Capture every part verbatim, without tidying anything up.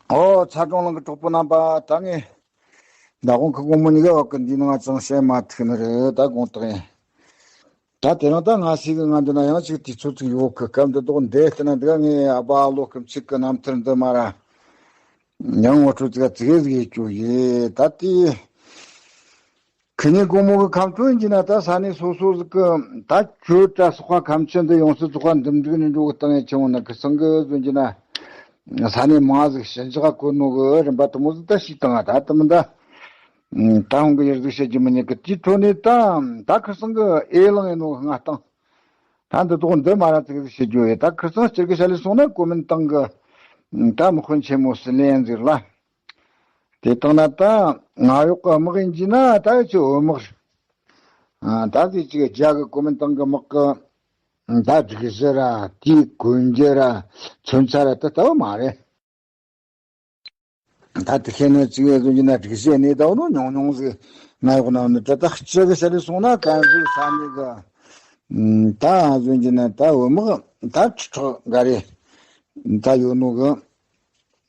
ཨོ་ཚ་གྲོང་ལང་གི་གྲོགས་པོ་རྣམ་པ། ད་ངས་ད་དགོང་ཁ་དགོང་མོ་གཉིས་ཀ་བ་ཀི་འདི་ནང་ཙང་བཤད་མ་ཐུག་ནི་རེད། ད་དགོང་དག་ཡིན། ད་དེ་རིང་ད་ང་སི་གི་ང་འདི་ན་ཡང་ཅིག་དུས་ཚོད་ཅིག་ཡོད་གི། སྐབས་འདི་དག་འདས་ལྟ་ན་འདི་ག་ངས་ཨ་ཕ་ལོ་ཁམས་ཅིག་གི་རྣམ་ཐར་འདི་མ་ར་ཡང་ངོ་སྤྲོད་ཅིག་ཙིག་གེ་ཟིག་ཡེད་རྒྱུ་ཡིན། ད་དེ་ཁི་ཉིན་དགོང་མོ་གི་ཁམས་ཐོན་གྱི་ན་ད་ས་གནས་སོ་སོ་ཟིག་གི་ད་གྱོད་དྲ་སོགས་པ་ཁམས་ཆེན་འདི་ཡོངས་སུ་རྫོགས་པ་འདུམ་འགྲིག་ནས་འགྲོ་གི་སྟངས་ཡིན་ཆེ་བོ་ན་ཁི་སང་གི་བཟོ་གྱི་ན། ས་གནས་མང་ཟིག་ཞི་འཇགས་བཀོད་ནོ་གི་རིམ་པ་དེ་མོ་ཟིག་ད་ཞིག་བཏང་ང་ད་དེ་མི་ད། ད་ཧོང་གི་ཡར་ཟིག་བཤད་རྒྱུ་མི་ཉན་གི། དེའི་ཁྲོད་ནས་ད་ད་ཁིར་སང་གི་ཨེ་ལང་ཡིན་ནོ་ང་བཏང་། ད་འདི་དོག་འདི་མ་ར་ཙིག་ཟིག་བཤད་རྒྱུ་ཡོད། ད་ཁིར་སང་སྤྱིར་གི་བཤད་ལས་སོང་ན་གོ་མིན་ཏང་གི་ད་དམག་དཔོན་ཆེན་མོ་སི་ལེན་ཟིག་ལ། དེ་བཏང་ན་ད་ང་གཡོག་གི་དམག་ཡིན་གྱི་ན་ད་ཁྱོད་བོད་དམག་རེད། ད་ཟིག་ཅིག་རྒྱ་གི་གོ་མིན་ཏང་གི་དམག་གི་ད་སྒྲིག་གཞི་ར་དེའི་གོན་རྒྱུ་ར་མཚོན་ཆ་ར་ད་ལྟ་བུ་མ་རེད། ད་དེ་ཁྱེད་ནི་ཅིག་ཡོད་ཟོན་གྱི་ན་སྒྲིག་གཞི་གནས་ད་ནོ་ཉུང་ཉུང་ཟིག་ང་གཡོག་ན་ནི་ད་ད་སྤྱི་གི་ཤ་རི་སོང་ན་གན་ཟིག་ས་ནི་གི་ད་ཟོན་གྱི་ན་ད་བོད་དམག་ད་ཁྲི་ཕྲག་འགའ་རེ་ད་ཡོད་ནོ་གི།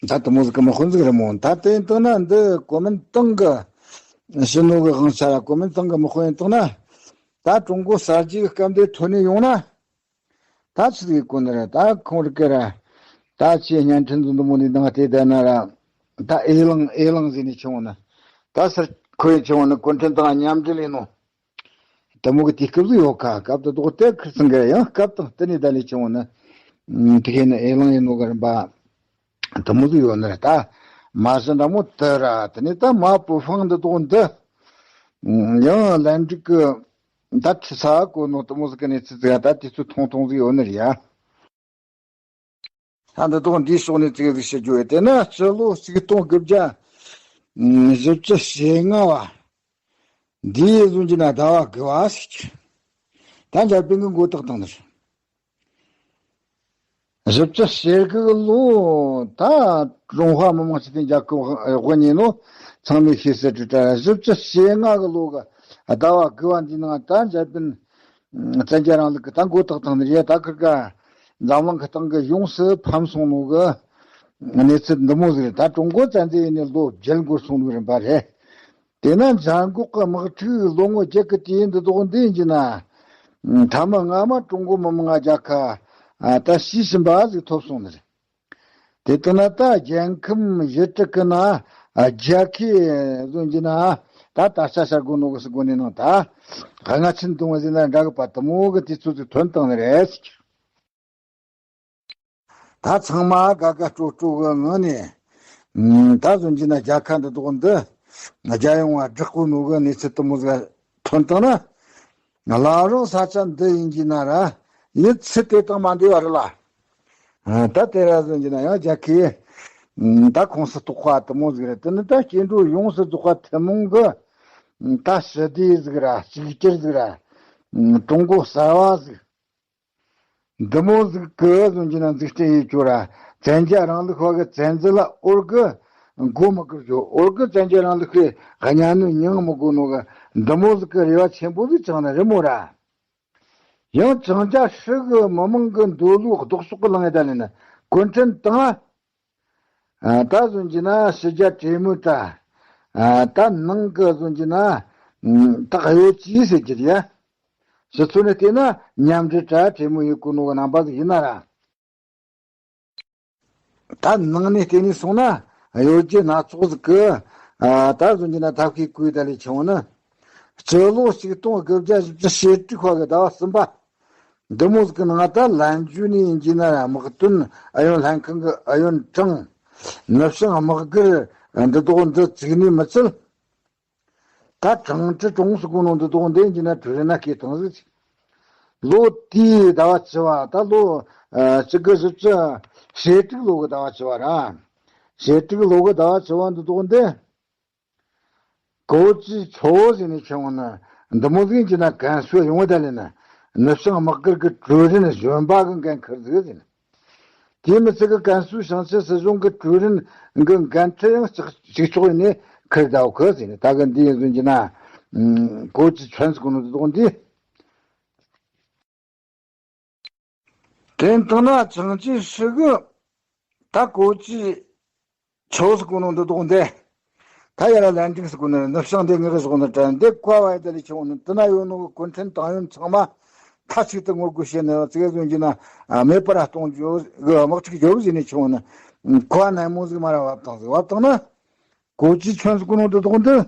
ད་དེ་མོ་ཟིག་གི་མི་དཔོན་ཟིག་རེད་མོ། ད་དེ་ཡིན་དང་ན་འདི་གོ་མིན་ཏང་གི་ཕྱི་ནོ་གི་དབང་ཆ་ར་གོ་མིན་ཏང་གི་མི་དཔོན་ཡིན་དང་ན་ད་ཀྲུང་གོ་གསར་བརྗེ་གི་སྐབས་འདི་ཐོན་ནས་ཡོང་ན། ད་ཆི་ཟིག་གོ་ནི་རེད། ད་ཁོང་རི་ཀེ་ར་ད་ཆེ་བརྙན་འཕྲིན་འཛིན་དུ་མོ་ནི་དང་དེ་བསྡད་ན་ར་ད་ཨེ་ལང་ཨེ་ལང་ཟེར་ནས་ཆེ་བོ་ནི་ད་སར་ཁོ་ཡི་ཆེ་བོ་ནི་གུང་ཁྲན་ཏང་མཉམ་འབྲེལ་ཡིན་ནོ། དེ་མོ་གི་དུས་སྐབས་སུ་ཡོད་ཁ་སྐབས་དུ་དོག་དེ་ཁིར་ཚང་གི་ཡང་སྐབས་དང་དེ་ནས་ད་ལས་ཆེ་བོ་ནི་དེ་གས་ནི་ཨེ་ལང་ཡིན་ནོ་གི་རིམ་པ་དེ་མོ་ཟིག་ཡོད་ནི་རེད། ད་མ་གཞི་འདྲ་མོ་དེ་ར་དེ་ནས་ད་མ་པུ་ཧྥང་འདི་དོག་འདི་ཡང་ལན་འགྲིག་གི་ད་ཁྲི་ས་གོ་ནོ་དེ་མོ་ཟིག་གི་གནས་ཚུལ་ཟིག་ད་དུས་ཚོད་ཐུང་ཐུང་ཟིག་ཡོད་ནི་རེད་ཡ། ད་འདི་དོག་འདིའི་ཕྱོགས་ནས་ཙིག་ཟིག་བཤད་རྒྱུ་ཡོད། དེ་ན་སྤྱི་ལོ་ཆིག་སྟོང་དགུ་བརྒྱ་བཞི་བཅུ་ཞེ་ལྔ་བ་འདིའི་ཟུང་གི་ན་ཟླ་བ་དགུ་བ་ཟིག་ད་འཇར་པན་གི་མགོ་བཏགས་བཏང་ནི་རེད། བཞི་བཅུ་ཞེ་དགུ་གི་ལོ་ད་ཀྲུང་ཧྭ་མི་དམངས་སྤྱི་མཐུན་རྒྱལ་ཁབ་དབུ་བརྙེས་ནོ་ཚང་མས་ཤེས་གསལ་དྲི་དྲ་བཞི་བཅུ་ཞེ་ལྔ་གི་ལོ་གི་ཟླ་བ་དགུ་བ་འདིའི་ནང་ད་འཇར་པན་བཙན་རྒྱལ་རིང་ལུགས་ཀྱི་ད་མགོ་བཏགས་བཏང་ནི་རེད། ད་ཁིར་ཀ་འཛམ་གླིང་གི་སྟེང་གི་ཡོངས་སུ་ཕམ་སོང་ནོ་གི་གནས་ཚུལ་འདི་མོ་ཟིག་རེད། ད་ཀྲུང་གོ་བཙན་འཛུལ་ཡིན་ནི་ལོ་བརྒྱད་འགོར་སོང་ནོ་རིམ་པ་རེད། དེས་ན་འཇར་འགོག་གི་དམག་འཁྲུག་ལོ་ངོ་བརྒྱད་ཀྱི་དུས་ཡུན་འདི་དོག་འདི་ཡིན་གྱི་ན། མཐའ་མ་སྔ་མ་ཀྲུང་གོ་མི་དམངས་རྒྱལ་ཁབ་ད་ཤི་ཞིམ་པ་ཟིག་ཐོབ་སོང་ནི་རེད། དེ་ལྟ་ན་ད་རྒྱལ་ཁམས་བཞི་དྲུག་གི་ན་རྒྱལ་ཁའི་ཟོན་གྱི་ན་ད་ད་ཤ་ཤ་དགོ་ནོ་གི་སི་གོ་ནི་ནང་ད་ལྔ་ཆེན་དུང་བ་ཟིན་ན་འདྲ་གི་པ་དུ་མོ་གི་དུས་ཚོད་ཟིག་ཐོན་བཏང་ནི་རེད། ད་ཚང་མ་དགའ་དགའ་སྤྲོ་སྤྲོ་གི་ངང་ནས་ད་ཟོན་གྱི་ན་རྒྱལ་ཁ་འདི་དོག་འདི་རྒྱལ་ཡོང་བ་བསྒྲག་གོ་ནོ་གི་གནས་ཚུལ་དུ་མོ་ཟིག་ཐོན་བཏང་ན། ལ་རོགས་ས་ཆ་འདི་ཡིན་གྱི་ན་ར་ཡིད་ཚིམ་དེ་དང་མ་འདི་བ་རེད་ལ། ད་དེ་ར་ཟོན་གྱི་ན་ཡང་རྒྱལ་ཁའི་ད་ཁོངས་སུ་གཏོགས་པ་དུ་མོ་ཟིག་རེད། དེ་ནི་ད་སྐྱེ་འགྲོ་ཡོངས་སུ་རྫོགས་པ་ཐུན་མོང་གི་ད་ཞི་བདེ་ཟིག་ར་གཅིག་གྱུར་ཟིག་ར་ཀྲུང་གོ་གསར་བ་ཟིག་འདི་མོ་ཟིག་གི་ཟོན་གྱི་ན་འཛུགས་སྐྲུན་ཡེད་རྒྱུ་ར་བཙན་རྒྱལ་རིང་ལུགས་པ་གི་བཙན་འཛུལ་ལ་འུར་གི་མགོ་མི་སྒུར་རྒྱུ། འུར་གི་བཙན་རྒྱལ་རིང་ལུགས་པའི་གཉའ་གནོན་མྱང་མི་དགོ་ནོ་གི་འདི་མོ་ཟིག་གི་རེ་བ་ཆེན་པོ་ཟིག་བཅངས་ནི་རེད་མོ་ར། ཡང་ཅང་ཅ་ཧྲི་གི་མི་མང་གི་འདོད་བློ་ལྡོག་ཕྱོགས་གི་ལངས་ཡ་ད་ལས་ན་གུང་ཁྲན་ཏང་ད་ཟོན་གྱི་ན་ཕྱི་རྒྱལ་གྲོས་མོལ་ད་ད་ནང་གི་ཟོན་གྱི་ན་ད་གཡོ་ཇུས་ཟེར་གྱི་རེད་ཡ། ཕྱི་ཚུལ་ནས་བལྟས་ན་མཉམ་འབྲེལ་གྲ་གྲོས་མོལ་ཡེད་དགོས་ནོ་གི་རྣམ་པ་ཟིག་ཡིན་ན་ར། ད་ནང་ནས་བལྟས་ནས་སོང་ན་གཡོ་ཇུས་སྣ་ཚོགས་ཟིག་གི་ད་ཟོན་གྱི་ན་ཐབས་ཤེས་བཀོད་ད་ལས་ཆུང་ན། སྤྱི་ལོ་ཆིག་སྟོང་དགུ་བརྒྱ་བཞི་བཅུ་ཞེ་དྲུག་པ་གི་ཟླ་བ་གསུམ་པ་འདི་མོ་ཟིག་གི་ནང་ད་ལན་འཇུ་ནས་ཡིན་གྱི་ན་ར་དམག་དོན་ཨུ་ཡོན་ལྷན་ཁང་གི་ཨུ་ཡོན་ཀྲང་ནུབ་བྱང་དམག་སྒར་འདི་དོག་འདི་བཙུགས་ནས་མི་ཚད། ད་ཀྲང་ཀྲི་ཀྲུང་སུ་གུང་ལུང་འདི་དོག་འདི་ཡིན་གྱི་ན་གྲོས་རིམ་ན་སྐད་བཏང་ཟིག་ལོ་དེའི་ཟླ་བ་བཅུ་བ་ད་ལོ་གཅིག་དགུ་བཞི་བཅུ་ཞེ་དྲུག་ལོ་གི་ཟླ་བ་བཅུ་བ་ར། ཞེ་དྲུག་ལོ་གི་ཟླ་བ་བཅུ་བ་འདི་དོག་འདི། གོ་ཅི་ཆོ་ཟེར་ནས་ཆེ་བ་ན་འདི་མོ་ཟིག་གྱི་ན་ཀན་སུའུ་ཡོང་བ་ད་ལས་ན་ནུབ་བྱང་དམག་སྒར་གྱི་གྲོས་རིམ་གཞོན་པ་གི་འགན་ཁུར་ཟིག་ཟེར་ན། དེ་མི་ཚད་གི་ཀན་སུའུ་བྱང་སྤྱི་སྲིད་གཞུང་གི་གྲོས་རིམ་གི་འགན་འཁྲི་ཡང་གཅིག་གཅིག་ཆོག་ཡིན་ནས་ཁུར་ཟླ་བ་ཁུར་ཟེར་ནས་ད་གི་འདི་ཡིན་ཟུན་གྱི་ན་གོ་ཅི་ཆོན་ཟེར་གོ་ནོ་དོག་འདི། དེ་ལྟ་ན་ཅང་ཅི་ཧྲི་གི་ད་གོ་ཅི་ ཆོས་སྐུ་ནོ་འདི་དོག་འདི། ད་ཡར་ལན་འགྲིག་སྐུ་ནོ་ནུབ་བྱང་འདི་ངེས་གི་ཟོག་ནི་དྲན་འདི་བཀའ་བ་ཡི་ད་ལི་ཆུང་ནི་དི་ན་ཡོད་ནོ་གི་གུང་ཁྲན་ཏང་ཡོན་ཚང་མ་མཐའ་གཅིག་ཏུ་ངོ་རྒོལ་བྱེད་ནི་ཙི་གེ་ཟོན་གྱི་ན་མེད་པར་གཏོང་རྒྱུ་གི་དམག་འཁྲུག་རྒྱོབ་ཟིན་ནི་ཆུང་ནི་གོ་ནན་མོ་ཟིག་མ་ར་བབ་བཏང་ཟིག་བབ་བཏང་ན་གོ་ཅི་ཆོན་སྐུ་ནོ་འདི་དོག་འདི།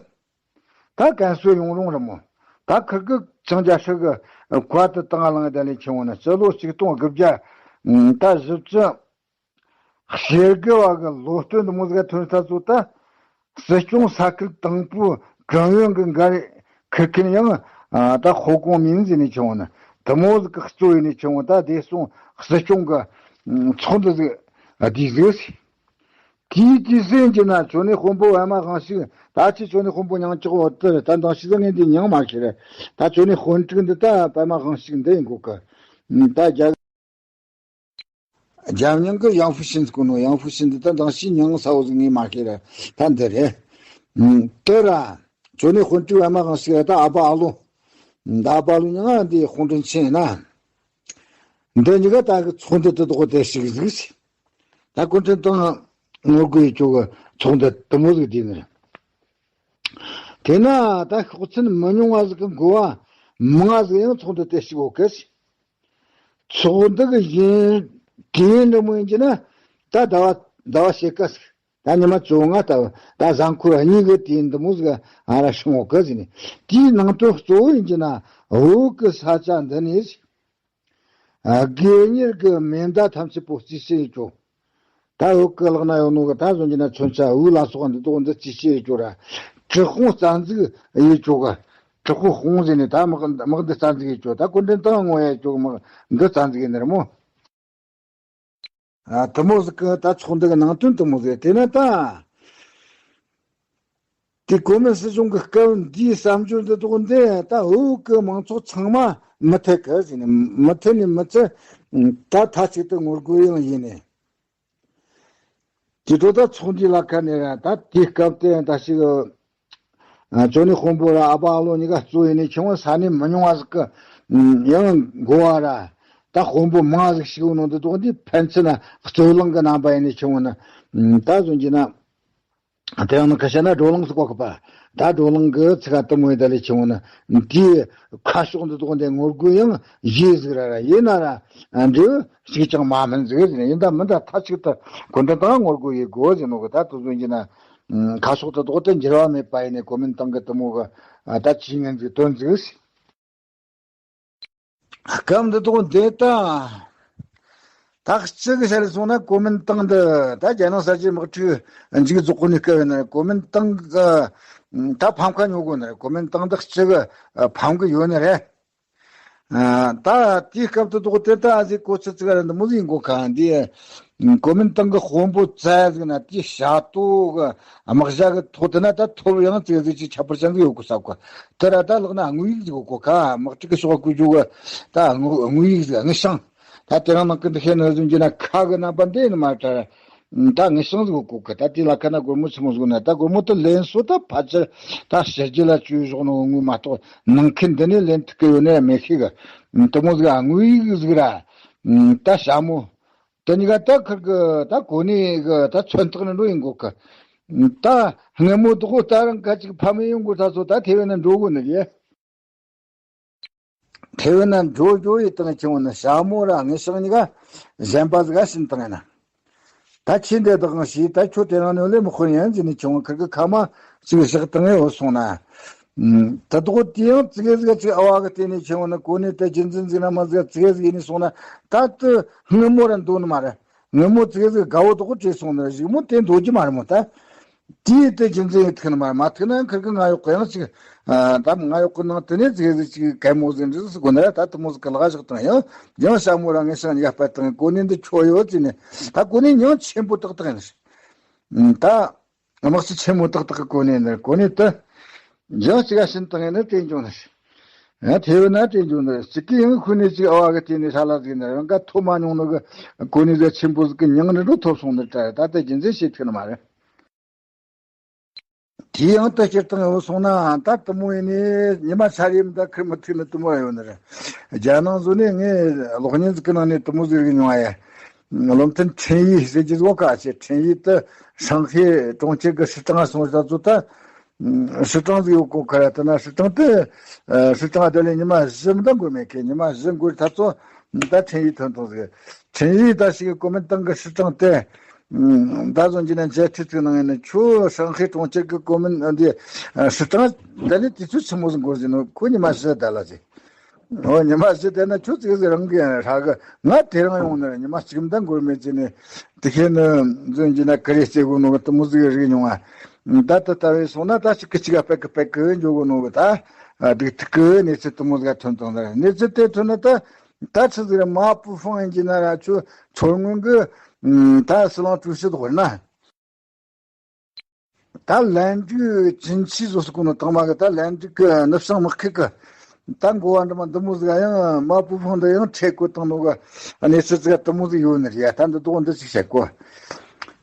ད་ཀན་སུའི་ཡོང་རུང་ར་མོ། ད་ཁིར་གི་ཅང་རྒྱ་ཧྲི་གི་བཀའ་དི་བཏང་ལང་ད་ལི་ཆུང་ནི་སྤྱི་ལོ་ཆིག་སྟོང་དགུ་བརྒྱ་ད་བཞི་བཅུ། ཤེར་དགེ་བ་གི་ལོ་སྟོན་དུ་མོ་ཟིག་ཐོན་ས་ཚོ་ད། སྲིད་སྐྱོང་ས་ཁུལ་དང་པོའི་གྲོང་ཡོན་གི་འགའ་རེ་ཁུར་མཁན་ཡང་ད་ཧོ་གོང་མིན་ཟིན་ནས་ཆུང་ནི་དུ་མོ་ཟིག་གི་གཙོ་ཡིན་ནས་ཆུང་ད་བདེ་སྲུང་སྲིད་སྐྱོང་གི་ཚོགས་འདུ་ཟིག་བསྡུས་ཟིག་དེའི་དུས་ཟིན་གྱི་ན་ཆོ་ནས་དཔོན་པོ་བ་མ་གང་ཞིག་ད་ཆི་ཆོ་ནས་དཔོན་པོ་མྱང་ཅོག་འོ་དེ་ད་འདང་ཞིག་ཟིག་ངས་འདི་མྱང་མ་ཤེས་རེད། ད་ཆོ་ནས་དཔོན་ཕྲུག་འདི་ད་བ་མ་གང་ཞིག་འདི་ཡིན་གོ་གི་ད་རྒྱ། རྒྱབ་མྱང་གི་ཡང་ཧྥུ་ཤིན་སྐུ་ནོ་ཡང་ཧྥུ་ཤིན་འདི་ད་མདང་ཕྱི་མྱང་ས་བོ་ཟིག་ངས་མ་ཤེས་ར་ད་འདི་རེད། དེ་ར་ཅོ་ནི་དཔོན་ཕྲུག་བ་མ་གང་ཞིག་ད་ཨ་ཕ་ཨ་ལོ། ད་ཨ་ཕ་ཨ་ལོ་མྱང་ང་འདི་དཔུང་དྲུང་ཆེན་ན། འདི་གཉིས་ཀ་ད་གི་ཚོགས་འདུ་དེ་དོག་དེ་ཞིག་ཟིག་ད་གུང་ཁྲན་ཏང་ངོ་རྒོལ་ཡི་ཅོ་གི་ཚོགས་འདུ་དུ་མོ་ཟིག་བསྡུས་ནི་རེད། དེ་ན་ད་ཤོག་ཚན་མི་ཉུང་བ་ཟིག་གི་འགོ་བ་མང་ང་ཟིག་ཡང་ཚོགས་འདུ་དེ་ཞིག་འོག་གི་ཚོགས་འདུ་གི་ཡིན་དུས་འདྲ་མོ་ཡིན་གྱི་ན་ད་ཟླ་བ་ཟླ་བ་ཕྱེད་ཀ་ཟིག་ད་ཉི་མ་བཅོ་ལྔ་ལྟ་བུ་ད་གཟའ་འཁོར་གཉིས་གི་དུས་འདི་མོ་ཟིག་ང་ར་ཤོང་འོག་གི་ཟིན་ནས་དེའི་ནང་དོན་གཙོ་བོ་ཡིན་གྱི་ན་བོད་གི་ས་ཆ་འདི་ནས་དགེ་གཉེར་གི་མེ་མདའ་ཐམས་ཅད་པོ་རྩིས་བྱེད་ཡོད་ཅོ། ད་བོད་གི་ལག་ན་ཡོད་ནོ་གི་ད་བཟོ་གྱི་ན་མཚོན་ཆ་འུ་ལ་སོགས་འདི་དོག་འདི་རྩིས་བྱེད་ཡོད་ཅོ་ར། གྲི་ཧོང་རྩ་འཛུགས་ཡོད་ཅོ་གི་གྲི་ཧོང་ཧོང་ཟེར་ནས་ད་དམག་དམག་འདི་རྩ་འཛུགས་ཡོད་ཅོ། ད་གུང་ཁྲན་ཏང་ངོ་ཡ་ཅོ་གི་དམག་འདི་རྩ་འཛུགས་ཡིན་ནི་རེད་མོ། ཨ་དུ་མོ་ཟིག་གི་ད་ཚོགས་འདུ་གི་ནང་དོན་དུ་མོ་ཟིག་དེ་ན་ད། དེ་གོ་མིན་སྲིད་གཞུང་གི་སྐབས་འདིའི་བསམ་སྦྱོར་འདི་དོག་འདི་ད་བོད་གི་མང་ཚོགས་ཚང་མ་མི་མཐུན་གི་ཟེར་ནས་མི་མཐུན་ནས་མི་ཚེ་ད་མཐའ་གཅིག་ཏུ་ངོ་རྒོལ་ཡང་ཡིན་ནས། དེ་འཕྲོ་ད་ཚོགས་འདུའི་ལ་ཁ་ནས་ར་ད་དེའི་སྐབས་དེ་ད་ཞིག་ཅོ་ནི་དཔོན་པོ་ར་ཨ་ཕ་ཨ་ལོ་གཉིས་ཀ་གཙོ་ཡིན་ནས་ཆུང་བ་ས་ནས་མི་ཉུང་བ་ཟིག་གི་ཡང་འགོ་བ་ར་ད་དཔོན་པོ་མང་ཟིག་ཞིག་ནང་དུ་དོག་འདི་ཕན་ཚུན་ན་རྩོད་གླེང་གི་རྣམ་པ་ཡིན་ནས་ཆུང་བ་ན་ད་བཟོ་གྱི་ན། དེ་ཡང་ན་ཁ་ཤས་ན་བགྲོ་གླེང་སུ་གོ་གི་པ། ད་བགྲོ་གླེང་གི་ཚིག་ག་དུ་མོ་ཡི་ད་ལས་ཆུང་ན། དེའི་ཁ་ཕྱོགས་འདི་དོག་འདི་ངོ་རྒོལ་ཡང་ཡིན་ཟིག་ར་ར་ཡིན་ན་ར། འབྲས་བུ་གཅིག་ཀྱང་མ་སྨིན་ཟིག་ཟིན་ཡིན་ད་མིན་ད་མཐའ་གཅིག་ཏུ་གུང་ཁྲན་ཏང་ངོ་རྒོལ་ཡི་དགོས་ཟིན་ནོ་གི་ད་དུ་བཟོ་གྱི་ན། ཁ་ཕྱོགས་དུ་དོག་དེ་འགྱུར་བ་མེད་པ་ཡིན་ནས་གོ་མིན་ཏང་གི་དུ་མོ་གི་ད་ཇུས་ངན་ཟིག་དོན་ཟིག་སྐབས་འདི་དོག་འདི་ད། ད་གཅིག་གི་ཤར་སོང་ན་གོ་མིན་ཏང་འདི་ད་རྒྱ་ནག་གསར་བརྗེ་དམག་འཁྲུག་མཇུག་རྫོགས་གོ་ནི་སྐབས་ཡིན་ན་གོ་མིན་ཏང་གི་ད་ཕམ་ཁ་ཉོ་དགོས་ནི་རེད། གོ་མིན་ཏང་འདི་གཅིག་གི་ཕམ་གི་ཡོད་ནི་རེད། ད་དེའི་སྐབས་དུ་དོག་དེ་ད་ཨ་ཟི་གོ་ཚི་ཙི་ག་ར་འདི་མོ་ཟིག་ཡིན་གོ་ཁ་འདི། གོ་མིན་ཏང་གི་དཔོན་པོ་བཙལ་ཟིག་ན་དེའི་ཞྭ་ཏོ་གི་དམག་ཞྭ་གི་ཐོག་དེ་ན་ད་ཐོབ་ཡང་ཙི་ཟིག་ཅིག་ཁྱད་པར་ཅན་ཟིག་ཡོད་གོ་ས་གོ། དེ་ར་ད་ལག་ན་དངོས་ཡིག་ཟིག་གོ་ཁ་དམག་འཁྲུག་གི་ཕྱོགས་བསྐུལ་རྒྱུ་གི་ད་དངོས་དངོས་ཡིག་ཟིག་དངུལ་ཤང་། ད་དེ་རང་ནང་གི་འདི་ཤེས་ནོ་ཟིན་གྱི་ན་ཁ་གི་རྣམ་པ་འདི་ནི་མ་དྲ། ད་དངུལ་ཤང་ཟིག་གོ་གི་ད་དེ་ལ་ཁ་ན་སྒོར་མོ་ཆི་མོ་ཟིག་ན་ད་སྒོར་མོ་དེ་ལེན་སོ་ད་ཕལ་ཆེར་ད་ཕྱི་རྒྱལ་ལ་བཅོལ་བཞག་ནོ་དངུལ་མ་གཏོགས་ནང་ཁུལ་འདི་ནས་ལེན་ཐུབ་གི་ཡོད་ནི་མེད་ཤེས་གི། དེ་མོ་ཟིག་དངོས་ཡིག་ཟིག་ར། ད་ཞྭ་མོ། དེ་གཉིས་ཀ་ད་ཁིར་གི་ད་གོ་གནས་གི་ད་མཚོན་རྟགས་ནི་འགྲོ་ཡིན་གོ་གི། ད་སྔ་མོ་དུ་གོ་ད་རང་ཁ་ཅིག་ཕ་མེས་ཡོང་གོ་ད་ཚོ་ད་ཐེ་བེ་ན་འགྲོ་གོ་ནི་རེད། ཐེ་བེ་ན་འགྲོ་འགྲོ་ཡི་དང་ཆུང་ན་ཞྭ་མོ་ར་ངེ་ཤང་གཉིས་ཀ་གཞན་པ་ཟིག་ག་ཕྱིན་བཏང་ཡིན་ན། ད་ཁྱི་འདི་དག་ཞིག་ད་ཁྱོད་དེ་རང་ནས་ལས་མི་ཁོ་ཡན་ཟིན་ནས་ཆུང་ཁིར་གི་ཁ་མ་ཅིག་བཞག་བཏང་ངེ་འོ་སོང་ན། ད་དུ་དེ་ཡང་ཙི་གེ་ཟིག་ཅིག་ཨ་བ་གི་སྟེང་ནས་ཆེ་བ་ན་གོ་གནས་དེ་རྒྱུན་འཛིན་ཟིག་ན་མ་ཟིག་ཙི་གེ་ཟིག་ཡིན་ནས་སོང་ན་ད་དུ་སྔོན་མོ་ར་འདོད་ནི་མ་རེད། སྔོན་མོ་ཙི་གེ་ཟིག་དགའ་བོ་དོག་བྲོས་སོང་ནི་རེད་གཞིག་མོ་དེ་འདོད་རྒྱུ་མ་རེད་མོ་ད། དེའི་དེ་རྒྱུན་འཛིན་ཡིན་ཐུག་ནི་མ་རེད་མ་ཐུག་ན་ཁིར་གི་ང་ཡོག་གི་ཡང་ཅིག་ད་ང་ཡོག་གི་ནང་དེ་ནས་ཙི་གེ་ཟིག་ཅིག་གད་མོ་ཟིག་འདྲི་ཟིག་དགོས་ནི་ར་ད་དུ་མོ་ཟིག་གི་ལག་བཞག་དང་ཡང་ཡང་ཞྭ་མོ་ར་ངས་ཤང་ཡ་པ་དང་གོ་གནས་འདི་ཁྱོ་ཡོད་ཙི་ནས་ད་གོ་གནས་མྱང་ཆེན་པོ་ཏག་ཏག་ཡིན་ནི་ད། དམག་སྤྱི་ཆེན་མོ་ཏག་ཏག་གི་གོ་གནས་ནི་གོ་གནས་དུ། འཇང་གཅིག་ག་ཕྱིན་བཏང་ཡིན་ན་དེ་འབྱུང་ནི། ཡང་ཐེ་བོ་ན་དེ་འབྱུང་ནི་གཅིག་གིས་ཡང་ཁུ་ནས་གཅིག་ཨ་བ་གི་དེ་ནས་ཧྲ་ལ་ཟིག་ནི་རང་ག་ཐོབ་མ་མྱོང་ནི་གི་གོ་གནས་ཟིག་ཆེན་པོ་ཟིག་གི་མྱང་ནི་འགྲོ་ཐོབ་སོང་ནི་ད་ད་ལྟ་རྒྱུན་འཛིན་བྱེད་ཐུབ་ནི་མ་རེད། དེ་ཡང་དུ་སྤྱིར་བཏང་ཡོད་སོང་ན་ད་དུ་མོ་ཡིན་ནི་ཉི་མ་ཆ་རེ་མི་ད་ཁིར་མི་ཐུག་ནི་དུ་མོ་ཡོད་ནི་རེད། རྒྱ་ནང་བཟོ་ནས་ངས་གློག་བརྙན་ཟིག་གི་ནང་ནས་དུ་མོ་ཟིག་རིག་མྱོང་ཡ། བློ་མཐུན་ཁྲིན་ཡི་ཟེར་གྱི་ཟོ་ཁ་ཆེ་ཁྲིན་ཡི་དུ་ ཧྲང་ཧའེ་གྲོང་ཁྱེར་གི་市长སོང་ད་ཚོ་ད།市长ཟིག་ཡོད་གོ་ཁ་ར་ད་ན་市长དེ།市长དེ་ལས་ཉི་མ་བཞི་མི་འདང་དགོས་མེད་ཁེ་ཉི་མ་བཞི་འགོར་ད་ཚོ། ད་འཕྲིན་ཡིག་ཐོན་ཐོན་ཟིག་འཕྲིན་ཡིག་ད་ཞིག་གི་གོ་མིན་ཏང་གི་市长དེ། ད་བཟོ་འགྱུར་ན་མཇལ་འཕྲད་ཚིག་ནང་ཡིན་ན་ཁྱོད་ཧྲང་ཧའེ་གྲོང་ཁྱེར་གི་གོ་མིན་འདི་市长དེ་ལས་དུས་ཚོད་ཆི་མོ་ཟིག་འགོར་ཟིན་ནོ་ཁོ་ཉི་མ་བཞི་ད་ལ་ཟིག་འོ་ཉི་མ་བཞི་དེ་ན་ཁྱོད་ཙིག་ཟིག་རང་གི་ཧྲ་གི་ང་དེ་རང་ཡོང་ནི་རེད། ཉི་མ་གཅིག་མི་འདང་འགོར་མེད་ཅི་ནས་དེ་ཁྱེད་ནི་བཟོ་འགྱུར་ན་ཀི་རེ་སྐྱེ་དགོས་ནོ་གི་དུ་མོ་ཟིག་རིག་མྱོང་ང་། ད་ད་ལྟ་བས་སོང་ན་ད་ཅིག་གི་ཅིག་ག་པད་གི་པད་གི་འཇོག་གོ་ནོ་གི་ད་སྡུག་ཐུག་གི་གནས་ཚུལ་དུ་མོ་ཟིག་ཐོན་དང་ད་གནས་ཚུལ་དེ་ཐོན་ན་ད་ད་ཆི་ཟིག་རེད། མ་པུ་ཧྥང་ཡིན་གྱི་ན་ར་ཆུ་མཚོ་སྔོན་གི་ད་སི་ལང་ཀྲུའུ་ཞི་དོ་ན་ད་ལན་ཀྲུའུ་ཅིན་ཆི་བཟོ་སུ་གོ་ནོ་དང་མ་གི་ད་ལན་ཀྲུའུ་གི་ནུབ་བྱང་དམག་ཁུལ་གི་ད་འགོ་བ་འདྲ་མ་འདི་མོ་ཟིག་ཡང་མ་པུ་ཧྥང་འདི་ཡང་ཁྲལ་བཀོད་བཏང་ནོ་གི་གནས་ཚུལ་ཟིག་དུ་མོ་ཟིག་ཡོད་ནི་རེད། ད་འདི་དོག་འདི་ཅིག་བཤད་གོ།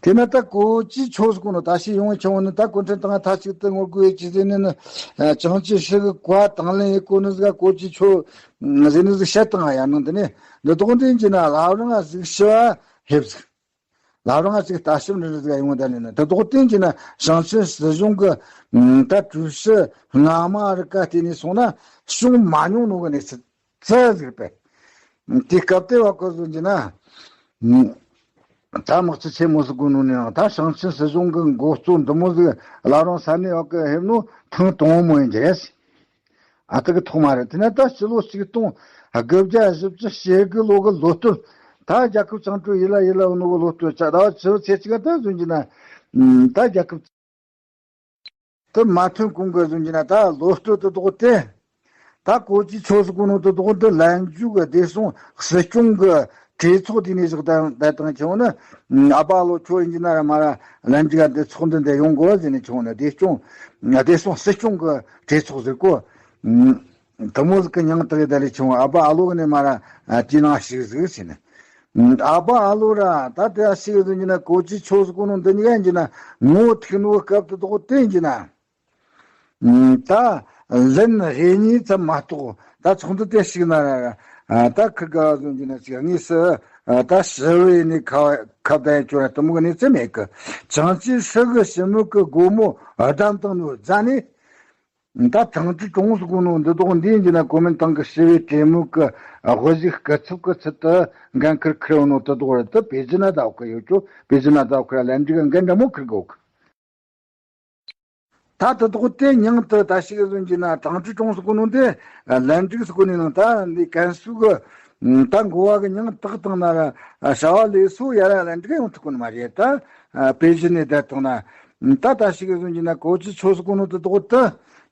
དེ་ན་ད་གོ་ཅི་ཆོ་ཟིག་གོ་ནོ་ད་ཤི་ཡོང་ཆོ་ནི་ད་གུང་ཁྲན་ཏང་མཐའ་གཅིག་ཏུ་ངོ་རྒོལ་ཡེད་ཅི་ཟེར་ནི་ནི་ཅང་ཅི་ཧྲི་གི་བཀའ་དང་ལེན་ཡེད་གོ་ནི་ཟིག་གོ་ཅི་ཆོ་ཟེར་ནི་ཟིག་བཤད་བཏང་ཡ་ནང་དེ་ནི་འདི་དོག་འདི་ཡིན་གྱི་ན་ལབ་རང་ཟིག་ཤི་བ་ཧེབ་ཟིག་ལ་རང་ཅིག་ལྟ་ཞིབ་འདྲ་འདྲ་ཟིག་ཡོང་བསྡད་ནས་ན་དེ་དོག་བསྟན་གྱི་ན་ཞང་ཆེན་སྲིད་གཞུང་གི་ད་ཀྲུའུ་ཞི་སྔ་མ་རི་ཀ་བལྟས་ནས་སོང་ན་བྱུང་མ་མྱོང་ནོ་གི་གནས་ཚུལ་ཙི་ཟིག་པས། དེ་སྐབས་དེ་བ་ཁོ་བཟོ་གྱི་ན་ད་དམག་སྤྱི་ཆེན་མོ་སུ་གོ་ནོ་ནས་ད་ཞང་ཆེན་སྲིད་གཞུང་གི་འགོ་གཙོ་འདི་མོ་ཟིག་ལ་རང་ས་གནས་བ་གི་ཧེབ་ནོ་ཐེངས་དང་པོ་ཡིན་གྱི་རེད། ཨ་ཏི་གི་ཐོག་མ་རེད། དེ་ནས་ད་ཕྱི་ལོ་ཆིག་སྟོང་དགུ་བརྒྱ་བཞི་བཅུ་ཞེ་དགུ་ལོ་གི་ལོ་སྟོད་ད་རྒྱལ་ཁབ་བཅིངས་འགྲོལ་ཡིན་ལ་ཡིན་ལ་ཡོད་ནོ་གི་ལོ་སྟོད་ཆ་ད་ཕྱི་ལོ་ཚེ་གཅིག་ད་བཟོ་གྱི་ན་ད་རྒྱལ་ཁབ་དུ་མ་ཐོན་གོང་གི་བཟོ་གྱི་ན་ད་ལོ་སྟོད་དུ་དོག་སྟེ་ད་གོ་ཅི་ཆོ་སུ་གོ་ནོ་དུ་དོག་ཏུ་ལན་འཇུག་གི་བདེ་སྲུང་སྲིད་སྐྱོང་གི་གྲོས་ཚོགས་དེ་ནས་བཞག་དང་ད་དང་ཆེ་བ་ནི་ཨ་པ་ལོ་ཁྱོད་ཡིན་གྱི་ན་ར་མ་ར་ལན་འཇུག་ག་འདི་ཚོགས་འདུ་འདི་ཡོང་དགོས་ཟེར་ནས་ཆེ་བ་ནི་བདེ་སྐྱོང་བདེ་སྲུང་སྲིད་སྐྱོང་གི་གྲོས་ཚོགས་ཟེར་གོ། དུ་མོ་ཟིག་གི་མྱིང་དག་ཡི་ད་ལི་ཆུང་ཨ་པ་ཨ་ལོ་གི་ནས་མ་ར་ཅི་ནང་ཞིག་ཟིག་ཟེར་ནས། ཨ་པ་ཨ་ལོ་ར་ད་དེ་ཨ་ཞིག་ཟིག་གི་ན་གོ་ཅི་ཆོ་ཟིག་གོ་ནོ་འདི་ཉི་ག་ཡིན་གྱི་ན་ངོ་ཐིག་ནོ་སྐབས་དུ་དོག་བསྟན་གྱི་ན། ད་ལན་རེ་གཉིས་ཙམ་མ་གཏོགས་ད་ཚོགས་འདུ་དེ་ཞིག་ན་ར་ད་ཁི་ག་ཟིག་གི་ན་ཅིག་དངོས་སུ་ད་ཞི་བའི་ནི་ཁ་ཁ་བརྡ་ཡི་ཆོ་ར་དུ་མོ་གི་ནི་ཙི་མེད་གི། ཅང་ཅི་ཧྲི་གི་ཞི་མོལ་གི་སྒོ་མོ་བསྡམས་བཏང་ནོ་རྫ་ནི། ད་ཐང་ཀྲི་ཀྲུང་ཟེར་གོ་ནོ་འདི་དོག་འདི་ཡིན་གྱི་ན་གོ་མིན་ཏང་གི་ཞི་བའི་གྲོས་མོལ་གི་དབུ་བཞུགས་སྐུ་ཚབ་གི་ཚུལ་དུ་འགན་ཁུར་ཁུར་ཡོང་ནོ་དེ་དོག་རེད། དེ་པེ་ཅིན་ན་ད་འོག་གི་ཡོད་ཆོ། པེ་ཅིན་ན་ད་འོག་གི་ལན་འགྲིག་གི་འགན་འདྲ་མོ་ཁུར་གོ་གི། ད་དེ་དོག་དེ་མྱིང་དུ་ད་ཞིག་ཟིན་གྱི་ན་ཐང་ཀྲི་ཀྲུང་ཟེར་གོ་ནོ་འདི་ལན་འགྲིག་ཟེར་གོ་ནི་ནང་ད་འདི་ཀན་སུའུ་གི་ད་འགོ་བ་གི་མྱིང་བཏགས་བཏང་ན་ར་བྱ་བ་ལས་སུ་ཡ་ར་ལན་འགྲིག་ཡོང་ཐུབ་གོ་ནི་མ་རེད། ད་པེ་ཅིན་ནས་བསྡད་བཏང་ན། ད་ད་ཞིག་གི་ཟིན་གྱི་ན་གོ་ཅི་ཆོ་ཟེར་གོ་ནོ་དེ་དོག་ད་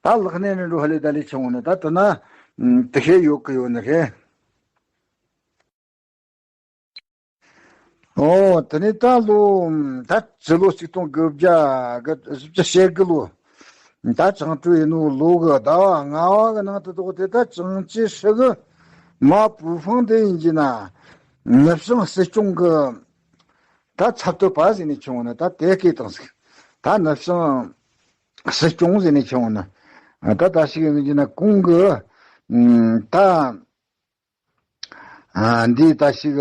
ད་ལག་ནས་ནི་འགྲོ་ཧ་ལས་ད་ལས་ཆེ་བོ་ནི་ད་དེ་ན་དེ་ཤེས་ཡོད་གི་ཡོད་ནི་རེད། ཨོ་དེ་ནས་ད་ལོ་ད་སྤྱི་ལོ་ཆིག་སྟོང་དགུ་བརྒྱ་གི་བཞི་བཅུ་ཞེ་དགུ་ལོ་ད་བཅིངས་འགྲོལ་ཡིན་ནོ་ལོ་གི་ཟླ་བ་ལྔ་བ་གི་ནང་དུ་དོག་དེ་ད་ཅང་ཅི་ཧྲི་གི་མ་པུ་ཧྥང་དེ་ཡིན་གྱི་ན་ནུབ་བྱང་སྲིད་སྐྱོང་གི་ད་ཚབ་ཏུ་པ་ཟེར་ནས་ཆུང་བ་ན་ད་དེ་སྐད་བཏང་ཟིག་ད་ནུབ་བྱང་སྲིད་སྐྱོང་ཟེར་ནས་ཆུང་བ་ན་ད་ད་ཞིག་ཡིན་གྱི་ན་གོང་གི་ད་འདི་ད་ཞིག་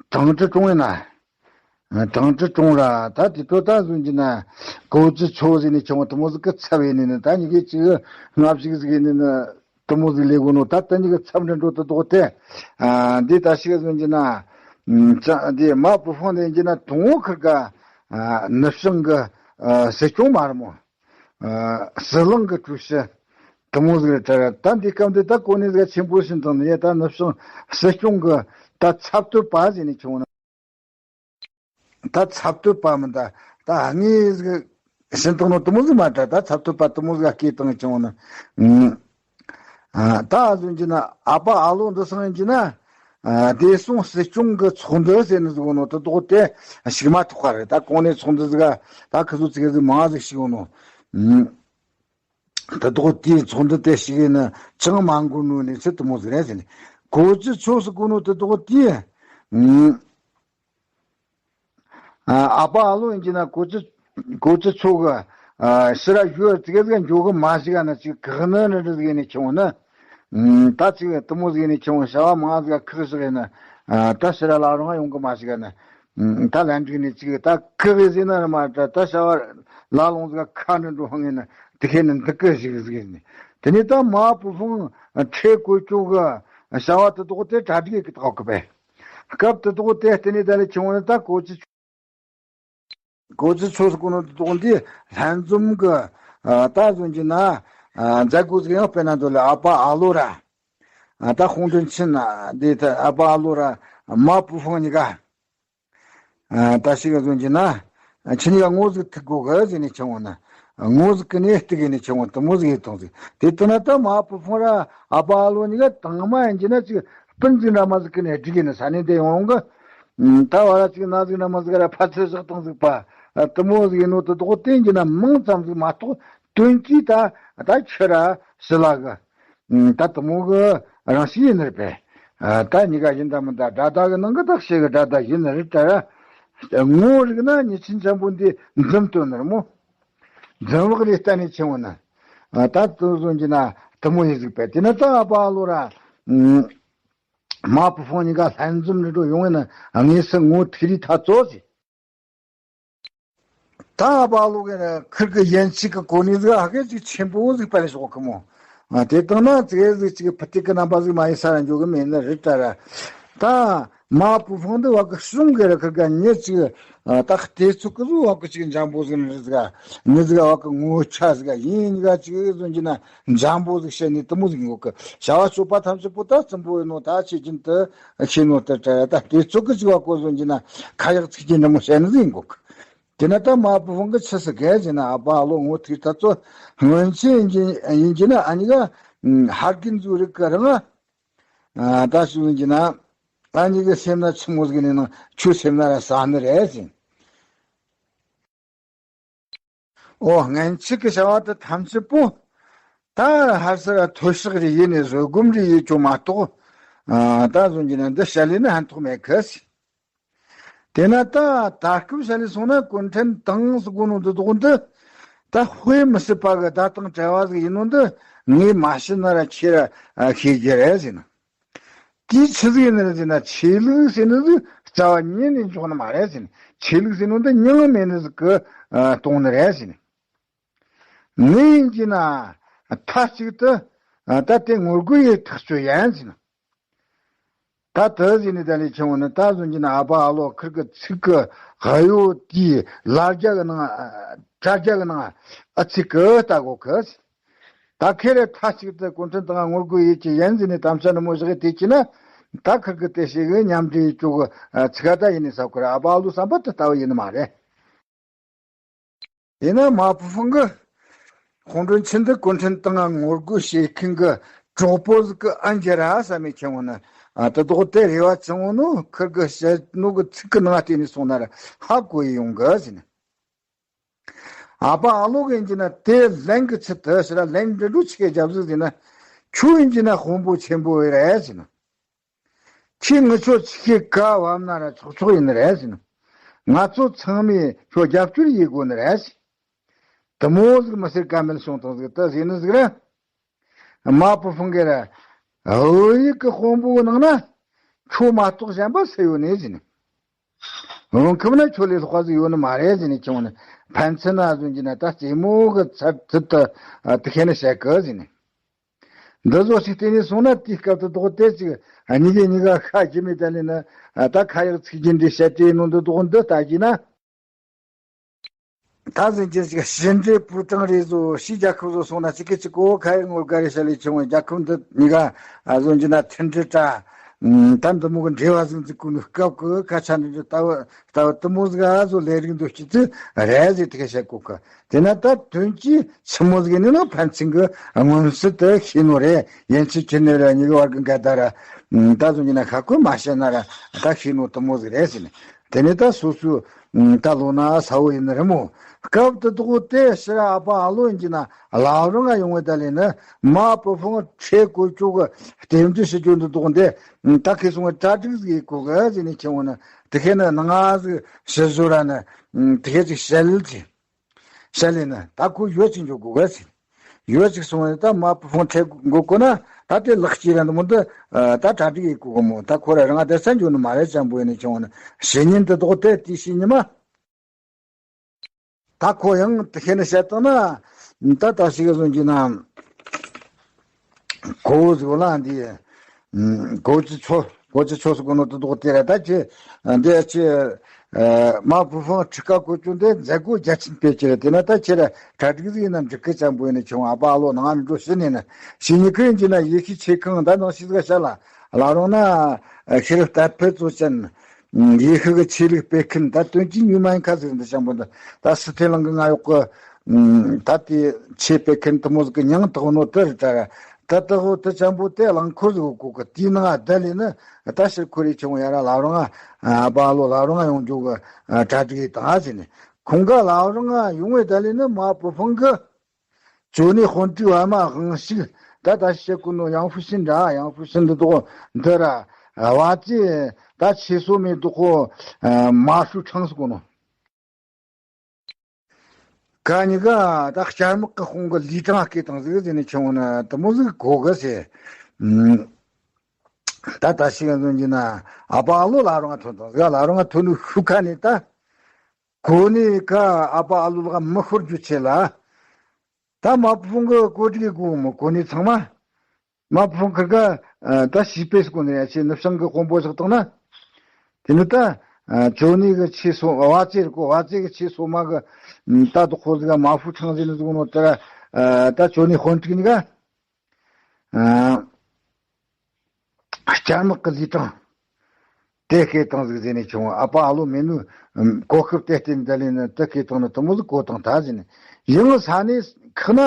ཀྲང་ཀྲི་ཀྲུང་ཡིན་ན་ཀྲང་ཀྲི་ཀྲུང་ར་ད་དེ་ཚོ་ད་ཟུན་གྱི་ན་གོ་ཙི་ཆོ་ཟེར་ནས་ཆུང་བ་དུ་མོ་ཟིག་གི་ཚབ་ཡིན་ནི་ད་ཉི་གི་ཅིག་སྔ་ཞིག་ཟིག་ཡིན་ནི་ན། དུ་མོ་ཟིག་ལས་གོ་ནོ་ད་ལྟ་ཉིད་ཀྱི་མཚམས་འདྲ་འགྲོ་དུ་དོག་སྟེ། འདི་ད་ཞིག་ཟིན་གྱི་ན། འདི་མ་པུ་ཧྥང་ལས་གྱི་ན་དུང་བོ་ཁིར་ག་ནུབ་བྱང་གི་སྲིད་སྐྱོང་མ་རེད་མོ། ཟི་ལིང་གི་ཀྲུའུ་ཞི་དུ་མོ་ཟིག་རེད་དྲ། ད་འདི་སྐབས་འདི་ད་གོ་གནས་ཟིག་ཆེན་པོ་ཞིག་དང་ནི་ད་ནུབ་བྱང་སྲིད་སྐྱོང་གི་ད་ཚབ་ཏུ་པ་ཟིག་ནས་བྱུང་ན། ད་ཚབ་ཏུ་པ་མི་ད་ད་ངས་ཟིག་ཤིན་ཏུ་ནོ་དུ་མོ་ཟིག་མ་དྲ། ད་ཚབ་ཏུ་པ་དུ་མོ་ཟིག་སྐད་བཏང་བྱུང་ན། ད་ཟུན་གྱི་ན་ཨ་པ་ཨ་ལོ་འདི་སང་ཡིན་གྱི་ན། བདེ་སྲུང་སྲིད་སྐྱོང་གི་ཚོགས་འདུ་ཟེར་ནི་ཟིག་ནོ་དུ་དོག་དེ་ཞིག་མ་ཐོག་ག་རེད། ད་གོང་ནས་ཚོགས་འདུ་ཟིག་ད་ཁི་ཚོ་ཚིག་ཟིག་མང་ཟིག་ཞིག་ནོ། དེ་དོག་དེའི་ཚོགས་འདུ་དེ་ཞིག་ཡིན་ན་ཅང་མ་འགོར་ནོ་གནས་ཚུལ་དུ་མོ་ཟིག་རེད་ཟེར་ནས། གོ་ཅི་ཆོ་སུ་གོ་ནོ་དེ་དོག་དེ། ཨ་པ་ཨ་ལོ་ཡིན་གྱི་ན་གོ་ཅི་གོ་ཅི་ཆོ་གི་ཕྱི་ར་ཞུ་ཙི་གེ་ཟིག་འཇོག་གི་མ་ཞིག་ན་ཅིག་གག་ནི་རི་རི་ཟིག་ནས་ཆུང་ནི། ད་ཅིག་དུ་མོ་ཟིག་ནས་ཆུང་བྱ་བ་མང་ཟིག་ཁག་ཞིག་ཡིན་ན། ད་ཕྱི་ར་ལ་རང་ཡོང་གི་མ་ཞིག་ན། ད་ལན་འགྲིག་ནས་ཅིག་ད་ཁི་གི་ཟེར་ན་ར་མ་ད་ད་བྱ་བ་ལ་ལོང་ཟིག་ཁ་འདྲ་འགྲོ་ཧང་ངེ་ན་དེ་ཁེ་ནི་འདི་ཀི་ཞིག་ཟིག་ནི། དེ་ནས་ད་མ་བུ་ཕུང་ཁྲེ་གོ་ཅོག་གི་བྱ་བ་དེ་དོག་དེ་གྲ་སྒྲིག་གི་དག་གི་པས། སྐབས་དེ་དོག་དེ་བརྟེན་ནས་ད་ལས་ཆུང་བ་ནི་ད་གོ་ཅི་གོ་ཅི་ཚོ་སུ་གོ་ནོ་དེ་དོག་འདི་ལྷན་འཛོམས་གི་ད་བཟོ་གྱི་ན་མཛད་སྒོ་ཟིག་ཡང་དཔེར་ན་འདོད་ལ་ཨ་ཕ་ཨ་ལོ་ར་ད་ཧོང་ཏོན་ཆིན་ན་འདི་ད་ཨ་ཕ་ཨ་ལོ་ར་མ་བུ་ཕུང་གཉིས་ཀ་ད་ཞིག་ག་བཟོ་གྱི་ན། ཁྱེད་གཉིས་ཀ་ངོ་ཟིག་ཐུག་གོ་གི་ཟེར་ནས་ཆུང་བ་ན། ངོ་ཟིག་གི་ནས་ཐུག་གི་ནས་ཆུང་བ་དུ་མོ་ཟིག་ཡིན་ཐོང་ཟིག་དེ་ལྟ་ན་ད་མ་བུ་ཕུང་ར་ཨ་ཕ་ཨ་ལོ་གཉིས་ཀ་དང་མ་ཡིན་གྱི་ན་ཅིག་སྤུན་ཟིག་འདྲ་མ་ཟིག་གི་ནས་སྒྲིག་གི་ནས་ས་ནས་བསྡད་ཡོང་གི་ད་བ་ར་ཅིག་ན་ཟིག་འདྲ་མ་ཟིག་ར་ཕ་ཚེ་བཞག་ཐོང་ཟིག་པ། དུ་མོ་ཟིག་ཡིན་ནོ་དུ་དོག་བསྟན་གྱི་ན་མང་ཙམ་ཟིག་མ་གཏོགས་དོན་གྱིས་ད་ད་ཁྱི་ར་ཞི་ལ་གི་ད་དུ་མོ་གི་རང་བཞིན་ཡིན་ནི་རེད་པས། ད་གཉིས་ཀ་ཡིན་ད་མིན་ད་དགྲ་ཟླ་གི་ནང་གི་བདག་བྱེད་གི་དགྲ་ཟླ་ཡིན་ནི་རེད་ད་ར། ངོ་རིག་ན་ཉེ་ཆེན་འཇམ་པོ་འདི་འཛུམ་སྟོན་ནི་རེད་མོ། འཛུམ་ལག་ལས་བལྟས་ནས་ཆེན་བོ་ན། ད་དུ་བཟོ་གྱི་ན་དུ་མོ་ཡིན་ཟིག་པས་དེ་ན་ད་ཨ་ཕ་ཨ་ལོ་ར། མ་བུ་ཕུང་གཉིས་ཀ་ལྷན་འཛོམས་འདྲ་འགྲོ་ཡོང་བས་ན་དངོས་སུ་ངོ་ཐུག་རིས་ཐག་ཚོ་ཟིག་ད་ཨ་ཕ་ལོ་གི་ཁིར་གི་ཡན་ཆད་གི་གོ་གནས་ཟིག་ཧ་གེ་ཅིག་ཆེན་པོ་ཟིག་པ་ལས་ཞོག་གི་མོ། དེ་དང་ན་ཙེ་ཟིག་ཅིག་ཕུ་ཏིག་གི་རྣམ་པ་ཟིག་མ་ཡིན་ས་ར་འཇོག་གི་མེད་ནི་རི་ཏྲ་ར། ད་མ་བུ་ཕུང་འདི་བ་གི་གཞུང་གི་ར་ཁིར་ག་ཉེ་ཅིག་ད་ལྟའི་ཚུགས་གི་ཟིག་བ་གི་ཅིག་འཇམ་པོ་ཟིག་ནི་ཟིག་ཉེ་ཟིག་བ་གི་ངོ་ཆ་ཟིག་ཡིན་ག་ཅིག་ཟིག་གི་ན་འཇམ་པོ་ཟིག་བཤད་ནི་དུ་མོ་ཟིག་འགོ་གི་བྱ་བ་སྤྱོད་པ་ཐམས་ཅད་པོ་ད་རྩུམ་པོ་ཡིན་ནོ་ད་ཆེ་ཅན་དུ་ཤེས་ནོ་དུ་ཏྲ་ར་ད་ལྟའི་ཚུགས་གི་ཅིག་བ་གོ་ཟིག་གི་ན་ཁ་ཡག་ཚིག་ཅན་འདྲ་མོ་བཤད་ནི་ཟིག་འགོ་གི་དེ་ན་ད་མ་བུ་ཕུང་གི་ཆི་སི་གེ་ཟེར་ན་ཨ་ཕ་ཨ་ལོ་ངོ་ཐུག་ཐ་ཚོ་སྔོན་ཆད་ཡིན་གྱི་ཡིན་གྱི་ན་ཨ་ནི་ག་ཧར་གིན་ཛུ་རིག་གི་རང་ཨ་ད་ཞུ་ཡིན་གྱི་ན་ཨ་ནི་གི་སེམས་ན་ཆི་མོ་ཟིག་ནི་ན་ཆུ་སེམས་ན་ར་ས་ནི་རེད་ཟེར། ཨོ་སྔན་ཆད་ཀྱི་བྱ་བ་དེ་ཐམས་ཅད་པོ་ད་ཧར་སར་ཐོས་ཤག་རེ་ཡིན་ནི་བཟོད་སྒོམ་རེ་ཡིན་ཅོ་མ་གཏོགས་ད་བཟོ་གྱི་ན་འདི་བྱ་ལས་ནི་ཧན་ཐོག་མེད་གི་ཟེར། དེ་ན་ད་ད་སྐབས་བྱ་ལས་སོང་ན་གུང་ཁྲན་ཏང་སུ་གོ་ནོ་འདི་དོག་འདི་ད་དཔེ་མི་སྲིད་པ་གི་ད་དང་བྲལ་བ་ཟིག་ཡིན་ནོ་འདི་ངས་མ་ཤི་ན་ར་ཁྱེད་ར་ཤེས་རྒྱུ་རེད་ཟེར་ན། དེའི་ཆི་ཟིག་ཡིན་ནི་རེད་ཟེར་ན་ཆོས་ལུགས་ཟེར་ནི་ཟིག་རྩ་བ་ཉིད་ནས་འཇོག་ནི་མ་རེད་ཟེར་ན་ཆོས་ལུགས་ཟེར་ནོ་འདི་མྱིང་མེད་ནི་ཟིག་གི་གཏོང་ནི་རེད་ཟེར་ན། ངས་ཡིན་གྱི་ན་མཐའ་གཅིག་ཏུ་ད་དེ་ངོ་རྒོལ་ཡེད་ཐག་ཆོད་ཡིན་ཟེར་ན། ད་དེ་ཟིན་ནས་ད་ལས་ཆུང་བ་ནི་ད་བཟོ་གྱི་ན་ཨ་ཕ་ཨ་ལོ་ཁིར་གི་ཚིག་གི་གཡོ་དེའི་ལ་རྒྱ་གི་ནང་དྲ་རྒྱ་གི་ནང་ཨ་ཚིག་གི་ལྟ་གོ་གི། ད་ཁེ་རེ་མཐའ་གཅིག་ཏུ་གུང་ཁྲན་ཏང་ངོ་རྒོལ་ཡེད་ཀྱི་ཡིན་ཟིན་ནས་དམ་བཅའ་ནི་མོ་བཞག་དེ་ཀྱི་ན་ད་ཁིར་གི་དེ་ཞིག་གི་མཉམ་འབྲེལ་ཡེད་ཀྱོ་གི་ཚིག་ག་ད་ཡིན་ནས་ས་ཁུ་ར་ཨ་ཕ་ཨ་ལོ་བསམ་པ་དེ་ལྟ་བུ་ཡིན་ནི་མ་རེད། དེས་ན་མ་བུ་ཧྥང་གིས་ཧོང་ཀྲུང་ཆིན་དུ་གུང་ཁྲན་ཏང་ང་ངོ་རྒོལ་བྱེད་མཁན་གྱི་གྲོགས་པོ་ཟིག་གི་ཨན་རྒྱ་ར་ས་མེད་ཁྱེད་འོང་ན་ཨ་ད་དོག་དེ་རེ་བ་ཅི་འོང་ནོ་ཁིར་གི་བཤད་ནོ་གི་ཚིག་གི་ནང་བལྟས་ནས་སོང་ན་ར་ཧ་གོ་ཡི་ཡོང་གི་ཟིན། ཨ་ཕ་ཨ་ལོ་གི་ཡིན་གྱི་ན་དེ་ལན་གི་ཚིག་དེ་ཕྱིར་ལན་འདྲི་འགྲོ་ཆི་གེ་རྒྱབ་ཟིག་ཟིན་ན་ཁྱོད་ཡིན་གྱི་ན་དཔོན་པོ་ཆེན་པོ་ཡི་རེད་ཟིན། ཁྱེད་ངི་ཆོ་ཆི་ཁེ་ཀ་བབ་ན་ར་ཆོག་ཆོག་ཡིན་ནི་རེད་ཟིན། ང་ཚོ་ཚང་མས་ཁྱོད་རྒྱབ་སྐྱོར་ཡེད་དགོས་ནི་རེད་ཟིན། དུ་མོ་ཟིག་མི་སེར་ཀ་མེད་བྱུང་དང་ཟིག་ད་ཟིན་ནི་ཟིག་ར། མ་པུ་ཧྥང་གི་ར། བོད་ཡིག་གི་དཔོན་པོའི་ནང་ན་ཁྱོད་མ་གཏོགས་གཞན་པ་སུ་ཡོད་ནི་ཟིན། རང་ཁབ་ན་ཁྱོད་ལས་ལྷག་པ་ཟིག་ཡོད་ནི་མ་རེད་ཟིན་ནི་ཁྱོད་ནི་ཕན་ཚུན་ན་ཟིན་གྱི་ན་ད་རྩེད་མོ་གི་ཚར་ཚུད་དུ་དུ་ཁེ་ནི་བཤད་གི་ཟིན་ནི། འདི་ཚོ་ཞིག་བལྟས་ནས་སོང་ན་དེའི་སྐབས་དུ་རྡོག་དེ་ཅིག་གཉིས་ཀས་གཉིས་ཀ་ཤ་རྒྱུ་མེད་ད་ལས་ན་ད་ཁ་ཡག་ཚིག་རྒྱུ་འདི་བཤད་དེ་ནང་དུ་རྡོག་འདི་ལྟ་རྒྱུ་ན། ད་ཟིན་གྱི་ཅིག་ཕྱི་འབྲེལ་པུའུ་ཀྲང་རེད་བཟོ་ཕྱི་རྒྱལ་ཁབ་བཟོ་སོང་ན་ཅིག་གི་ཅིག་གོ་ཁ་ཡག་ངོ་དགའ་རེ་བཤད་ལས་ཆུང་བའི་རྒྱལ་ཁབ་འདི་གཉིས་ཀ་བཟོ་རྒྱུ་ན་མཐུན་སྒྲིལ་དྲ་ད་འདི་མོ་གི་འབྲེལ་བ་ཟིན་ཚིག་གོ་ནི་སྐབས་གི་ཁ་ཆ་འདི་འདྲ་ལྟ་བུ་ལྟ་བུ་དུ་མོ་ཟིག་ཨ་བཟོ་ལས་རིགས་འདུ་སྤྱི་ཚུལ་རེད་ཟེར་དེ་ག་བཤད་གོ་གི། དེ་ན་ད་དོན་གྱིས་ཆི་མོ་ཟིག་ནི་ནང་ཕན་ཚུན་གྱི་མངོན་གསལ་དུ་ཤེས་ནོ་རེད། ཡན་ཆད་ཁྱེར་ནས་ར་གཉིས་ཀྱི་བར་གྱི་འགལ་ཟླ་ར་ད་བཟོ་གྱི་ན་ཁ་ཁོས་མ་བཤད་ན་ར་ད་ཤེས་ནོ་དུ་མོ་ཟིག་རེད་ཟེར་ནས། དེ་ནས་ད་སོ་སོའི་ད་ལོ་ན་ས་བོ་ཡིན་ནི་རེད་མོ། སྐབས་དུ་དོག་དེ་ཕྱིར་ཨ་ཕ་ཨ་ལོ་ཡིན་གྱི་ན་ལའོ་རང་ང་ཡོང་བའི་ད་ལས་ནི་མ་པུ་ཧྥང་ཁྲེ་གོ་ཅོག་གི་རྟེན་འབྲེལ་ཞུ་རྒྱུ་འདི་དོག་འདི་ད་ཁེ་སོང་བའི་གྲ་སྒྲིག་ཟིག་གོ་གི་ཟེར་ནས་ཁྱེད་འོང་ན་དེ་ཁེ་ན་ནང་ང་ཟིག་ཕྱི་བཟོ་ར་ནི་དེ་ཁེ་ཅིག་བཤད་ལ་ཅི། བཤད་ལས་ན་ད་ཁོ་ཡོད་ཅིག་འཇོག་དགོས་ག་ཟེར། ཡོད་ཅིག་སོང་བས་ད་མ་བུ་ཕང་ཁྲེ་འགོ་གོ་ན་ད་དེ་ལག་སྐྱེས་ར་འདི་མོ་འདི་ད་གྲ་སྒྲིག་ཡེད་གོ་གི་མོ། ད་ཁོ་ར་རང་ང་དེ་ས་འཇོག་ནི་མ་རེད་ཅང་པོ་ཡིན་ནི་ཆུང་བ་ནི་བཤེས་གཉེན་དེ་དོག་དེ་དེ་བཤེས་གཉེན་མ། ད་ཁོ་ཡང་དེ་ཤེས་ནི་བཤད་བཏང་ན་ད་ད་ཞིག་ག་བཟོ་གྱི་ན། གོ་བོ་ཟིག་ལ་འདི། གོ་ཅི་ཆོ་གོ་ཅི་ཆོ་སུ་གོ་ནོ་དུ་དོག་དེ་ར་ད་ཅི། འདི་ཅི། མ་བུ་ཕང་ཁྲི་ཀ་གོ་ཅུ་འདི་མཛད་སྒོ་རྒྱ་ཆེན་སྤེལ་ཅི་ར་དེ་ན་ད་ཁྱེད་ར་གྲ་སྒྲིག་ཟིག་ཡིན་ན་འགྲིག་གི་ཅང་པོ་ཡིན་ནི་ཆུང་ཨ་ཕ་ཨ་ལོ་ནང་ང་འགྲོ་ཤི་ནི་ན་ཤི་ནི་ཁོས་འཇི་ན་ཡེ་ཤི་ཆེ་ཁང་ད་ནང་ཤི་ཟིག་ཤ་ལ་ལ་རུང་ན་ཤི་རི་ལྟ་ཕེ་ཙོ་ཅན། ཡེ་ཤུ་གི་ཆོས་ལུགས་སྤེལ་མཁན་ད་དོན་གྱི་ཉུལ་མ་ཡིན་ཁ་ཟིག་འདི་ཅང་པོ་འདི་ད་སི་ཐེ་ལང་གི་ང་ཡོག་གི་ད་དེ་ཆོས་སྤེལ་མཁན་དུ་མོ་ཟིག་གི་མྱིང་དག་ནོ་དེ་རེད་ད་ར། ད་དག་དེ་ཅང་པོ་དེ་རླངས་འཁོར་ཟིག་གོ་གི་དེའི་ནང་ང་བསྡད་ལས་ནི་ད་ཕྱིར་ཁོ་རེ་ཆུང་ཡ་ར་ལ་རུང་ང་ཨ་ཕ་ཨ་ལོ་ལ་རུང་ང་ཡོང་རྒྱུ་གི་གྲ་སྒྲིག་ཡེད་དང་ཟེར་ནས་ཁོང་ག་ལ་རུང་ང་ཡོང་བའི་བསྡད་ལས་ནི་མ་བུ་ཕང་གི་ཅོ་ནེ་དཔོན་ཏི་བ་མ་དབང་ཞིག་ད་ད་བཤད་ཀུ་ནོ་ཡང་ཧྥུ་ཤིན་འདྲ་ཡང་ཧྥུ་ཤིན་འདི་དོ་འདི་ར་བ་ཙི་ད་ཆེ་སོ་མེ་དོ་ཁོ་མ་ཧྲུ་ཁྲང་སུ་ཀུ་ནོ། ག་ཉི་ག་ད་ཤར་དམག་གི་དཔུང་གི་ལི་ཀྲང་སྐད་དང་ཟིག་ཟེར་ནས་ཆུང་ན་དུ་མོ་ཟིག་གོ་གི་ཟེར། ད་ད་ཞིག་འཛོམས་ཀྱི་ན་ཨ་ཕ་ཨ་ལོ་ལ་རུང་ང་ཐོན་དང་ཟིག་ལ་རུང་ང་ཐོན་ནུ་ཤུ་ཁ་ནས་ད། གོ་ནི་ཀ་ཨ་ཕ་ཨ་ལུ་ལ་མི་ཤོར་རྒྱུ་ཆེ་ལ། ད་མ་བུ་ཕུང་གི་གོ་སྒྲིག་གི་གོ་མོ་གོ་ནི་ཚང་མ། མ་བུ་ཕུང་ཁིར་ག་ད་ཤི་པེ་སི་གོ་ནི་ཡ་ཆེ་ནུབ་བྱང་གི་དཔོན་པོ་ཞིག་བཏང་ན། དེ་ནི་ད་ཅོ་ནི་གི་ཆེ་སོ་བ་ཙེ་རི་གོ་བ་ཙེ་གི་ཆེ་སོ་མ་གི་ད་དུ་ཁོ་ཟི་ག་མ་ཧྥུ་ཁྲང་ཟི་ནི་ཟི་གོ་ནོ་ད་ད་ཅོ་ནི་དཔོན་ཁྲིག་ནི་ག་ལྕགས་དམག་གི་ལི་ཀྲང་། དེ་སྐད་བཏང་ཟིག་ཟེར་ནས་བྱུང་ཨ་ཕ་ཨ་ལོ་མེ་ནུ་གོ་སྐབས་དེ་བརྟེན་ད་ལས་ནི་དེ་སྐད་བཏང་ནི་དུ་མོ་ཟིག་གོ་བཏང་ད་ཟེར་ནས་ཡང་ས་ནས་ཁི་ན་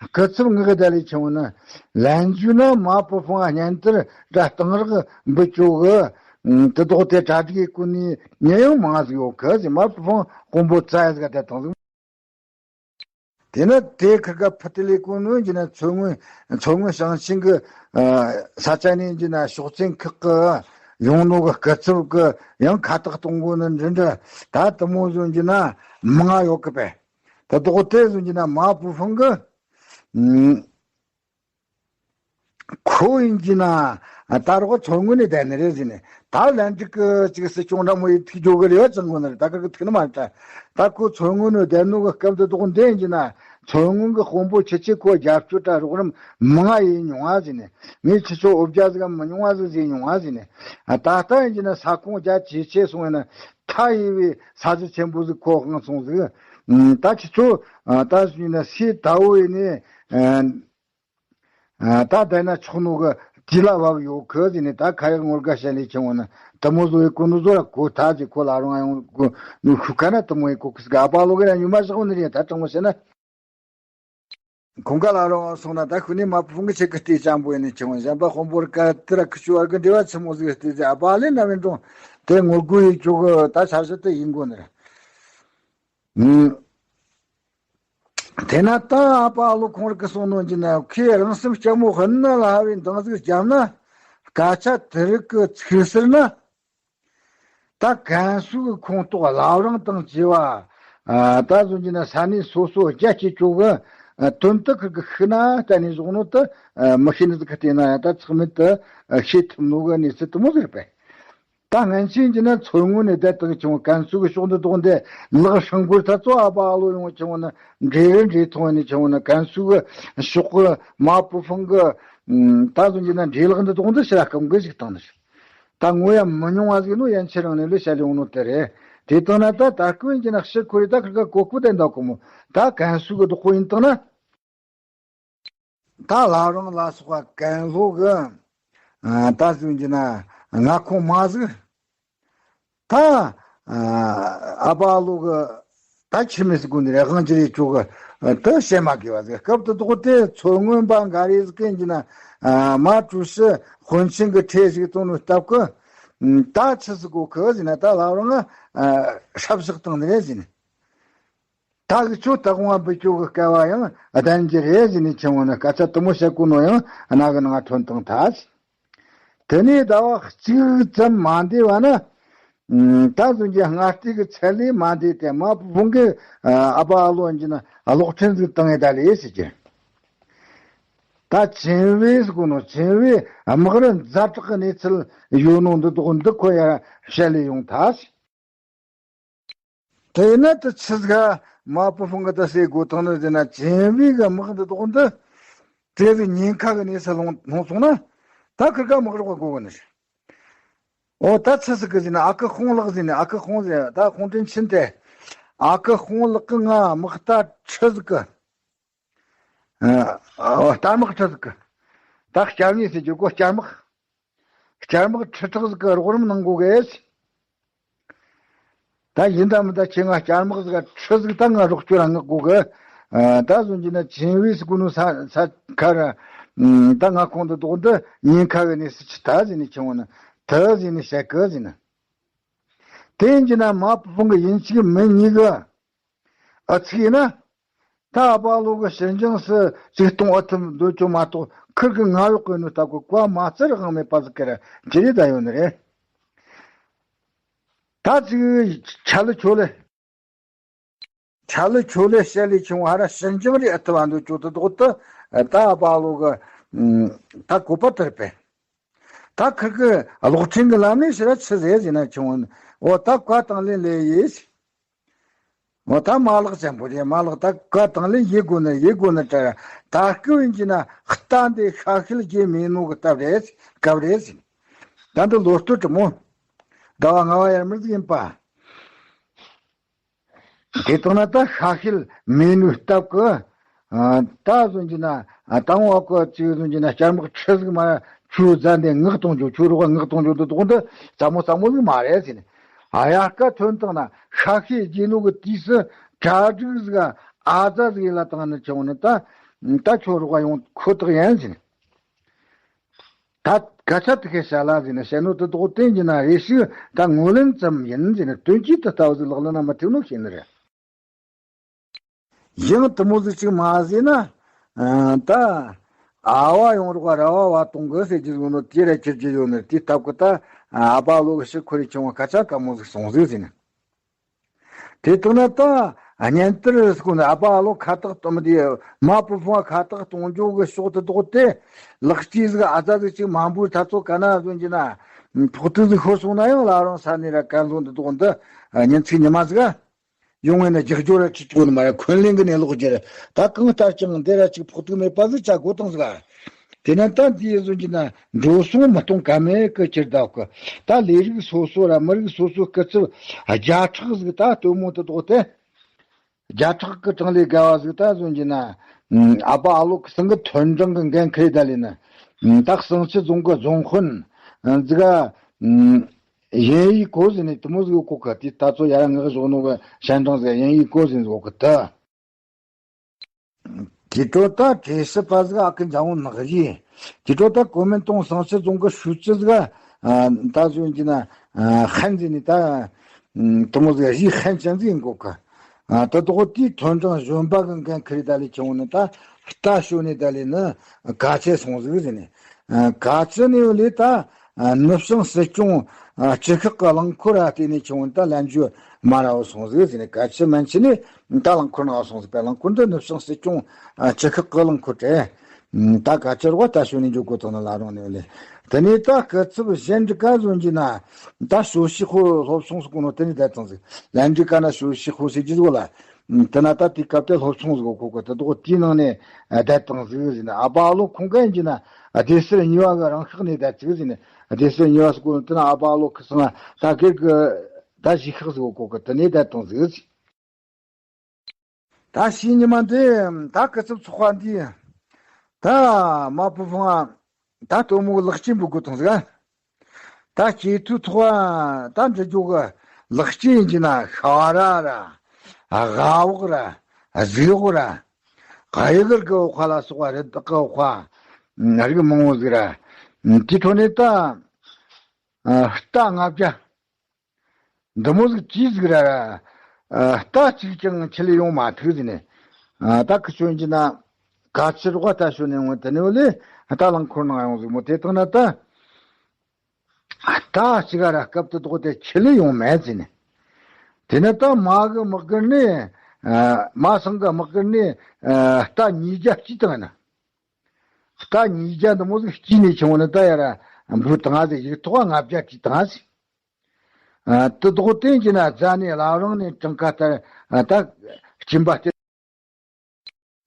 སྐུ་ཚབ་ངག་ད་ལས་བྱུང་ན་ལན་ཇུ་ན་མ་པོ་ཕང་གཉན་ཏིར་དྲ་གཏང་རག་འབུ་ཅོ་གི་དེ་དོག་དེ་གྲ་སྒྲིག་གི་ཀུན་ནས་ཉེ་ཡང་མང་ཟིག་ཡོད་གི་ཟེར་མ་པོ་ཕང་དཔོན་པོ་རྩ་ཡ་ཟིག་ག་དེ་བཏང་ཟིག་དེ་ནས་དེ་ཁིར་ག་ཕུ་ཏི་ལེ་ཀུན་ནོན་གྱི་ན་མཚོ་སྔོན་མཚོ་སྔོན་ཞིང་ཆེན་གྱི་ས་ཆ་ནས་ཀྱི་ན་ཕྱོགས་འཛིན་ཁག་གི་ཡོང་ནོ་གི་སྐུ་ཚབ་གི་ཡང་ཁ་བཏགས་གཏོང་དགོས་ནི་འདྲི་འདྲི་ད་དུ་མོ་བཟོ་གྱི་ན་མང་ཡོད་གི་པས། ད་དོག་དེ་བཟོ་གྱི་ན་མ་བུ་ཕང་གི་ཁོ་ཡིན་གྱི་ན་ད་རོགས་མཚོ་སྔོན་ནས་བསྡད་ནི་རེད་ཟེར་ནས། ད་ལན་ཅིག་གི་ཅིག་སྲིད་སྐྱོང་འདྲ་མོ་ཡི་ཐུག་འཇོག་གི་རེ་བ་ཅང་དགོས་ནི་རེད། ད་གི་གི་ཐུག་ནི་མ་རེད། ད་ཁོ་མཚོ་སྔོན་ནས་བསྡད་ནོ་གི་སྐབས་དུ་དོག་འདི་ཡིན་གྱི་ན་མཚོ་སྔོན་གི་དཔོན་པོ་ཁྱེད་ཆོས་ཁོ་རྒྱབ་སྐྱོར་དྲ་རོགས་རམ་མང་ང་ཡིན་མྱོང་ང་ཟེར་ནས། ངས་ཁྱེད་ཆོ་འོ་བརྒྱ་ཟིག་མི་མྱོང་ང་ཟིག་ཟེར་མྱོང་ང་ཟེར་ནས། ད་ལྟ་ཡིན་གྱི་ན་ས་ཁོངས་རྒྱ་ཇེ་ཆེ་སོང་ཡིན་ན་མཐའ་ཡས་པའི་ས་གཞི་ཆེན་པོ་ཟིག་ཁོ་དབང་སོང་ཟིག་ད་ཁྱེད་ཆོ་ད་ཡིན་ན་སའི་ད་འོ་ཡིན་ནས། ད་བསྡད་ན་ཆོག་ནོ་གི་དུས་ལ་བབ་ཡོད་གི་ཟེར་ནས། ད་ཁ་ཡག་ངོ་དགའ་བྱས་ནས་ཁྱེད་འོ་ན་དུ་མོ་བཟོ་བའི་ཀུ་ནུ་བཟོ་ལ་གོ་ཐག་ཅིག་ཁོ་ལ་རུང་ཡང་གོ་ནུ་ཤུ་ཁ་ན་དུ་མོ་ཡི་གོ་གི་སི་ག་ཨ་ཕ་ལོ་གི་ན་ཉུ་མ་བཞག་ནི་རེད། ད་དྲང་མོ་བཤད་ན་ཁོང་ག་ལ་རུང་སོང་ན་ད་ཤུ་ནི་མ་བུ་ཕང་གི་ཆེ་གི་ལྟས་ཅང་པོ་ཡིན་ནས་ཁྱེད་འོ་གཞན་པ་དཔོན་པོར་ཀ་ཏི་ར་ཁི་ཆུ་བར་གི་འབྲེལ་བ་ཆི་མོ་ཟིག་ལྟས་ཟེར་ཨ་ཕ་ལེ་ན་མིན་དྲུང་དེ་ངོ་རྒོལ་ཡི་ཆོག་གི་ད་ཆ་བཞི་དེ་ཡིན་དགོས་ནི་རེད། དེ་ན་ད་ཨ་ཕ་ཨ་ལོ་ཁོང་རིག་གི་གསུང་ནོ་གྱི་ན་ཁོས་རང་སེམས་སྐྱ་མོ་ཧིན་ན་ལ་ཧ་བའི་འདང་ཟིག་བརྒྱབ་ན། སྐད་ཆ་དེ་རིགས་ཀྱི་ཚིག་ཟུར་ན། ད་ཀན་སུའུ་གི་ཁོངས་གཏོགས་བླ་བྲང་དང་བཅས་པ། ད་བཟོ་གྱི་ན་ས་གནས་སོ་སོ་རྒྱ་སྐྱེད་ཆོག་གི་དོན་དག་ཁིར་གི་ཤི་ན་གཏན་ནས་བཞག་ནོ་དེ་མི་ཤེས་ནི་ཟིག་གི་བལྟས་ན་ཡང་ད་ཚང་མས་དེ་ཤེས་ཐུབ་ནོ་གི་གནས་ཚུལ་དུ་མོ་ཟིག་རེད་པས། ད་སྔན་ཆད་ཀྱི་ན་མཚོ་སྔོན་ནས་བསྡད་དང་ཆུང་ཀན་སུའུ་གི་ཕྱོགས་འདི་དོག་འདི་ལག་ཧྲང་པོར་ད་ཚོ་ཨ་ཕ་ཨ་ལོ་ཡོང་ཆུང་ན་འདྲེ་རེ་འདྲེ་ཐོང་ནས་ཆུང་ན་ཀན་སུའུ་གི་ཕྱོགས་གི་མ་པུ་ཕང་གི་ད་བཟོ་གྱི་ན་འདྲེ་ལག་འདི་དོག་འདི་ཕྱིར་ར་སྐམ་གི་ཞིག་བཏང་ནི་ཞིག་ད་ངོ་ཡ་མི་ཉུང་བ་ཟིག་ནོ་ཡན་ཆད་རང་ནས་ལས་བྱ་ལས་ཡོང་ནོ་དེ་རེད། དེ་དང་ན་ད་ད་ཀུན་གྱི་ན་ཕྱི་ཁོ་རེ་ད་ཁིར་ག་གོ་ཁུ་དེ་འདྲ་གོ་མོ་ད་ཀན་སུའུ་གི་བདག་པོ་ཡིན་དང་ན། ད་བླ་བྲང་ལ་སོགས་པ་ཀན་ལྷོ་གི་ད་ཟུང་གྱི་ན་མངའ་ཁོངས་མ་ཟིག་ད་ཨ་ཕ་ལོ་གི་ད་ཁྱིམ་མི་ཟིག་དགོས་ནི་རེ་དབང་གྱི་རེ་ཆོག་གི་དེ་བཤད་མ་དགོས་པ་ཟིག་སྐབས་དེ་དོག་དེ་མཚོ་སྔོན་པ་འགའ་རེ་ཟིག་གིན་གྱི་ན་མ་ཀྲུའུ་ཞི་དཔོན་ཆེན་གི་ཁྲལ་ཞིག་བཏང་ནོ་སྟབས་ཀི་ད་ཆི་ཟིག་གོ་ཁི་ཟིན་ན་ད་བླ་བྲང་ང་སྲབ་ཞིག་བཏང་ནི་རེད་ཟིན། ད་གི་ཆོ་ད་དགོང་བ་འབུལ་ཆོག་གི་སྐལ་བ་ཡང་ལྡན་གྱི་རེད་ཟེར་ནས་ཁྱེད་ངོ་ན་སྐད་ཆ་དུ་མོ་བཤད་གོ་ནོ་ཡང་རྣ་གི་ནང་ཐོན་བཏང་ཐལ། དེ་ནས་ཟླ་བ་གཅིག་ཙམ་མ་འདས་པ་ན། ད་གཟོད་ཀྱི་སྔ་ལྟས་ཀྱི་ཚད་ལས་མ་འདས་ཏེ་མ་བུ་གི་ཨ་ཕ་ཨ་ལོ་འཇི་ན་གློག་ཕྲན་ཟིག་བཏང་ཡོད་ད་ལས་ཟེར་གྱི། ད་ཆེན་བེ་ཟེར་གོ་ནོ། ཆེན་བེ་དམག་རུ་ཛ་དྲག་གི་གནས་ཚུལ་ཡོད་ནོ་འདི་དོག་འདི་ཁོ་ཡར་བཤད་ལས་ཡོང་ཐལ། དེ་ན་དེ་ཆི་ཟིག་མ་པུ་ཧྥང་གི་ད་ཟེར་གོ་ཐང་ནི་ཟེར་ན། ཆེན་བེ་གི་དམག་འདི་དོག་འདི་དེ་ཟིག་ཉེན་ཁ་གི་གནས་ཚུལ་ལྷུང་ལྷུང་སོང་ན། ད་ཁིར་ཀ་དམག་རོགས་གོ་གི་ནི་རེད། འོ་ད་ཆི་ཟིག་གི་ཟེར་ན། ཨ་ཁུ་ཧོང་ལགས་ཟེར་ནས། ཨ་ཁུ་ཧོང་ཟེར་ད་ཧོང་ཀྲིན་ཆིན་ཏེ། ཨ་ཁུ་ཧོང་ལགས་གི་ང་དམག་རྟ་ཁྲི་ཟིག་གི། ཨ་རྟ་དམག་ཁྲི་ཟིག་གི། ད་སྐྱ་མྱི་ཟེར་རྒྱུ་གོ། སྐྱ་དམག་སྐྱ་དམག་ཁྲི་ཕྲག་ཟིག་གི་རོགས་རམ་གནང་དགོས་གི། ད་ཡིན་ད་མིན་ད་ཁྱེད་ང་སྐྱ་དམག་ཟིག་ཁྲི་ཟིག་ད་ང་རོགས་སྐྱོར་མངགས་དགོས་གི། ཨ་ད་བཟོ་རྒྱུ་ན་ཆེན་བེ་ཟེར་གོ་ནོ་ས་ས་ཁར། ཨ་ད་ང་ཁོང་དུ་དོག་འདི་ཉེན་ཁ་གི་གནས་སུ་ཆི་ད་ཟེར་ནས་ཁྱེད་འོ་ན་དེ་ཟེར་ནས་བཤད་གི་ཟེར་ན། དེ་ཡིན་རྒྱུ་ན་མ་པུ་ཧྥང་གི་ཡིན་གཅིག་མིན་གཉིས་གི། ཨ་ཚིག་ཡིན་ན། ད་ཨ་པ་ལོ་གི་ཞི་འཇང་སུ་ཅིག་གཏོང་ཨ་ཐུབ་འདོད་ཆོག་མ་གཏོགས། ཁིར་གི་ང་གཡོག་གི་ནོ་ལྟ་གོ་བཀའ་མ་བཙལ་དབང་མེད་པ་ཟིག་གི་ར་ཅི་རེད་ད་ཡོད་ནི་རེད། ད་ཅིག་ཆ་ལི་ཆོ་ལི། ཆ་ལི་ཆོ་ལི་བཤད་ལས་ཆུང་བ་ཧ་ར་ཞི་འཇང་རེད་ཨ་ཐུབ་ཨ་འདོད་ཆོག་ཏུ་དོག་ཏུ། ད་ཨ་པ་ལོ་གི་ད་གོ་པ་དར་པས། ད་ཁིར་གི་གློག་ཕྲེང་གི་ལམ་ནས་ཕྱིར་ཆི་ཟེར་ཟེར་ན་ཆུང་བ་ནི། འོ་ད་བཀའ་དང་ལེན་ལས་ཡིས། འོ་ད་མ་ལག་ཅན་པོ་རེད། མ་ལག་ད་བཀའ་དང་ལེན་ཡེ་དགོས་ནི་ཡེ་དགོས་ནི་དྲ། ད་སྐུ་ཡིན་གྱི་ན་རྟ་འདི་ཤ་ཤེད་རྒྱས་མེད་ནོ་གི་སྟབས་རེད། སྐབས་རེད་ཟེར། ད་འདི་ལོ་སྟོད་དྲི་མོ། ཟླ་བ་ལྔ་བ་ཡར་མར་ཟིག་ཡིན་པ། དེ་དང་ན་ད་ཤ་ཤེད་མེད་ནོ་སྟབས་ཀྱི། ཨ་ད་བཟོ་རྒྱུ་ན། ཨ་དང་བ་ཀོ་ཅིག་བཟོ་རྒྱུ་ན་སྐྱ་དམག་ཁྲི་ཟིག་མ་ཆུ་རྫ་འདི་ངག་གཏོང་རྒྱུ། ཆུ་རོགས་ངག་གཏོང་རྒྱུ་འདི་དོག་འདི་ཙ་མོ་ཙ་མོ་ཟིག་མ་རེད་ཟེར་ནས། ཨ་ཡ་སྐད་ཐོན་དང་ན་ཤ་ཤེད་རྒྱས་ནོ་གི་དུས་སུ་གྲ་སྒྲིག་ཟིག་ཨ་ཙ་ཟིག་ཡིན་ལ་དང་ནི་ཆུང་ནི་ད། ད་ཆུ་རོགས་ཡོང་ཁོ་ཐག་ཡིན་ཟེར་ནས། ད་སྐད་ཆ་དེ་གས་བཤད་ལ་ཟེར་ནས་བཤད་ནོ་དེ་དོག་བསྟན་གྱི་ན་རེ་ཞིག་ད་ངོས་ལེན་ཙམ་ཡིན་ཟེར་ནས། དོན་གྱིས་དེ་ལྟ་བུ་ཟིག་ལག་ལེན་ན་མི་ཐེབས་ནོ་ཤེས་ནི་རེད། ཡང་དེ་མོ་ཟིག་ཅིག་མ་ཟེར་ན། ཨ་ད་ཨ་བ་ཡོང་རོགས་ར་བ་བ་གཏོང་གི་ཟེར་གྱི་ཡོད་ནི་དེ་ར་ཁྱེར་གྱི་ཡོད་ནི་དེ་སྟབས་ཀྱི་ད། ཨ་པ་ལོ་གི་ཕྱིར་ཁོ་རེ་ཆུང་བ་སྐད་ཆ་དཀའ་མོ་ཟིག་སོང་ཟིག་ཟེར་ནས། དེ་དག་ན་ད་གཉེན་དར་ཟེར་གོ་ནི། ཨ་པ་ལོ་ཁ་བཏགས་གཏོང་དེ་མ་པུ་ཧྥང་ཁ་བཏགས་གཏོང་རྒྱུ་གི་ཕྱོགས་དེ་དོག་དེ། ལག་སྐྱེས་ཟིག་ཨ་ཙ་ཟིག་ཅིག་མ་འབུར་ཐ་ཚོ་ག་ན་བཟོ་རྒྱུ་ན། ཕོག་ཐུག་ཟིག་ཤོར་སོང་ན་ཡང་ལ་རང་ས་ནས་ར་གན་ལྷོ་འདི་དོག་འདི་ཉིན་ཚིག་ཉི་མ་ཟིག་ཡོང་ངེ་ན་རྒྱག་རྒྱུ་ར་ཅི་ཆོག་ནི་མ་ར། འཁོན་ལན་གི་ནས་ལོག་རྒྱུ་ར། ད་གང་ལྟར་ཀྱང་འདི་ར་ཅིག་ཕོག་ཐུག་མེད་པ་ཟིག་བྱ་དགོས་དང་ཟིག་དེ་ན་ད་འདི་ཡི་བཟོ་རྒྱུ་ན་འགྲོ་སོང་མི་གཏོང་ཀ་མེད་གི་ཁྱེར་བདག་གི། ད་ལས་རིགས་སོ་སོ་ར་མི་རིགས་སོ་སོའི་སྐུ་ཚབ་བརྒྱ་ཕྲག་ཟིག་ད་སྟོན་མོ་དེ་དོག་དེ། བརྒྱ་ཕྲག་གི་གྲངས་ལས་བརྒལ་བ་ཟིག་ད་བཟོ་རྒྱུ་ན། ཨ་པ་ཨ་ལོ་གི་སང་གི་ཐོན་ཀྲང་གི་འགན་ཁུར་ད་ལས་ན། ད་གསང་སྤྱི་རྫོང་གི་རྫོང་དཔོན་ཟིག་ག་ཡིན་ཡིག་གོ་ཟིན་ནས་དེ་མོ་ཟིག་གོ་གི། དེ་ད་ཚོ་ཡར་ངག་བཞག་ནོ་གི་ཞན་ཀྲང་ཟིག་ཡིན་ཡིག་གོ་ཟིན་ཟིག་གོ་གི་ད། དེ་འཕྲོ་ད་གྲོས་སུ་པ་ཟིག་ཨ་ཁུ་འཇམ་བོ་ནག་ཡིས། དེ་འཕྲོ་ད་གོ་མིན་ཏོང་གསང་སྤྱི་རྫོང་གི་ཧྲུའུ་ཅི་ཟིག་ད་བཟོ་རྒྱུ་ན་ཧན་ཟིན་ནས་ད། དེ་མོ་ཟིག་རིགས་ཧན་ཅན་ཟིག་ཡིན་གོ་གི། ད་དོག་དེའི་ཐོན་ཀྲང་གཞོན་པ་གི་འགན་ཁུར་ད་ལས་ཆུང་ནི་ད་རྟ་ཞོན་ནས་ད་ལས་ནི་ག་ཆེ་སོང་ཟིག་ཟེར་ནས། ག་ཆེ་ནས་ལས་ད་ནུབ་བྱང་སྲིད་སྐྱོང་སྤྱི་ཁག་གི་རླངས་འཁོར་ར་བལྟས་ནས་ཆུང་ད་ལན་འཇུ་མ་ར་བ་སོང་ཟིག་ཟེར་ནས། ག་ཆེ་མན་ཆེ་ནས་ད་རླངས་འཁོར་ནང་སོང་ཟིག་པས། རླངས་འཁོར་འདི་ནུབ་བྱང་སྲིད་སྐྱོང་སྤྱི་ཁག་གི་རླངས་འཁོར་རེད། ད་ག་ཆེ་རོགས་ད་ཞོན་ནས་འཇུ་དགོས་དང་ནི་ལ་རུང་ནས་ལས། དེ་ནས་ད་སྐུ་ཚབ་གཞན་འདྲི་ག་བཟོ་རྒྱུ་ན། ད་ཞོ་ཤི་ཧོ་སློབ་ཆུང་ཟིག་གོ་ནོ་དེ་ནས་བསྡད་དང་ཟིག་ལན་འདྲི་ག་ན་ཞོ་ཤི་ཧོ་ཟེར་གྱི་ཟིག་ལ། དེ་ན་ད་དེ་སྐབས་དེ་སློབ་ཆུང་ཟིག་གོ་གོ་དེ་དོག་དེའི་ནང་ནས་བསྡད་དང་ཟིག་ཟེར་ན། ཨ་པ་ཨ་ལོ་ཁོང་ག་ཡིན་གྱི་ན་སྡེ་སྲིད་གཉིས་པ་གི་རང་ཤག་ནས་བསྡད་ཟིག་ཟེར་ན། སྡེ་སྲིད་གཉིས་པ་ཟིག་གོ་ནོ་དེ་ན་ཨ་པ་ཨ་ལོ་ཁི་སང་ད་སྒེར་གི་ད་གཞིས་ཤག་ཟིག་གོ་གོ་དེ་ནས་བསྡད་དང་ཟིག་ད་ཕྱི་ཉི་མ་འདི་ད་སྐུ་ཚབ་ཚོགས་པ་འདི་ད་མ་པུ་ཧྥང་ད་སྟོན་མོ་ལག་སྐྱེས་འབུལ་དགོས་དང་ཟིག་ད་སྐྱེས་ཐོའི་ཐོག་ད་འབྲི་རྒྱུ་གི་ལག་སྐྱེས་ཡིན་གྱི་ན་ཤ་ར་ར་ག་བོག་ར་གཟིག་བོག་ར་གཡུ་གར་གི་འོག་ཁ་ལ་སོགས་པ་རི་དྭགས་གི་འོག་ཁ་རིགས་མང་བོ་ཟིག་ར། དེའི་ཐོག་ནས་ད་རྟ་ལྔ་བརྒྱ། འདི་མོ་ཟིག་གིས་ཟིག་ར་ར། ཨ་རྟ་གཅིག་ཀྱང་ཁྲིད་ལས་ཡོང་མ་ཐུབ་ཟེར་ནས། ཨ་ད་ཁི་ཆོན་གྱི་ན་ག་ཚོད་རོགས་ད་ཞོན་ནས་འོང་། དེ་ནས་འོ་ལས་རྟ་རླངས་འཁོར་ནང་ཡོང་ཟིག་མོ། དེ་དང་ན་ད་རྟ་གཅིག་ག་ར་སྐབས་དེ་དོག་དེ་ཁྲིད་ལས་ཡོང་མེད་ཟེར་ནས། དེ་ནས་ད་མ་གི་དམག་སྒར་ནས། ཨ་མ་སང་གི་དམག་སྒར་ནས་ཨ་རྟ་ཉིས་བརྒྱ་གཅིག་དང་ན། ད་ཉིས་བརྒྱ་འདི་མོ་ཟིག་སྐྱིད་ནས་ཆུང་ནི་ད་ཡར་འབུལ་བཏང་ཟིག་ཡིག་ཐོག་ལྔ་བརྒྱ་བྲིས་བཏང་ཟིག་ཨ། དེ་དོག་བསྟན་གྱི་ན་རྫ་ནས་བླ་རང་ནས་གྲངས་ཀ་ལྟར། ཨ། ད་སྐྱིན་པ་སྟེར།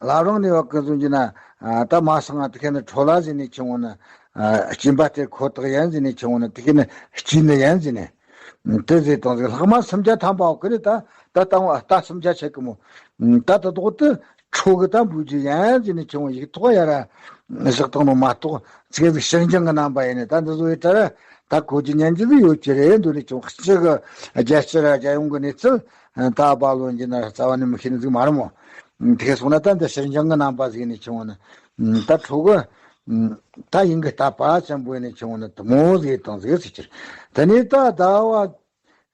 བླ་རང་ནས་བ་ཀི་བཟུང་གྱི་ན། ཨ། ད་མ་སང་ང་དེ་ཁ་ནས་ཁྲོ་ལ་ཟིན་ནས་ཆུང་ནི། ཨ། སྐྱིན་པ་སྟེར་ཁོ་ཐག་ཡན་ཟིན་ནས་ཆུང་ནི་དེ་ཁ་ནས་སྐྱིན་ནི་ཡན་ཟིན་ནས། དེ་ཟེར་དང་ཟིག་ལྷག་མ་སུམ་བརྒྱ་ཐམ་པ་བ་ཀི་རེད་ད། ད་ལྟ་བ་ལྟ་སུམ་བརྒྱ་ཆད་གི་མོ། ད་དེ་དོག་དེ། ཁྲོ་གི་ད་འབུལ་རྒྱུ་ཡན་ཟེར་ནས་ཆུང་ཡིག་ཐོག་ཡར་བཞག་བཏང་ནོ་མ་གཏོགས་ཚིག་ཟིག་ཕྱིར་འགྱངས་གི་རྣམ་པ་ཡིན་ནི་ད་འདི་བཟོ་ཡི་གྲལ་ད་གོ་རྒྱུ་ཉན་རྒྱུ་ཟིག་ཡོད་ཀྱི་རེད་འདོད་ནས་ཆུང་སྤྱི་གི་རྒྱལ་སྤྱི་ར་རྒྱལ་ཡོངས་གི་གནས་ཚུལ་ད་བ་ལོན་གྱི་ན་རྩ་བ་ནས་མི་ཤེས་ནི་ཟིག་མ་རེད་མོ། དེ་སོང་ན་ད་འདི་ཕྱིར་འགྱངས་གི་རྣམ་པ་ཟིག་ནས་ཆུང་ནི་ད་ཁྲོ་གི་ད་ཡིན་གི་ད་པ་ཙམ་པོ་ཡིན་ནས་ཆུང་ནི་དེ་མོ་ཟིག་དང་ཟིག་ཟེར་གྱི་རེད། དེ་ནས་ད་ཟླ་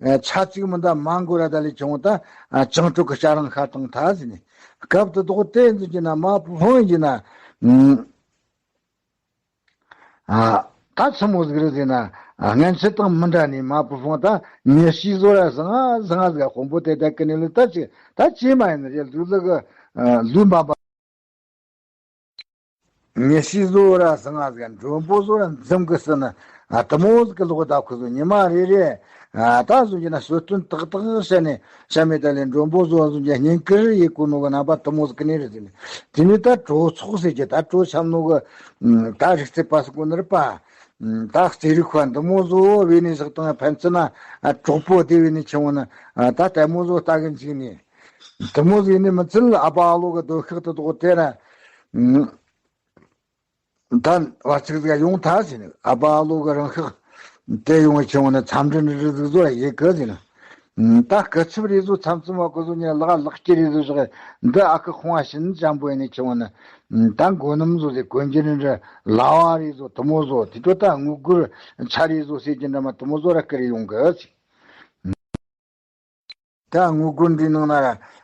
བ། ཆ་གཅིག་མི་འདའ་མ་འགོར་ར་ད་ལས་བྱུང་ད། བྱང་ཕྲུག་གི་སྐྱ་རང་ཤ་དང་ཐ་ཟིན་ནས། སྐབས་དེ་དོག་དེ་འཛིན་གྱི་ན་མ་བུ་ཧོང་ཡིན་གྱི་ན། ཨ། ད་ཆི་མོ་ཟིག་རེད་ཟེར་ན། སྔན་ཆད་དང་མི་འདྲ་ནས་མ་བུ་ཧོང་ད་ཉེ་ཤི་བཟོ་ར་བཟང་ང་བཟང་ང་ཟིག་དཔོན་པོ་དེ་ད་ཀི་ནས་ལ་ད་ཅི་ད་ཅི་མ་ཡིན་རེད་ལུས་ལ་གི་ལུས་འབབ་པ། ཉི་ཤུའི་བཟོ་ར་སང་ང་ཟིག་མགྲོན་པོ་བཟོ་ར་འཛིམ་གི་སི་ནི། ཨ། དེ་མོ་ཟིག་གི་ལོག་ད་ཁོ་ཚོ་ཉི་མ་རེ་རེ། ཨ། ད་བཟོ་གྱི་ན་གསོལ་སྟོན་ཏག་ཏག་བྱས་ནས་བྱ་མེད་ད་ལས་མགྲོན་པོ་བཟོ་བ་བཟོ་གྱི་བསྙེན་བཀུར་ཡེ་གོ་ནོ་གི་རྣམ་པ་དེ་མོ་ཟིག་གི་ནི་རེད་ཟེར་ནས། དེ་ནས་ད་གྲོ་ཚོགས་ཟེར་གྱི་ད་གྲོ་འཆམ་ནོ་གི། ད་རིག་རྩེད་པ་ཟིག་གོ་ནི་རེད་པ། ད་རྩེ་རིག་ཁ་འདི་མོ་བཟོ་བས་ནས་བཞག་དང་ཕན་ཚུན་ན། ཨ། གྲོགས་པོ་དེ་བས་ནས་ཆེ་བོ་ནི། ཨ། ད་ལྟད་མོ་བཟོ་ལྟ་གི་འཇིག་ནས། དེ་མོ་ཟིག་ནི་མི་ཚུལ་ཨ་ཕ་ཨ་ལོ་གི་སྡོད་ཤག་ཏུ་དོག་དེ་ར། ད་བར་ཚིགས་ཟིག་ཡོང་ཐལ་ཟིན་ཨ་ཕ་ཨ་ལོ་གི་རང་ཤག་དེ་ཡོང་ཆེ་བོ་ནི་འཚམས་འདྲི་འདྲི་ཟིག་བཟོ་ཡེ་གི་ཟིན། ད་སྐུ་ཚབ་རེ་བཟོ་མཚམས་མཚམས་བ་ཀུ་བཟོ་ཉི་ལག་ལག་སྐྱེ་རེ་བཟོ་ཞག་འདི་ཨ་ཁུ་ཁོང་བ་ཤིན་ཅང་པོ་ཡེ་ནི་ཆེ་བོ་ནི། ད་མགོ་ནམ་བཟོ་ཟིག་གོན་རྒྱུ་འདྲི་ལ་བ་རེ་བཟོ་དེ་མོ་བཟོ་དེ་ཚོ་ད་དངུལ་སྒོར་ཆ་རེ་བཟོ་ཟེར་གྱི་འདྲ་མ་དེ་མོ་བཟོ་ར་སྐུ་རེ་ཡོང་གི་ཟིན། ད་དངུལ་སྒོར་འདིའི་ནང་ན་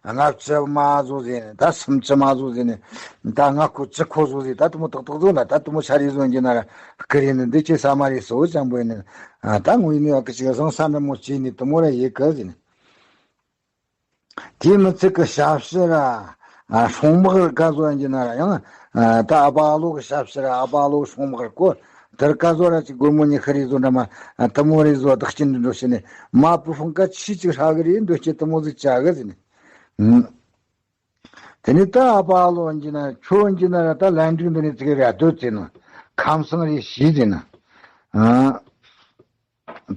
ལྔ་བཅུ་མ་བཟོ་ཟིན་ད་སུམ་ཅུ་མ་བཟོ་ཟིན་ད་ལྔ་ཁོ་བཅུ་ཁོ་བཟོ་ཟིན་ད་དེ་མོ་ཏག་ཏག་བཟོ་ན་ད་དེ་མོ་ཆ་རེ་བཟོ་འགྱི་ན་ར་སྐུ་རེ་ནི་འདི་ཁྱེད་ས་མ་རེ་སོ་ཅང་པོ་ཡིན་ནི། ད་དངོས་ནི་ཨ་ཁུ་ཅིག་བཟང་ས་འདྲ་མོ་བྱས་ནི་དེ་མོ་ར་ཡེ་གི་ཟིན། དེའི་མི་ཚིག་གི་ཞབས་ཕྱི་ར། ཨ། སྲུང་དམག་ར་ག་བཟོ་ཡིན་གྱི་ན་ར་ཡང་། ཨ། ད་ཨ་ཕ་ཨ་ལོ་གི་ཞབས་ཕྱི་ར་ཨ་ཕ་ཨ་ལོ་གི་སྲུང་དམག་ར་གོ། དེར་ག་བཟོ་ར་ཅིག་སྒོར་མོ་ཉི་ཤུ་རེ་བཟོ་འདྲ་མ། ཨ། དེ་མོ་རེ་བཟོ་བདག་རྐྱེན་འདི་འགྲོ་ཤི་ནས་མ་བུ་ཧྥང་ཀ་ཆི་ཅིག་ཧྲ་གི་རེད་འདོད་ཀྱི་དེ་མོ་ཟིག་བྱ་གི་ཟིན། དེ་ནས་ད་ཨ་ཕ་ཨ་ལོ་ཡིན་གྱི་ན་ཁྱོད་ཡིན་གྱི་ན་ར་ད་ལན་འགྲིག་འདི་ནས་ཅིག་ར་སྡོད་ཟིན། ཁམས་སངས་རེ་ཤི་ཟིན། ཨ།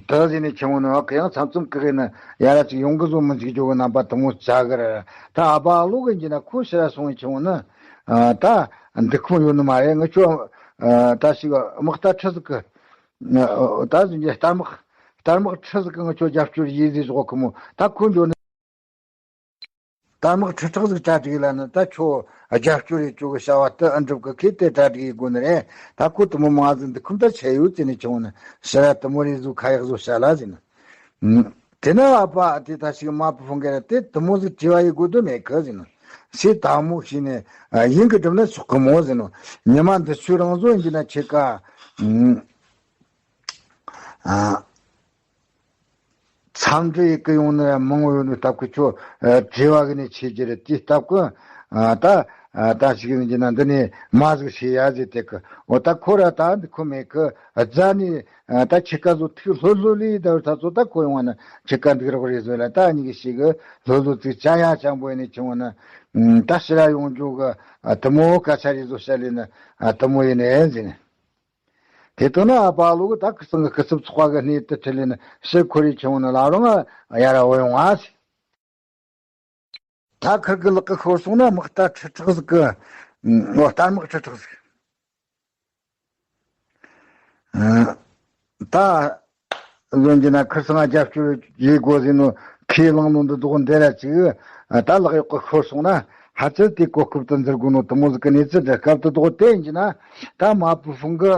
ད་ཟེར་ནས་ཆུང་ངུ་ནི་བ་གི་ཡང་མཚམས་མཚམས་ཀི་གི་ནི་ཡ་ར་ཅིག་ཡོང་གི་བཟོ་མི་འཇིག་རྒྱུ་གི་རྣམ་པ་དེ་མོ་བྱ་གི་ར། ད་ཨ་ཕ་ཨ་ལོ་གི་འཇི་ན་ཁོ་ཕྱིར་ར་སོང་བའི་ཆུང་ངུ་ནི། ཨ། ད་འདི་ཁུངས་ཡོད་ནི་མ་རེད། ངི་ཆོ། ཨ། ད་ཞིག་དམག་རྟ་ཁྲི་ཟིག་གི། ཨ། ད་ཟེར་གྱི་རྟ་དམག་རྟ་དམག་ཁྲི་ཟིག་གི་ངི་ཆོ་རྒྱབ་སྐྱོར་ཡེ་ཟེར་བཞག་གི་མོ། ད་ཁོ་འགྱོ་ནི། རྟ་དམག་ཁྲི་ཕྲག་ཟིག་གྲ་སྒྲིག་ལ་ནི་ད་ཁྱོད་རྒྱབ་སྐྱོར་ཡེ་ཅོ་གི་བྱ་བ་དེ་ཨ་འགྲུབ་གི་ཁེ་དེ་གྲ་སྒྲིག་ཡེ་དགོས་ནི་རེད། ད་ཁོ་དེ་མོ་མང་ཟིག་འདི་ཁུམ་ད་ཆེ་ཡོད་ཟེར་ནས་ཆུང་ནི་ཕྱིར་ར་དེ་མོ་རེ་ཟུག་ཁ་ཡག་བཟོ་བྱ་ལ་ཟེར་ནི། དེ་ན་ཨ་ཕ་དེ་ད་ཞིག་མ་བུ་ཧྥང་ཀ་ར་དེ་དེ་མོ་ཟིག་དྲི་བ་ཡེ་དགོས་དོན་མེད་གི་ཟེར་ནི། སེ་དག་མོ་ཞིག་ནས་ཡིན་གི་སྒྲུབ་ན་ཆོག་གི་མོ་ཟེར་ནི། ཉི་མ་འདི་ཆུ་རང་བཟོ་ཡིན་གྱི་ན་ཁྱེད་ཀ། ཨ། འཚམས་འདྲི་ཡེ་གི་ཡོང་ནི་མང་བོ་ཡོད་ནི་སྟབས་ཀྱིས་ཁྱོད། ཨ། བྲེལ་བ་གི་ནི་ཆེ་རྒྱུ་རེད་དེའི་སྟབས་ཀྱིས། ཨ། ད། ཨ། ད་ཞིག་ཡིན་གྱི་ན་འདི་ནས་མ་ཟིག་བྱེད་ཡ་ཟེར་དེ་གི་འོ་ད་ཁོ་ར་ད་འདི་ཁོ་མེད་གི་རྫ་ནས། ཨ། ད་ཁྱི་ཀ་བཟོ་ཐིག་ལྷོད་ལྷོད་ལས་ད་ད་ཚོ་ད་ཁོ་ཡོང་བ་ན་ཁྱི་ཀ་འདུག་རོགས་རེད་ཟོས་ལ་ད་གཉིས་ཀྱི་ཞིག་གི་ལྷོད་ལྷོད་ཚིག་ཅ་ཡ་ཅང་པོ་ཡིན་ནི་ཆུང་བ་ན། ད་ཕྱིར་ར་ཡོང་རྒྱུ་གི། ཨ། དེ་མོ་སྐད་ཆ་རེ་བཟོ་བཤད་ལས་ནི། ཨ། དེ་མོ་ཡིན་ནི་ཟེར་ནི། དེ་དོན་ན་ཨ་ཕ་ལོ་གི་ད་ཁི་སང་གི་སྐུ་ཚབ་ཚོགས་པ་གི་སྣེ་དུ་ཁྲིད་ལས་ནི་ཕྱིར་ཁོ་རེ་ཆུང་ནི་ལ་རུང་ང་ཡ་ར་འོ་ཡོང་ང་ཟེར། ད་ཁིར་གི་ལག་གི་ཤོར་སོང་ན་དམག་རྟ་ཁྲི་ཕྲག་ཟིག་གི། འོ། རྟ་དམག་ཁྲི་ཕྲག་ཟིག་ཨ། ད། ལོན་གྱི་ན་ཁིར་སང་རྒྱབ་སྐྱོར་ཡེ་དགོས་ཟིན་ནོ་ཁས་བླངས་ནོ་འདི་དོག་འདི་ར་ཅིག་ད་ལག་གཡོག་གི་ཤོར་སོང་ན་ཧ་ཅི་དེ་གོ་སྐབས་དུ་འཛུལ་དགོས་ནོ་དེ་མོ་ཟིག་གི་གནས་ཚུལ་འདྲ་སྐབས་དུ་དོག་དེ་ཡིན་གྱི་ན་ད་མ་བུ་ཧྥང་གི་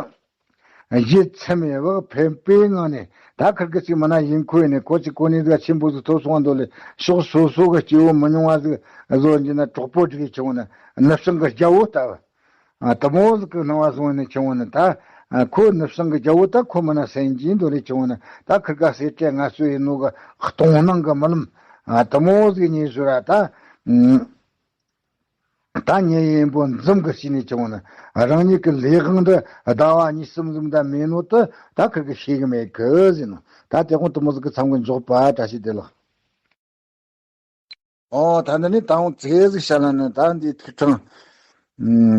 ཡིད་ཚིམ་མེ་བག་ཕན་པའི་ངང་ནས་ད་ཁིར་གི་ཅིག་མི་ན་ཡིན་ཁོ་ཡིན་ནས་ཁོ་ཅིག་གོ་གནས་ཟིག་ཆེན་པོ་ཟིག་ཐོབ་སོང་བ་འདོད་ལས་ཕྱོགས་སོ་སོ་གི་སྐྱེ་བོ་མི་ཉུང་བ་ཟིག་བཟོ་ཡིན་གྱི་ན་གྲོགས་པོ་སྒྲིག་གི་ཆུང་ན་ནུབ་བྱང་གི་རྒྱལ་བོ་ལྟ་བུ། ཨ། དེ་མོ་ཟིག་གི་སྣང་བ་བཟུང་ནས་ཆུང་བ་ནི་ད། ཨ། ཁོ་ནུབ་བྱང་གི་རྒྱལ་བོ་ད་ཁོ་མི་ན་སེམས་ཀྱི་འདོད་ལས་ཆུང་བ་ནི་ད་ཁིར་ག་སེར་སྐྱ་ངལ་གསོ་ཡིན་ནོ་གི་གཏོང་སྣང་གི་རྨི་ལམ། ཨ། དེ་མོ་ཟིག་ཉེ་ཞུ་ར་ད། ཨུམ། ད་ཉེ་ཡིན་པོ་འཛུམ་གི་ཤི་ནས་ཀྱང་ན་རང་ཉིད་ཀྱི་ལས་དབང་འདི་ཟླ་བ་གཉིས་གསུམ་ཟིན་ད་མེད་ནོ་དུ་ད་ཁིར་གི་ཤེས་གི་མེད་གི་ཟེར་ནོ། ད་དེ་དགོང་དུ་མོ་ཟིག་གི་མཚམས་གི་འཇོག་པ་བཀྲ་ཤིས་བདེ་ལེགས། ཨོ་ད་འདི་ནི་ད་འོང་ཙིག་ཟིག་བཤད་ལ་ནི་ད་འདི་ཐིག་ཕྲེང་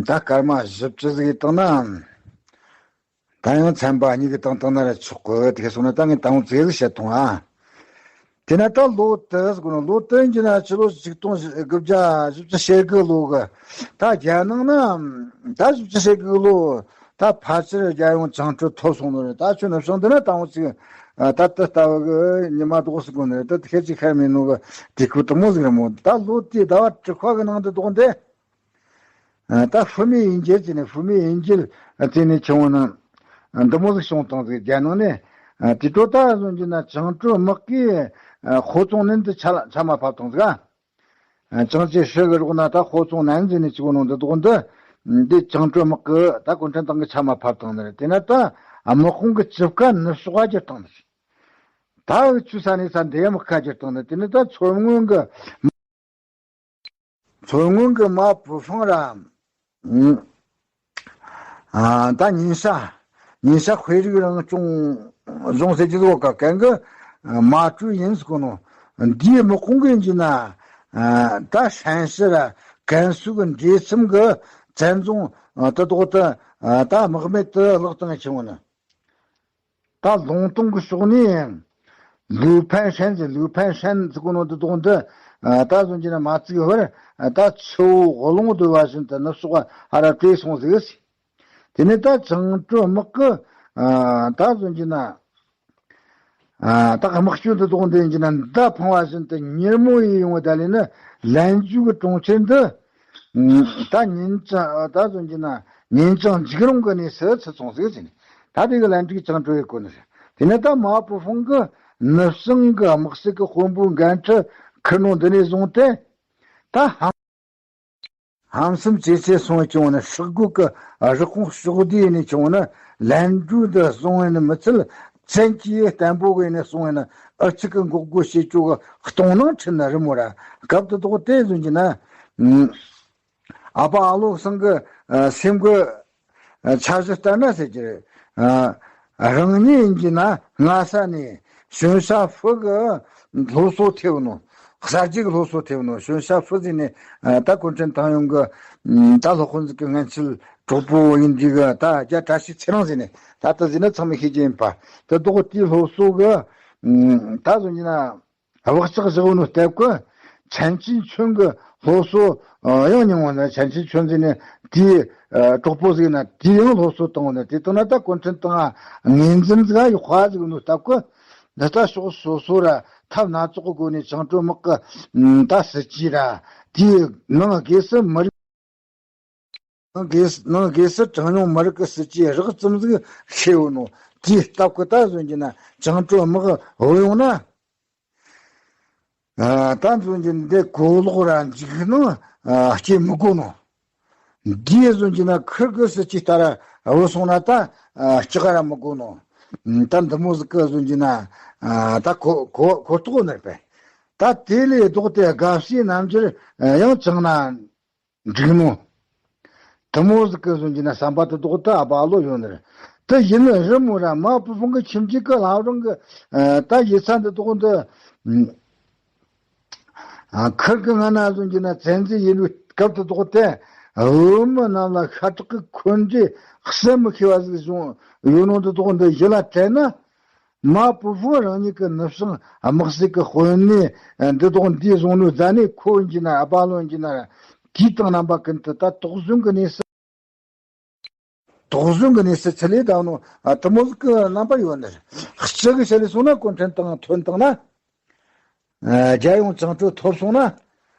ད་སྐར་མ་བཞི་བཅུ་ཟིག་ཡིན་བཏང་ན། ད་ཡང་ཚན་པ་གཉིས་ཀྱི་སྟེང་བཏང་ན་ར་ཆོག་གི། དེ་སོང་ན་ད་ངས་ད་འོང་ཙིག་ཟིག་བཤད་ཐོང་ཨ། དེ་ན་ད་ལོ་དུ་ཟེར་གོ་ནོ། ལོ་དུ་ཡིན་གྱི་ན་ཕྱི་ལོ་ཆིག་སྟོང་དགུ་བརྒྱ་བཞི་བཅུ་ཞེ་དགུ་ལོ་གི། ད་རྒྱལ་ནང་ན་ད་བཞི་བཅུ་ཞེ་དགུ་ལོ་ད་ཕལ་ཆེར་རྒྱལ་ཡོངས་བཅིངས་འགྲོལ་ཐོབ་སོང་ནོ་རེད། ད་ཁྱོད་ནི་བྱུང་འདི་ན་ད་འོང་ཅིག་ད་ལྟ་ལྟ་བུ་གི་ཉི་མ་ལྡོག་ཟེར་གོ་ནི་རེད། ད་དེ་ཁེར་ཅིག་ཁ་མེད་ནོ་གི་དེ་ཁུ་དུ་མོ་ཟིག་རེད་མོ། ད་ལོ་དེ་ཟླ་བ་དྲུག་པ་གི་ནང་དུ་ལྡོག་འདི། ཨ། ད་བུད་མེད་ཡིན་གྱི་ཟེར་ནས་བུད་མེད་ཡིན་གྱི་ཟེར་ནས་ཆུང་བ་ན་འདི་མོ་ཟིག་བྱུང་བཏང་ཟིག་རྒྱལ་ནང་ནས། ཨ། དེ་འཕྲོ་ད་གཟོད་ཀྱི་ན་བཅིངས་འགྲོལ་དམག་གིས་ཨ་ཧོ་ཙོང་ནན་དུ་ཆ་ལ་ཆ་མ་ཕབ་བཏང་ཟིག་ཨ། ཅང་ཅེ་ཧྲི་གི་རོགས་ན་ད་ཧོ་ཙོང་ནན་ཟེར་ནས་ཆུ་བོ་ནང་དུ་ལྡོག་འདི། འདི་བཅིངས་འགྲོལ་དམག་གི་ད་གུང་ཁྲན་ཏང་གི་ཆ་མ་ཕབ་བཏང་ནི་རེད། དེ་ན་ད་དམག་དཔུང་གི་བཅུ་ཀ་ནུབ་ཕྱོགས་བ་གྱུར་བཏང་ནི་རེད། ད་འུ་ཆུ་ས་ནས་ས་འདི་དམག་ཁ་གྱུར་བཏང་ནི། དེ་ནི་ད་མཚོ་སྔོན་གི་མཚོ་སྔོན་གྱི་མ་པུ་ཧྥང་ར། ཨ། ད་ཉིན་ཤ། ཉིན་ཤ་དཔེ་རིག་རང་སྐྱོང་རྫོང་ཟེར་གྱི་བཟོ་ག་གན་གི་མ་ཀྲུའུ་ཡིན་ཟེར་གོ་ནོ། འདིའི་དམག་དཔུང་གི་ཡིན་གྱི་ན། ཨ། ད་ཧྲན་ཤི་ར་ཀན་སུའུ་གི་འདྲེས་མཚམས་གི་བཙན་རྫོང་དུ་ཐོག་ཏུ་ད་དམག་མེད་དུ་བརླག་བཏང་ཆེ་བོ་ནི། ད་ལུང་སྟོང་གི་ཕྱོགས་ནས་ལུའུ་ཕན་ཧྲན་ཟེར། ལུའུ་ཕན་ཧྲན་ཟེར་གོ་ནོ་དུ་དོག་འདི་ད་གཟོད་ཀྱི་ན་མ་བཙུགས་བར་ད་ཆུ་བོ་ལུང་དུ་བ་བཞིན་དུ་ནུབ་ཕྱོགས་ཧ་ར་བྲོས་སོང་ཟིག་དེ་ནས་ད་བཅིངས་འགྲོལ་དམག་གི་ད་གཟོད་ཀྱི་ན་ད་དམག་སྤྱོད་དུ་དོག་འདི་ཡིན་གྱི་ན་མདའ་འཕང་བ་བཞིན་དུ་མྱུར་མོ་ཡིས་ཡོང་བ་ད་ལས་ནི་ལན་ཇུ་གི་གྲོང་ཁྱེར་འདི། ད་ཉིན་ཅང་ད་གཟོད་ཀྱི་ན་ཉིན་ཅང་འཇིགས་རུང་གི་གནས་སུ་ཚུད་སོང་ཟིག་ཟེར་ནས། ད་དེ་གི་ལན་ཀྲིག་བཅིངས་འགྲོལ་ཡེ་གོ་ནི་རེད། དེ་ནས་ད་མ་པུ་ཧྥང་གི་ནུབ་བྱང་གི་དམག་སྲིད་ཀྱི་དཔོན་པོའི་འགན་འཁྲི་འཁུར་ནོ་འདི་ནས་བཟུང་སྟེ། ད་ཧམ་ཧམ་སེམས་ཇེ་ཆེ་སོང་བ་བྱུང་ན་ཧྲག་རྒོད་ཀྱི་རི་ཁོང་ཕྱོགས་བསྡུས་ནས་བྱུང་ན་ལན་ཀྲུའུ་འདི་བཟུང་བས་ནི་མི་ཚད། བཙན་གྱིས་བརྟན་པོ་བས་ནི་སོང་བས་ན་ཨུ་ཚུགས་ཀྱི་འགོག་རྒོལ་བྱེད་ཆོག་གི་གཏོང་ནང་ཁྲིད་ན་རི་མོ་ར་སྐབས་དུ་དོག་དེ་བཟུང་གྱི་ན། ཨ་ཕ་ཨ་ལོ་ཚང་གི་ཨ་སེམས་གི་ཨ་འཆར་གཞི་ལྟར་ན་ཟེར་གྱི་རེད། ཨ་རང་ཉིད་ཡིན་གྱི་ན་སྔ་ས་ནས་ཞོན་ཤ་ཧྥུ་གི་སློབ་གསོ་ཐེབས་ནོ། གསར་བརྗེ་གི་སློབ་གསོ་ཐེབས་ནོ། ཞོན་ཤ་ཧྥུ་ཟེར་ནས་ཨ་ད་གུང་ཁྲན་ཏང་ཡོན་གི་ཨ་ད་སློབ་དཔོན་ཟིག་གི་སྔན་ཆད་གྲོགས་པོ་ཡིན་འདི་གི་ད་རྒྱ་བཀྲ་ཤིས་ཚེ་རིང་ཟེར་ནས་ད་ལྟ་ཟེར་ན་ཚང་མས་ཤེས་ཀྱི་ཡིན་པ། དེ་དོག་དེའི་སློབ་གསོ་གི་ཨ་ད་གཟོད་ཀྱི་ན། བག་ཆགས་བཞག་ནོ་སྟབས་ཀྱིས་ཆན་ཅིན་ཆོན་གྱི་སློབ་གསོ་ཡང་མྱོང་བ་ན། ཆན་ཅིན་ཆོན་ཟེར་ནས་དེའི་གྲོགས་པོ་ཟིག་ན་དེ་ཡང་སློབ་གསོ་བཏང་བ་ན། དེ་བཏང་ན་ད་གུང་ཁྲན་ཏང་ངོས་འཛིན་ཟིག་ཡོད་ཁ་ཟིག་ནོ་སྟབས་ཀྱིས་འདི་ལྟ་ཕྱོགས་སོ་སོ་ར་ཐབས་སྣ་ཚོགས་ཀྱི་སྒོ་ནས་བཅིངས་འགྲོལ་དམག་གི་ད་སྲིད་ཇུས་ར་དེའི་ནང་སྒོས་སུ་མི་རིགས། ནང་སྒོས་ནང་སྒོས་སུ་གྲངས་ཉུང་མི་རིགས་ཀྱི་སྲིད་ཇུས་རགས་ཙམ་ཟིག་ཤེས་ཡོད་ནོ། དེའི་སྟབས་ཀྱིས་ད་གཟོད་ཀྱི་ན་བཅིངས་འགྲོལ་དམག་བུད་ཡོང་ན། ཨ་ད་གཟོད་ཀྱི་འདི་གོ་ལོག་ར་འཇིགས་སྣང་ཨ་སྐྱེ་མི་དགོས་ནོ། འདིའི་གཟོད་ཀྱི་ན་ཁིར་གི་སྲིད་ཇུས་ལྟར་བུད་སོང་ན་ད་ཨ་སྐྲག་ར་མི་དགོས་ནོ། ད་འདི་མོ་ཟིག་གི་གཟོད་ཀྱི་ན་ཨ་ད་གོ་གོ་གོ་རྟོགས་ནི་རེད་པས། ད་དེ་ལས་ལྡོག་སྟེ་དགའ་བསུའི་རྣམ་འགྱུར་ཡང་བཅངས་ན། འགྲིག་མོ། དེ་མོ་ཟིག་གི་བཟོ་གྱི་ན་བསམ་པ་དེ་དོག་ད་ཨ་པ་ཨ་ལོ་ཡོད་ནི་རེད། དེ་ཡིན་ནི་རི་མོ་ར་མ་བུ་ཕུང་གི་ཁྱིམ་གྱི་གི་ལྷ་རང་གི་ཨ་ད་ཡིད་ཚ་འདི་དོག་འདི། ཨ་ཁིར་གི་ང་ན་བཟོ་གྱི་ན་བཙན་འཛུལ་ཡིན་པའི་སྐབས་དེ་དོག་དེ་བུད་མེད་རྣམས་ལ་ཤ་ཁྲག་གི་འཁོན་འདྲེ་གསལ་མི་ཤེས་པ་ཟིག་བྱུང་ཡོད་ནོ་འདི་དོག་འདི་ཡིད་ལ་དྲན་ན། མ་བུ་ཕུང་རང་ཉིད་ཀྱི་ནུབ་བྱང་དམག་སྲིད་ཀྱི་དཔོན་གནས་འདི་དག་འདིའི་བཟུང་ནོ་རྫ་ནས་ཁོ་ཡིན་གྱི་ན་ཨ་པ་ལོ་ཡིན་གྱི་ན་དུས་དང་རྣམ་པ་ཀུན་ཏུ་ད་དོགས་ཟོན་གྱི་གནས་སུ་དོགས་ཟོན་གྱི་གནས་སུ་ཚུད་ལས་བཏང་ནོ་དེ་མོ་ཟིག་གི་རྣམ་པ་ཡོད་ནི་རེད། སྤྱི་གི་ཆ་ལས་སོང་ན་གུང་ཁྲན་ཏང་ཐོན་བཏང་ན། རྒྱལ་ཡོངས་བཅིངས་འགྲོལ་ཐོབ་སོང་ན།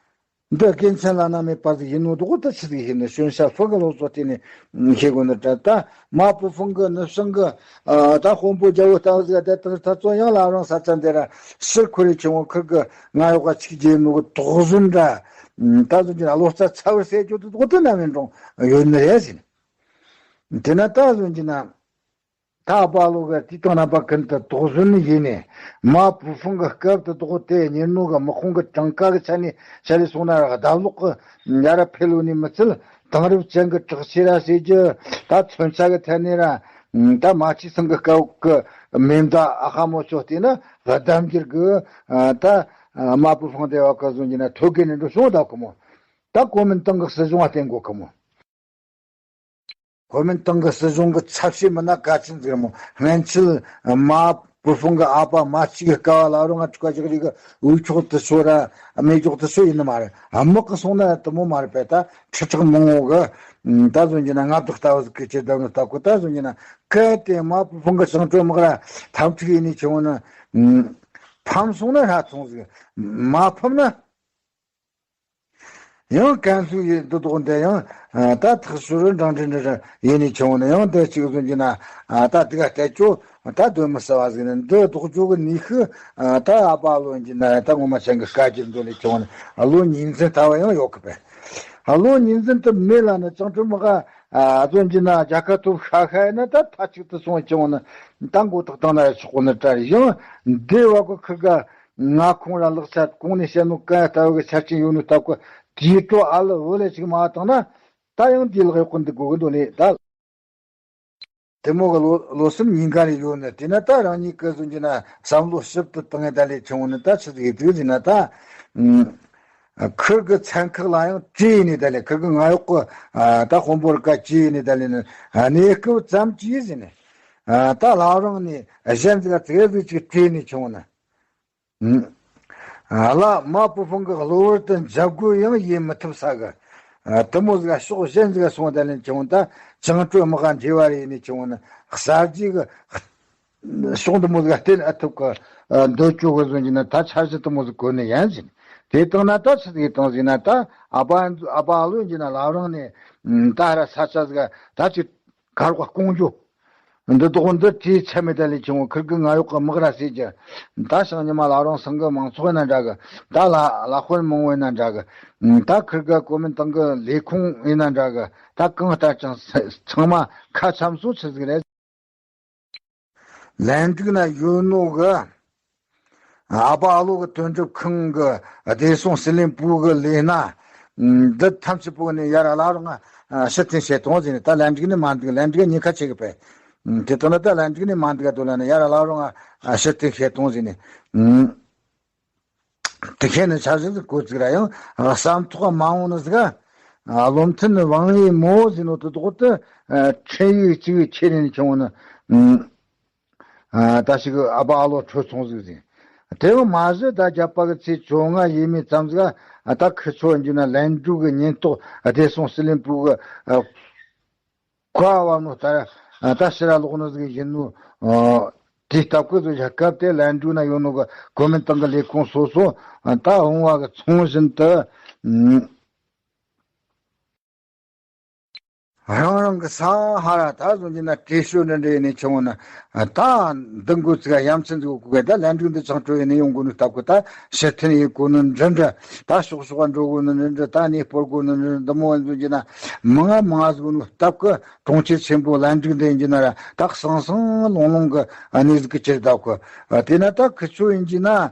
འདི་དགེ་མཚན་བླ་ན་མེད་པ་ཟིག་ཡིན་ནོ་དོག་ད་ཆི་ཟིག་ཡིན་ནི་ཞོན་ཤ་ཧྥུ་གི་སློབ་གསོ་དེ་ནས་ཤེས་དགོས་ནི་འདྲ། ད་མ་བུ་ཕུང་གི་ནུབ་བྱང་གི་ད་དཔོན་པོ་རྒྱལ་བོ་ལྟ་བུ་ཟིག་བསྡད་དང་ད་ཚོ་ཡང་ལ་རང་ས་ཆ་འདི་ར་ཕྱིར་ཁོ་རེ་ཆུང་བོ་ཁིར་གི་ང་ཡོག་ག་ཆིག་རྒྱལ་ནོ་གི་དོགས་ཟོན་འདྲ། ད་ཟོན་གྱི་ན་བློ་རྩ་ཚ་བར་སེ་རྒྱུ་དོག་ད་ན་མེད་འགྲོང་ཡོད་ནི་རེད་ཟིན། དེ་ན་ད་ཟོན་གྱི་ན། ད་ཨ་པ་ལོ་གི་དུས་དང་རྣམ་པ་ཀུན་ཏུ་དོགས་ཟོན་ཡིན་ནས། མ་པུ་ཧྥང་གི་སྐབས་དེ་དག་དེ་ཉེ་རྣོ་གི་དམག་དཔུང་གི་གྲངས་ཀ་གི་ཆ་ནས་བཤད་ལས་སོང་ན་ར་ལྡབ་ལོག་གི་ཡ་ར་འཕེལ་ལོ་ནི་མི་ཚད། དེང་རབས་ཅན་གྱི་དྲག་ཆས་ར་ཟེར་རྒྱུ། ད་མཚོན་ཆ་གི་ཐད་ནས་ར། ད་མ་ཆི་ཚང་གི་སྐབས་ཀྱི་མེ་མདའ་ཨ་ཧ་མོ་ཆོ་བལྟས་ན་ལྡབ་འགྱུར་གི། ད་མ་པུ་ཧྥང་དེ་བ་ཀ་བཟོ་རྒྱུ་ན་ཐོད་རྒལ་ནས་འགྲོ་སོང་ད་གི་མོ། ད་གོ་མིན་ཏང་གི་སྲིད་གཞུང་ལ་བརྟེན་དགོས་གི་མོ། གོ་མིན་ཏང་གི་སྲིད་གཞུང་གི་ཚབ་བྱེད་མི་སྣ་གལ་ཆེན་ཟིག་རེད་མོ། སྔན་ཆད་མ་པུ་ཧྥང་གི་ཨ་ཕ་མ་གཅིག་གི་སྐབས་ལ་རུང་ང་ཆུ་ཁ་ཅིག་རིག་གི་འུ་ཆོག་དུ་ཤོ་ར་མེ་ཇོག་དུ་ཤོ་ཡིན་ནི་མ་རེད། དམག་གི་སོང་ན་དུ་མོ་མ་རེད་པས། ད་ཁྲི་ཕྲག་མང་བོ་གི་ད་བཟོ་རྒྱུ་ན་མངའ་བདག་ལྟ་བུ་ཟིག་གི་ཆེད་དུ་ནི་ལྟ་གོ། ད་བཟོ་རྒྱུ་ན་གལ་ཏེ་མ་པུ་ཧྥང་གི་ཞིང་བྲོ་དམག་ར་འཐབ་འཁྲུག་ཡིན་ནི་ཆུང་བོ་ནི་ཕམ་སོང་ན་ཧྲ་ཚོང་ཟིག། མ་ཕམ་ན། ཡང་ཀན་ལྷོའི་འདི་དོག་འདི་ཡང་ད་ཐག་ཤོར་འབྲང་འདྲེན་འདྲ་ཡེ་ནས་ཆུང་ནས་ཡང་དེ་གཅིག་བཟོ་གྱི་ན་ད་དེ་ག་བལྟས་ཆོ་ད་སྡོད་མི་ས་བ་ཟིག་ནས་འདི་དོག་ཆོ་གི་ནུས་ཤུགས་ད་ཨ་ཕ་ལོ་གྱི་ན་ད་ངོ་མ་ཆང་གི་དཀའ་རྒྱུ་འདོད་ནས་ཆུང་ནས་ལོ་ཉིས་འཛིན་ལྟ་བ་ཡང་ཡོད་གི་པས། ལོ་ཉིས་འཛིན་དུ་མེད་ལ་ནི་ཅང་ཀྲུ་མི་ག་བཟོ་གྱི་ན་རྒྱལ་ཁ་ཐོབ་ཤ་ཤ་ཡིན་ན་ད་མཐའ་གཅིག་ཏུ་སོང་ཆུང་ནས་ད་མགོ་ཐག་བཏང་ན་ཆོག་གོ་ནི་དྲ་ཡང་འདི་བ་གི་ཁུར་ག་ང་ཁོང་ར་ལག་ཆ་གོང་ནས་བཤད་ནོ་ག་ལྟ་བུ་གི་ཆ་རྐྱེན་ཡོད་ནོ་ལྟ་གོ། དེའི་སྤྲོ་ཨ་ལ་བོ་ལས་ཅིག་མ་བཏང་ན་ད་ཡང་དེའི་ལག་ཡོད་ཀུན་འདུག་དགོ་གི་འདོད་ནས་ད། དེ་མོ་གི་ལོ་ལོ་གསུམ་ཉིན་ག་རེ་ཡོད་ནི་དེ་ན་ད་རང་ཉིད་ཀི་བཟོ་གྱི་ན་བསམ་བློ་ཞིབ་ཏུ་བཏང་ངེ་ད་ལས་ཆུང་ནི་ད་ཆི་ཟིག་ཡིན་དུས་ཟིན་ན་ད། ཁུར་གི་ཚན་ཁག་ལ་ཡང་བྲིས་ནས་ད་ལས་ཁུར་གི་ང་གཡོག་གི་ད་དཔོན་པོར་བཀའ་བྲིས་ནས་ད་ལས་ནི་གནས་སྐབས་ཙམ་གྱིས་ཟིན་ནས་ད་ལ་རང་ནས་གཞན་ཟིག་ལ་ཙེ་ཟིག་ཅིག་བྲིས་ནས་ཆུང་ནི། ལ་མ་པུ་ཧྥང་གི་གློ་བུར་དུ་འཇབ་རྒོལ་ཡང་ཡེ་མི་ཐུབ་ས་གི། དུ་མོ་ཟིག་ཕྱོགས་གཞན་ཟིག་སོང་དེ་ལན་ཆུང་ད་ཅང་ཀྲོའི་དམག་ག་འབྲེལ་བ་རེ་ནས་ཆུང་ནི་གསར་བརྗེ་གི་ཕྱོགས་དུ་མོ་ཟིག་བརྟེན་ཨ་ཐུབ་གི་འདོད་ཅོ་གི་བཟོ་གྱི་ན་ད་འཆར་གཞི་དུ་མོ་ཟིག་གོ་ནི་ཡན་ཟིན། དེ་བཏང་ན་ད་ཆི་ཟིག་བཏང་ཟིན་ན་ད་ཨ་ཕ་ཨ་ཕ་ཨ་ལོ་གྱི་ན་ལ་རང་ནས་ད་ར་ས་ཆ་ཟིག་ད་ཅི་གར་བ་ཀོང་ཇོ། འདི་དོག་འདི་བྲིས་ཚད་མེད་ད་ལས་ཆུང་ཁུར་གི་ང་གཡོག་གི་དམག་ར་ཟེར་གྱི། ད་ཞང་ཉི་མ་ལ་རང་སང་གི་མང་ཚོགས་ཡིན་ན་འདྲ་གི། ད་ལ་ལ་དཔོན་མང་བོ་ཡིན་ན་འདྲ་གི། ད་ཁུར་གི་གོ་མིན་ཏང་གི་ལས་ཁུངས་ཡིན་ན་འདྲ་གི། ད་གང་ལྟར་ཀྱང་ཚང་མ་ཁ་འཆམ་སོ་ཆི་ཟིག་རེད། ལན་ཀྲིག་ན་ཡོད་ནོ་གི། ཨ་ཕ་ཨ་ལོ་གི་དོན་གྲུབ་ཁང་གི་བདེ་སྲུང་སྲིད་བློན་པུའུ་གི་ལས་སྣ། འདི་ཐམས་ཅད་པོ་ནི་ཡར་ལ་རུང་ཕྱིར་འཐེན་བྱེད་དོང་ཟིན་ནས་ད་ལན་ཀྲིག་ནི་མ་འདུག་ལན་ཀྲིག་ཉེན་ཁ་ཆེ་གི་པས། དེ་ལྟར་ན་ད་ལན་ཀྲིག་ནི་མ་འདུག་ག་དོ་ལ་ནི་ཡར་ལ་རུང་ཕྱིར་འཐེན་བྱེད་དོང་ཟིན་ནས། དེ་ཁྱེད་ནི་འཆར་གཞི་ཟིག་གོ་ཚིག་ར་ཡང་བསམ་ཐོག་མ་འོང་ནི་ཟིག་བློ་མཐུན་ནི་དབང་བའི་མོ་ཟིན་ནོ་དེ་དོག་ཏུ་འཕྲིན་ཡིག་གཅིག་ཁྱེད་ནི་བྱུང་ནི། ད་ཞིག་ཨ་ཕ་ཨ་ལོ་ཁྲོད་ཚོང་ཟིག་ཟིན། དེ་བ་མ་ཟད་ད་རྒྱ་པ་གི་ཚེས་བཅོ་ལྔ་ཡས་མས་ཙམ་ཟིག་ད་ཁི་ཚོ་འཇུ་ན་ལན་ཀྲུག་གི་ཉེན་རྟོག་བདེ་སྲུང་སྲིད་བློན་པུའུ་གི་བཀའ་བབ་ནོ་ལྟར་ད་ཕྱིར་ལོག་ནོ་ཟིག་ཡིན་ནོ། དེ་ལྟ་བུ་ཟིག་རྒྱལ་ཁབ་དེ་ལན་ཀྲུག་ན་ཡོད་ནོ་གི་གོ་མིན་ཏང་གི་ལས་ཁུངས་སོ་སོ་ད་འོང་བ་གི་ཚོང་བཞིན་དུ། རང་རང་གི་ས་ཧ་ར་ད་བཟོ་གྱི་ན་བྲེལ་ཤོས་འདྲ་འདྲ་ཡིན་ནས་ཆུང་ན་ད་འདི་འགོ་ཚིག་ཡ་མཚན་ཟིག་གོ་གི་ད་ལན་ཀྲུག་འདི་ཆང་སྤྲོ་ཡིན་ནས་ཡོང་དགོས་ནི་སྟབས་གི་ད་ཕྱིར་འཐེན་ཡིན་དགོས་ནི་འདྲ་འདྲ་ད་ཕྱོགས་ཕྱོགས་འགྲོ་དགོས་ནི་འདྲ་འདྲ་ད་གནས་སྤོར་དགོས་ནི་འདྲ་འདི་མོ་བཟོ་གྱི་ན་མང་ང་མང་ང་ཟིག་ནི་སྟབས་གི་གྲོང་ཁྱེར་ཆེན་པོ་ལན་ཀྲུག་འདི་ཡིན་གྱི་ན་ར་ད་སང་སང་ལོང་ལོང་གི་གནས་ཟིག་གི་ཕྱིར་སྟབས་གི་དེ་ན་ད་ཁི་ཆོ་ཡིན་གྱི་ན།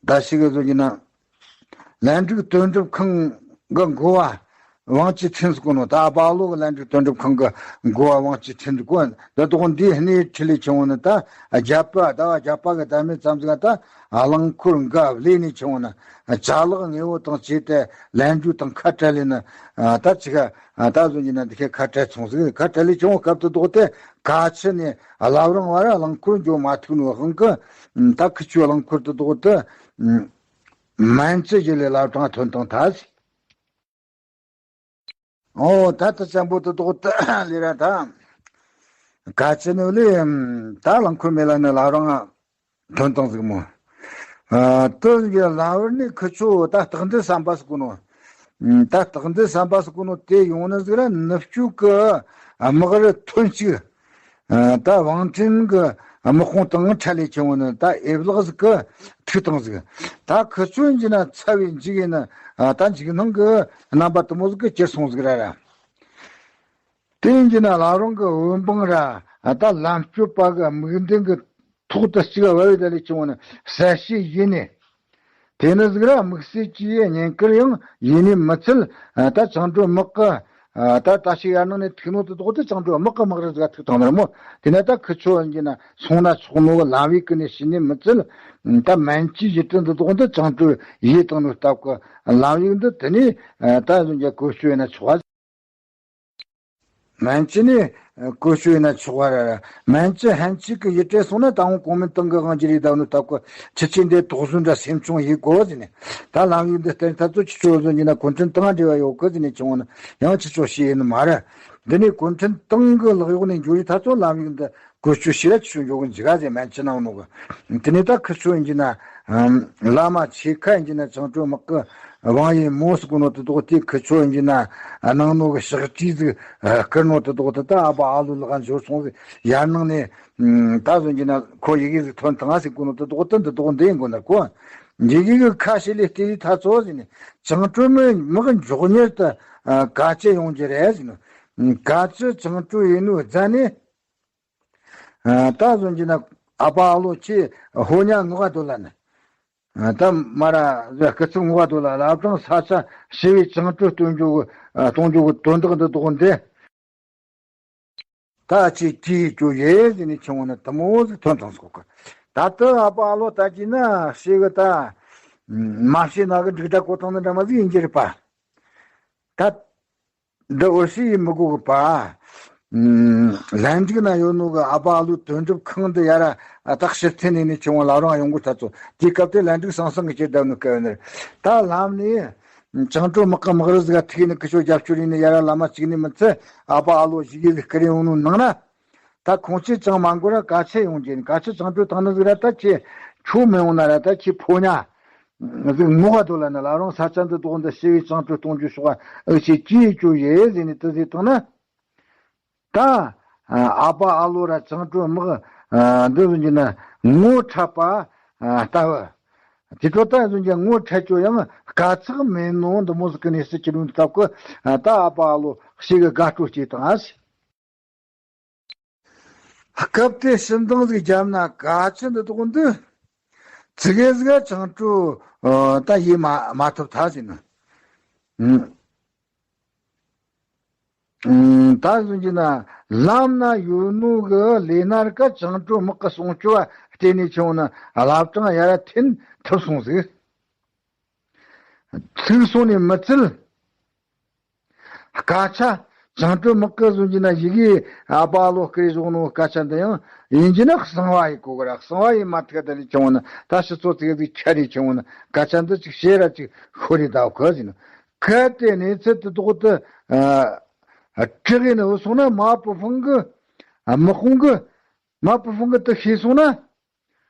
ད་ཞིག་གི་བཟོ་གྱི་ན། ལན་ཀྲུག་དོན་གྲུབ་ཁང་གི་འགོ་བ་ཝང་ཅི་ཁྲིན་ཟེར་གོ་ནོ་ད་ཨ་ཕ་ཨ་ལོ་གི་ལན་ཀྲུག་དོན་གྲུབ་ཁང་གི་འགོ་བ་ཝང་ཅི་ཁྲིན་ཟེར་གོ་འདི་དོག་འདིའི་གནས་ཁྲི་ལས་ཆུང་བོ་ནི་ད་རྒྱ་པ་ཟླ་བ་རྒྱ་པ་གི་ཟླ་མེད་ཙམ་ཟིག་ད་རླངས་འཁོར་འགའ་བླས་ནས་ཆུང་བོ་ནི་ཅ་ལག་དངོས་པོ་དང་བཅས་ཏེ་ལན་ཀྲུག་དང་ཁ་བྲལ་ལས་ནི་ད་ཅི་ག་ད་བཟོ་གྱི་ན་འདི་ཁའི་ཁ་བྲལ་སོང་ཟིག་ཁ་བྲལ་ལས་ཆུང་བོ་སྐབས་དུ་དོག་སྟེ་ག་ཆི་ནས་བླ་བྲང་བར་རླངས་འཁོར་འགྱོ་མ་ཐུབ་ནོ་དབང་གི། ད་ཁི་ཆོའི་རླངས་འཁོར་དུ་དོག་ཏུ། མན་ཙི་ཡི་ལས་བླ་བྲང་ཐོན་དང་ཐལ། ཨོ་ད་ལྟ་ཙམ་པོ་དུ་དོག་ཏུ་ལས་ར་ད། ག་ཅི་ནོ་ལས་ད་རླངས་འཁོར་མེད་ལ་ནི་བླ་བྲང་ཐོན་དང་ཟིག་མོ། ཨ་དུ་ཡི་ལ་བར་ནི་ཁི་ཆོ་ད་སྟག་འདི་བསམ་པ་ཟིག་གོ་ནོ། ད་སྟག་འདི་བསམ་པ་ཟིག་གོ་ནོ་དེ་ཡོང་ནི་ཟིག་ར་ནུབ་ཕྱོགས་ཀྱི་དམག་རུ་ཐོན་ཅིག་ད་ཝང་ཁྲིན་གི་དམག་དཔུང་དང་ཁྲལ་ལས་ཆེ་བོ་ནི་ད་ཨེབ་ལག་ཟིག་གི་ཐུག་དང་ཟིག་ད་ཁི་ཚོན་གྱི་ན་ཚ་བའི་འཇིག་ཡིན་ན་ད་འཇིག་སྣང་གི་རྣམ་པ་དུ་མོ་ཟིག་གི་གྱུར་སོང་ཟིག་ར་ར། དེ་ཡིན་གྱི་ན་བླ་བྲང་གི་འོད་འབངས་ར་ད་ལམ་གཅོད་པ་གི་དམིགས་འདུན་གྱི་ཐོག་ཏུ་གཅིག་བབས་ཡོད་ལས་བྱུང་བ་ནི་གསལ་བཤད་ཡིན་ནས། དེ་ནི་ཟིག་ར་དམིགས་བསལ་གྱི་བསྙེན་བཀུར་ཡང་ཡིན་ནི་མི་ཚད། ད་བཅིངས་འགྲོལ་དམག་གི་ད་ད་ཞིག་ཡར་ནང་ནས་ཐུག་ནོ་དེ་དོག་དེ་བཅིངས་འགྲོལ་དམག་གི་དམག་རུ་ཟིག་ཐུག་བཏང་ནི་རེད་མོ། དེ་ནས་ད་ཁི་ཆོ་ཡིན་གྱི་ན་སོང་ན་ཆོག་ནོ་གི་ལམ་ཡིག་གི་ནས་ཤི་ནི་མི་ཚད། ད་མན་ཆད་གཞི་རྟེན་དེ་དོག་དེ་བཅིངས་འགྲོལ་ཡིད་བཏང་ནོ་སྟབས་གི་ལམ་ཡིག་འདི་དེ་ནས་ད་ཟིག་གི་བཀོལ་སྤྱོད་ཡིན་ན་ཆོག་པ། སྨན་བཅོས་ནི་བཀོལ་སྤྱོད་ཡིན་ན་ཆོག་པ་ར་ར། སྨན་བཅོས་ཕན་ཆད་ཀྱི་ཡིད་བྲལ་སོང་ན་ད་འོང་གོང་མའི་ཏང་གི་དབང་གྱུར་ཡིག་བཏབ་ནོ་སྟབས་ཀྱི་ཁྱི་ཆེ་འདི་དོགས་ཟོན་འདྲ་སེམས་ཆུང་ཡིད་དགོས་ཟེར་ནས། ད་ལམ་ཡིག་འདི་བསྟན་ཐ་ཚོ་ཁྱི་ཆོ་ཟོན་གྱི་ན་གུང་ཁྲན་ཏང་འབྲེལ་བ་ཡོད་གི་ཟེར་ནས་ཆུང་ན་ཡང་ཁྱི་ཆོ་ཤེས་ཡིན་ནི་མ་ར། འདི་ནས་གུང་ཁྲན་ཏང་གི་ལག་གཡོག་ནས་འགྱུར་ཡིག་ཐ་ཚོ་ལམ་ཡིག་འདི་བཀོལ་སྤྱོད་བྱེད་ར་ཁྱི་ཆོ་འཇོག་གི་འཇིག་ག་ཟེར། སྨན་བཅོས་གནང་ནོ་གི། དེ་ནས་ད་ཁི་ཆོ་ཡིན་གྱི་ན། བླ་མ་ཆེ་ཁ་ཡིན་གྱི་ན་བཅིངས་འགྲོལ་དམག་གི་དབང་ཡིན་མོ་ཟེར་གོ་ནོ་དེ་དོག་དེ་ཁི་ཆོ་ཡིན་གྱི་ན་གནང་ནོ་གི་ཕྱག་བྲིས་ཟིག་བསྐུར་ནོ་དེ་དོག་དེ་ད་ཨ་ཕ་ཨ་ལོ་ལག་འབྱོར་སོང་ཟིག་ཡར་ནང་ནས་ད་ཟོན་གྱི་ན་ཁོ་ཡི་གེ་ཟིག་ཐོན་དང་ཟེར་གོ་ནོ་དེ་དོག་དེ་འདི་དོག་འདི་ཡིན་གོ་ན་ཁོ་ཡི་གེ་གི་ཁ་ཤས་ལས་བལྟས་ཡི་ཐ་ཚོ་ཟེར་ནས་བཅིངས་འགྲོལ་མི་དམག་མགྱོགས་མྱུར་དུ་ག་ཅི་ཡོང་རྒྱུ་རེད་ཟེར་ནོ། ག་ཅི་བཅིངས་འགྲོལ་ཡིན་ནོ་རྫ་ནས། ད་ཟོན་གྱི་ན་ཨ་ཕ་ཨ་ལོ་ཁྱེད་ཧོ་ཉ་ངོ་ག་དོ་ལ་ནི། ད་མ་ར་ཟེ་སྐུ་ཚབ་ངོ་ག་དོ་ལ་བླ་བྲང་ས་ཆ་ཞི་བའི་བཅིངས་འགྲོལ་གཏོང་རྒྱུ་གི་གཏོང་རྒྱུ་གི་དོན་དག་འདི་དོག་འདི། ད་ཅི་ཅི་ཅོ་ཡེ་ཟེར་ནས་ཆུང་བ་ན་དུ་མོ་ཟིག་ཐོན་ཐང་སོག་གི། ད་དུ་ཨ་ཕ་ཨ་ལོ་ད་ཅི་ན་ཤེས་གི་ད། མ་ཤེས་ན་གི་འགྲིག་ད་གོ་ཐང་ན་འདྲ་མ་ཟིག་ཡིན་གྱི་རེད་པ། ད། འདི་འོ་ཤི་ཡི་མི་གོ་གི་པ། ལན་འགྲིག་ན་ཡོད་ནོ་གི་ཨ་ཕ་ཨ་ལོའི་དོན་གྲུབ་ཁང་འདི་ཡ་ར་ཨ་ཏག་ཕྱིར་འཐེན་ནས་ནི་ཆུང་བ་ལ་རང་ཡོང་གི་ཐ་ཚོ་དེའི་སྐབས་དེ་ལན་འགྲིག་སང་སང་གི་ཁྱེར་བསྡད་ནོ་སྐབས་ནི་ད་ལམ་ནས་བཅིངས་འགྲོལ་དམག་གི་དམག་རུ་ཟིག་ཐུག་ནི་ཁི་ཆོ་རྒྱབ་སྐྱོར་ཡིན་ནི་ཡ་ར་བླ་མ་གཅིག་ནི་མི་ཚེ་ཨ་ཕ་ཨ་ལོ་ཞིག་ཡི་ཟིག་སྐུར་ཡོང་ནོ་ནང་ན། ད་ཁོང་ཚོས་ཅང་མ་འགོར་ར་ག་ཚད་ཡོང་རྒྱུ་ཡིན། ག་ཚད་བཅིངས་འགྲོལ་བཏང་ནི་ཟིག་ར་ད་ཁྱེད་ཁྱོད་མི་ཡོང་ན་ར་ད་ཁྱེད་ཕོ་ཉ་ཟིག་ངོ་ག་དོ་ལ་ནི་ལ་རང་ས་ཆ་འདི་དོག་འདི་ཞི་བའི་བཅིངས་འགྲོལ་གཏོང་རྒྱུ་ཤོག་ཨ་ཨུ་ཆེ་ཅི་ཡི་ཅོ་ཡེ་ཟེར་ནས་དུ་ཟིག་བཏང་ན། ད་ཨ་ཕ་ཨ་ལོ་ར་བཅིངས་འགྲོལ་དམག་འདི་ཟིག་གྱི་ན་ངོ་འཕྲད་པ་ལྟ་བུ། དེ་ཚོ་ད་ཟིག་གྱི་ངོ་འཕྲད་ཅོ་ཡང་དཀའ་ཚེགས་མེད་ནོ་འདི་མོ་ཟིག་གི་གནས་སུ་གྱུར་ཡོང་སྟབས་ཀི་ད་ཨ་ཕ་ཨ་ལོ་ཞིག་གི་དགའ་སྤྲོ་སྐྱེས་དང་ཨ་ཞིག་སྐབས་དེ་ཕྱིར་འདང་ཟིག་བརྒྱབ་ན་ག་ཅི་འདི་དོག་འདི། ཙི་གེ་ཟིག་བཅིངས་འགྲོལ་ད་ཡེ་མ་མ་ཐུབ་ཐལ་ཟེར་ནི། ད་ཟུང་གི་ན་ལམ་ན་ཡོད་ནོ་གི་ལས་ན་ར་ཀ་བཅིངས་འགྲོལ་དམག་གི་སྲུང་སྐྱོབ་བ་བལྟས་ནས་ཆུང་ན་བླ་བྲང་ཡ་ར་འཐེན་ཐུབ་སོང་ཟིག་ཚིག་སོང་ནས་མི་ཚུལ། སྐད་ཆ། བཅིངས་འགྲོལ་དམག་གི་བཟོ་རྒྱུ་ན་ཡི་གེ་ཨ་པ་ཨ་ལོ་སྐད་བཟོ་ནོ་སྐད་ཆ་འདི་ཡང་ཡིན་གྱི་ན་གསང་བ་ཡིན་གོ་གི་ར། གསང་བ་ཡིན་མ་ཐུག་ད་ལས་ཆུང་བ་ན་ད་ཕྱི་ཚོ་ཚིག་ཟིག་ཆ་རེ་ཆུང་བ་ན་སྐད་ཆ་འདི་ཅིག་བཤད་ར་ཅིག་ཤོར་རེ་ད་གོ་ཟིན། གལ་ཏེ་གནས་ཚུལ་དེ་དོག་ཏུ་དྲི་གི་ནི་འུ་སོང་ན་མ་པུ་ཧྥང་གི་དམག་དཔུང་གི་མ་པུ་ཧྥང་གི་དུ་ཤེས་སོང་ན།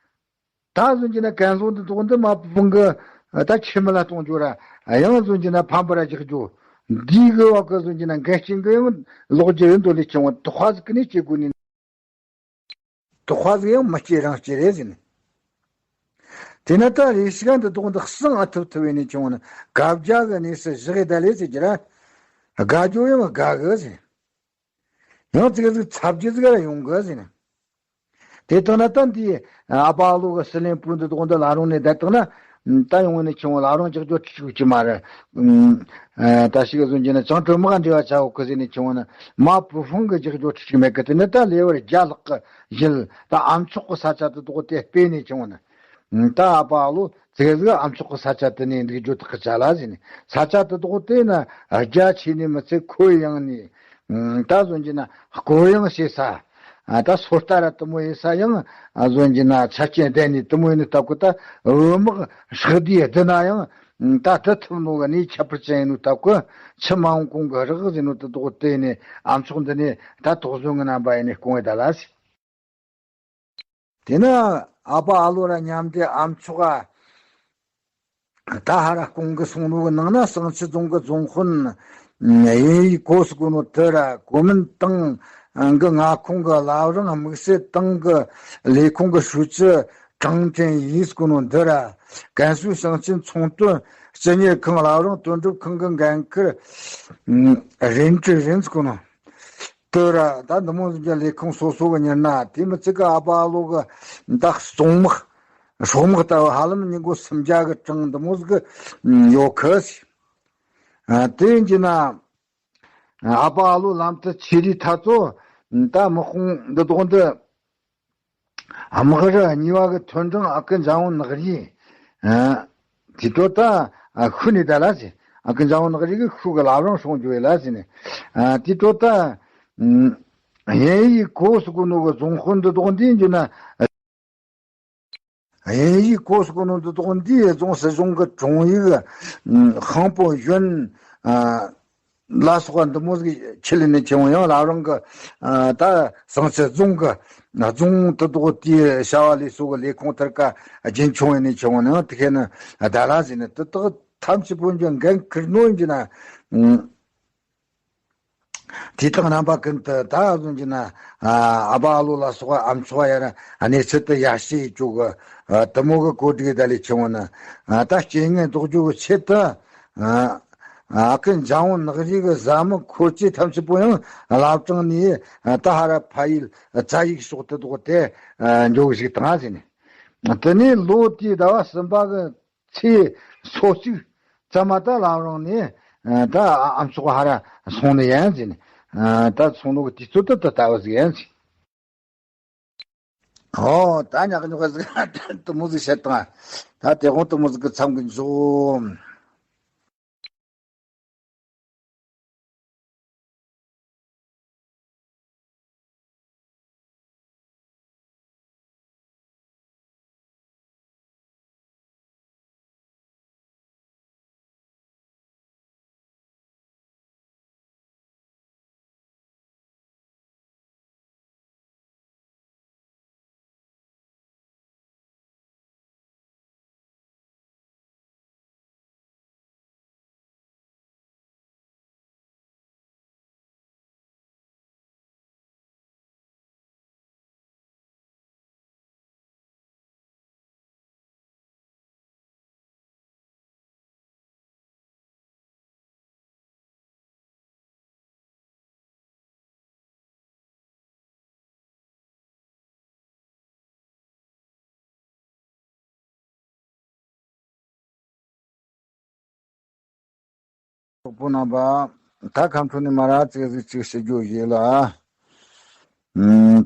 ད་བཟོ་རྒྱུ་ན་གན་བཟོ་འདི་དོག་འདི་མ་ཕུང་གི་ད་ཁྱིམ་ལ་གཏོང་རྒྱུ་ར་ཡང་བཟོ་རྒྱུ་ན་ཕམ་པ་ར་རྒྱག་རྒྱུ། འདིའི་གི་བ་གི་བཟོ་རྒྱུ་ན་འགལ་རྐྱེན་གི་ཡང་ལོག་རྒྱུ་ཡིན་དོ་ལས་ཆུང་བ་དོག་ཁ་ཟིག་གི་ནས་སྐྱེ་དགོས་ནི། དོག་ཁ་ཟིག་ཡང་མི་སྐྱེ་རང་སྐྱེ་རེད་ཟིན། དེ་ན་ད་རེ་ཞིག་འདི་དོག་འདི་གསང་ཨ་ཐུབ་ཐུབ་བས་ནས་ཆུང་བ་ན་དགའ་བརྒྱ་གི་གནས་སུ་བཞག་གི་ད་ལས་ཟེར་རྒྱུ་ར། དགའ་རྒྱུ་ཡང་དགའ་གི་ཟིན། ཡང་ཙི་གེ་ཟིག་ཚ་རྒྱུ་ཟིག་ར་ཡོང་གི་ཟེར་ན། དེ་ལྟར་ན་ད་འདི་ཨ་པ་ཨ་ལོ་གི་སི་ལེན་སྤུན་འདི་དོག་འདི་ལ་རོང་ནས་བསྡད་བཏང་ན། ད་ཡོང་བ་ནས་ཆུང་བ་ལ་རོང་ཅག་ཅོ་ཁྲི་ཆུག་ཅི་མ་རེད། ད་ཞིག་གི་བཟོ་རྒྱུ་ན་བཅིངས་འགྲོལ་དམག་འབྲེལ་བ་ཆ་འོག་གི་ཟེར་ནས་ཆུང་བ་ན་མ་པུ་ཧྥང་གི་ཅག་ཅོ་ཁྲི་ཆུག་མེད་གི། དེ་ནི་ད་ལེ་བར་རྒྱ་ལག་གི་ཡིན་ད་ཨ་མཆོག་གི་ས་ཆ་དེ་དོག་དེ་སྤེལ་ནས་ཆུང་བ་ན། ད་ཨ་པ་ཨ་ལོ་ཙི་གེ་ཟིག་ཨ་མཆོག་གི་ས་ཆ་དེ་ནས་འདུག་རྒྱུ་དག་གི་ཆ་ལ་ཟིན། ས་ཆ་དེ་དོག་དེ་ན་རྒྱ་ཆེ་ནི་མི་ཚེ་ཁོ་ཡང་ནི། ད་བཟོ་རྒྱུ་ན་སྐོར་ཡང་བྱེད་ས། ད་སོ་ལྟ་ར་དུ་མོ་ཡིན་ས་ཡང་བཟོ་རྒྱུ་ན་ཆ་རྐྱེན་ལྡན་ནི་དུ་མོ་ཡིན་ནི་སྟབས་ཀྱི་ད་འོ་དམག་ཧྲག་དེ་བསྡུ་ན་ཡང་ད་དུ་ཐུབ་ནོ་གི་ནི་ཁྱད་པར་ཅན་ཡིན་ནོ་སྟབས་ཀྱི་ཕྱི་མ་འོང་གོང་གི་རག་ཟིན་ནོ་དེ་དོག་དེ་ནི་ཨ་མཆོག་འདི་ནི་ད་དོག་བཟོ་གི་རྣམ་པ་ཡིན་ནི་སྐོང་བའི་ད་ལ་ཟིན། དེ་ན་ཨ་པ་ཨ་ལོ་ར་མཉམ་དེ་ཨ་མཆོག་ག་ད་ཧ་ར་སྐུང་གི་སོང་ནོ་གི་ནང་ན་བསང་ཆུ་རྫོང་གི་རྫོང་དཔོན་ཡིན་ཡི་གོ་སི་གོ་ནོ་དེ་ར་གོ་མིན་ཏང་གི་མངའ་ཁོངས་གི་བླ་བྲང་དམིགས་བསལ་ཏང་གི་ལས་ཁུངས་གི་ཧྲུའུ་ཅི་ཀྲང་ཀྲེན་ཡིན་སི་གོ་ནོ་འདི་ར་ཀན་སུའུ་ཞིང་ཆེན་ཚོང་དོན་སྤྱི་གཉེར་ཁང་བླ་བྲང་དོན་གྲུབ་ཁང་གི་འགན་འཁུར་རིན་ཀྲི་རིན་སི་གོ་ནོ། དུ་ར་ད་འདི་མོ་ཟིག་གི་ལས་ཁུངས་སོ་སོ་གི་ཉར་ན། དེ་མི་ཚད་གི་ཨ་ཕ་ཨ་ལོ་གི་ད་གཙང་མ་སྲོག་དམག་ལྟ་བུ་ཧ་ལམ་ཉིན་གུང་སུམ་བརྒྱ་གི་གྲངས་འདི་མོ་ཟིག་གི་ཡོད་གི་ཟེར། ཨ། དེ་ཡིན་གྱི་ན། ཨ་ཕ་ཨ་ལོ་ལམ་དུ་ཆས་དུས་ཐ་ཚོ་ད་དམག་དཔུང་འདི་དག་འདི་དམག་རུ་གཉིས་པ་གི་ཐོན་འབྲིང་ཨ་ཁུ་འཇམ་དབྱངས་ནག་རིས། ཨ། དེ་དོ་ད། ཨ། ཤུལ་ནས་ད་ལ་ཟེར། ཨ་ཁུ་འཇམ་དབྱངས་ནག་རིས་གི་ཤུལ་གི་བླ་བྲང་སྲུང་རྒྱུ་ཡིན་ལ་ཟེར་ནས། ཨ། དེ་དོ་ད། ཨུམ། དབྱིན་ཡིག་གོ་སུ་གོ་ནོ་གི་རྫོང་དཔོན་འདི་དག་འདི་ཡིན་གྱི་ན། དབྱིན་ཡིག་གོ་སུ་གོ་ནོ་འདི་དག་འདི་རྫོང་སྲིད་གཞུང་གི་དྲུང་ཡིག་ཨུམ། ཤང་པོ་གཞོན། ཨ། ལ་སོགས་པ་འདི་མོ་ཟིག་ཁྲིད་ལས་ནས་ཁྱེར་འོང་། ཡང་བླ་བྲང་གི། ཨ། ད་ཟངས་ཆུ་རྫོང་གི་རྫོང་དེ་དག་དེའི་བྱ་བ་ལས་སོགས་ཀྱི་ལས་ཁུངས་དེར་ཀ་རྒྱུན་འཁྱོངས་ཡས་ནས་ཁྱེར་འོང་ནའང་དེ་ཁེ་ནི་ད་ལ་ཟིག་ནི་དེ་དག་ཐམས་ཅད་པོ་འགན་འཁུར་ནོ་ཡིན་གྱི་ན། ཨུམ། དེ་དག་རྣམ་པ་ཀུན་ཏུ་ད་ཟུང་གྱི་ན། ཨ། ཨ་ཕ་ཨ་ལོ་ལ་སོགས་པ་ཨ་མཆོག་ཡར་གནས་ཚུལ་དེ་ཡར་ཞུ་ཡས་ཅོག་གི། ཨ། དེ་མོ་གི་གོ་སྒྲིག་ད་ལས་ཁྱེར་འོང་ན། ཨ། ད་རྐྱེན་ངན་ཟློག་རྒྱུ་གི་ཆེད་དུ། ཨ། ཨ་ཁུ་འཇམ་དབྱངས་ནག་རིས་གི་བཟའ་མི་འཁོར་སྐྱེས་ཐམས་ཅད་པོ་ཡང་བླ་བྲང་ནས། ཨ། ད་ཧ་ར་ཕ་ཡུལ་བཙན་ཡིག་ཕྱོགས་དེ་དག་དེ། ཨ། འགྱོ་གི་ཞིག་དང་ཟེར་ནས། དེ་ནས་ལོ་དེའི་ཟླ་བ་གསུམ་པ་གི་ཚེས་སོ་གཅིག་ཙམ་མ་ད་བླ་བྲང་ནས། ཨ། ད་ཨ་མཆོག་ཧ་ར་སོང་ནི་ཡིན་ཟེར་ནས། ཨ། ད་སོང་ནོ་གི་དུས་ཚོད་དེ་ད་ལྟ་བུ་ཟིག་ཡིན་ཟེར། ཨོ། ད་ཉག་ཉོག་ཟིག་དེ་མོ་ཟིག་བཤད་དང་། ད་དེ་དགོང་དེ་མོ་ཟིག་གི་མཚམས་ཀྱི་འཇོག་གྲོགས་པོ་རྣམ་པ། ད་ཁམས་ཕྲུག་ནས་མ་ར་ཙིག་ཟིག་ཅིག་ཞུ་རྒྱུ་ཡིན་ལ། ཨུམ།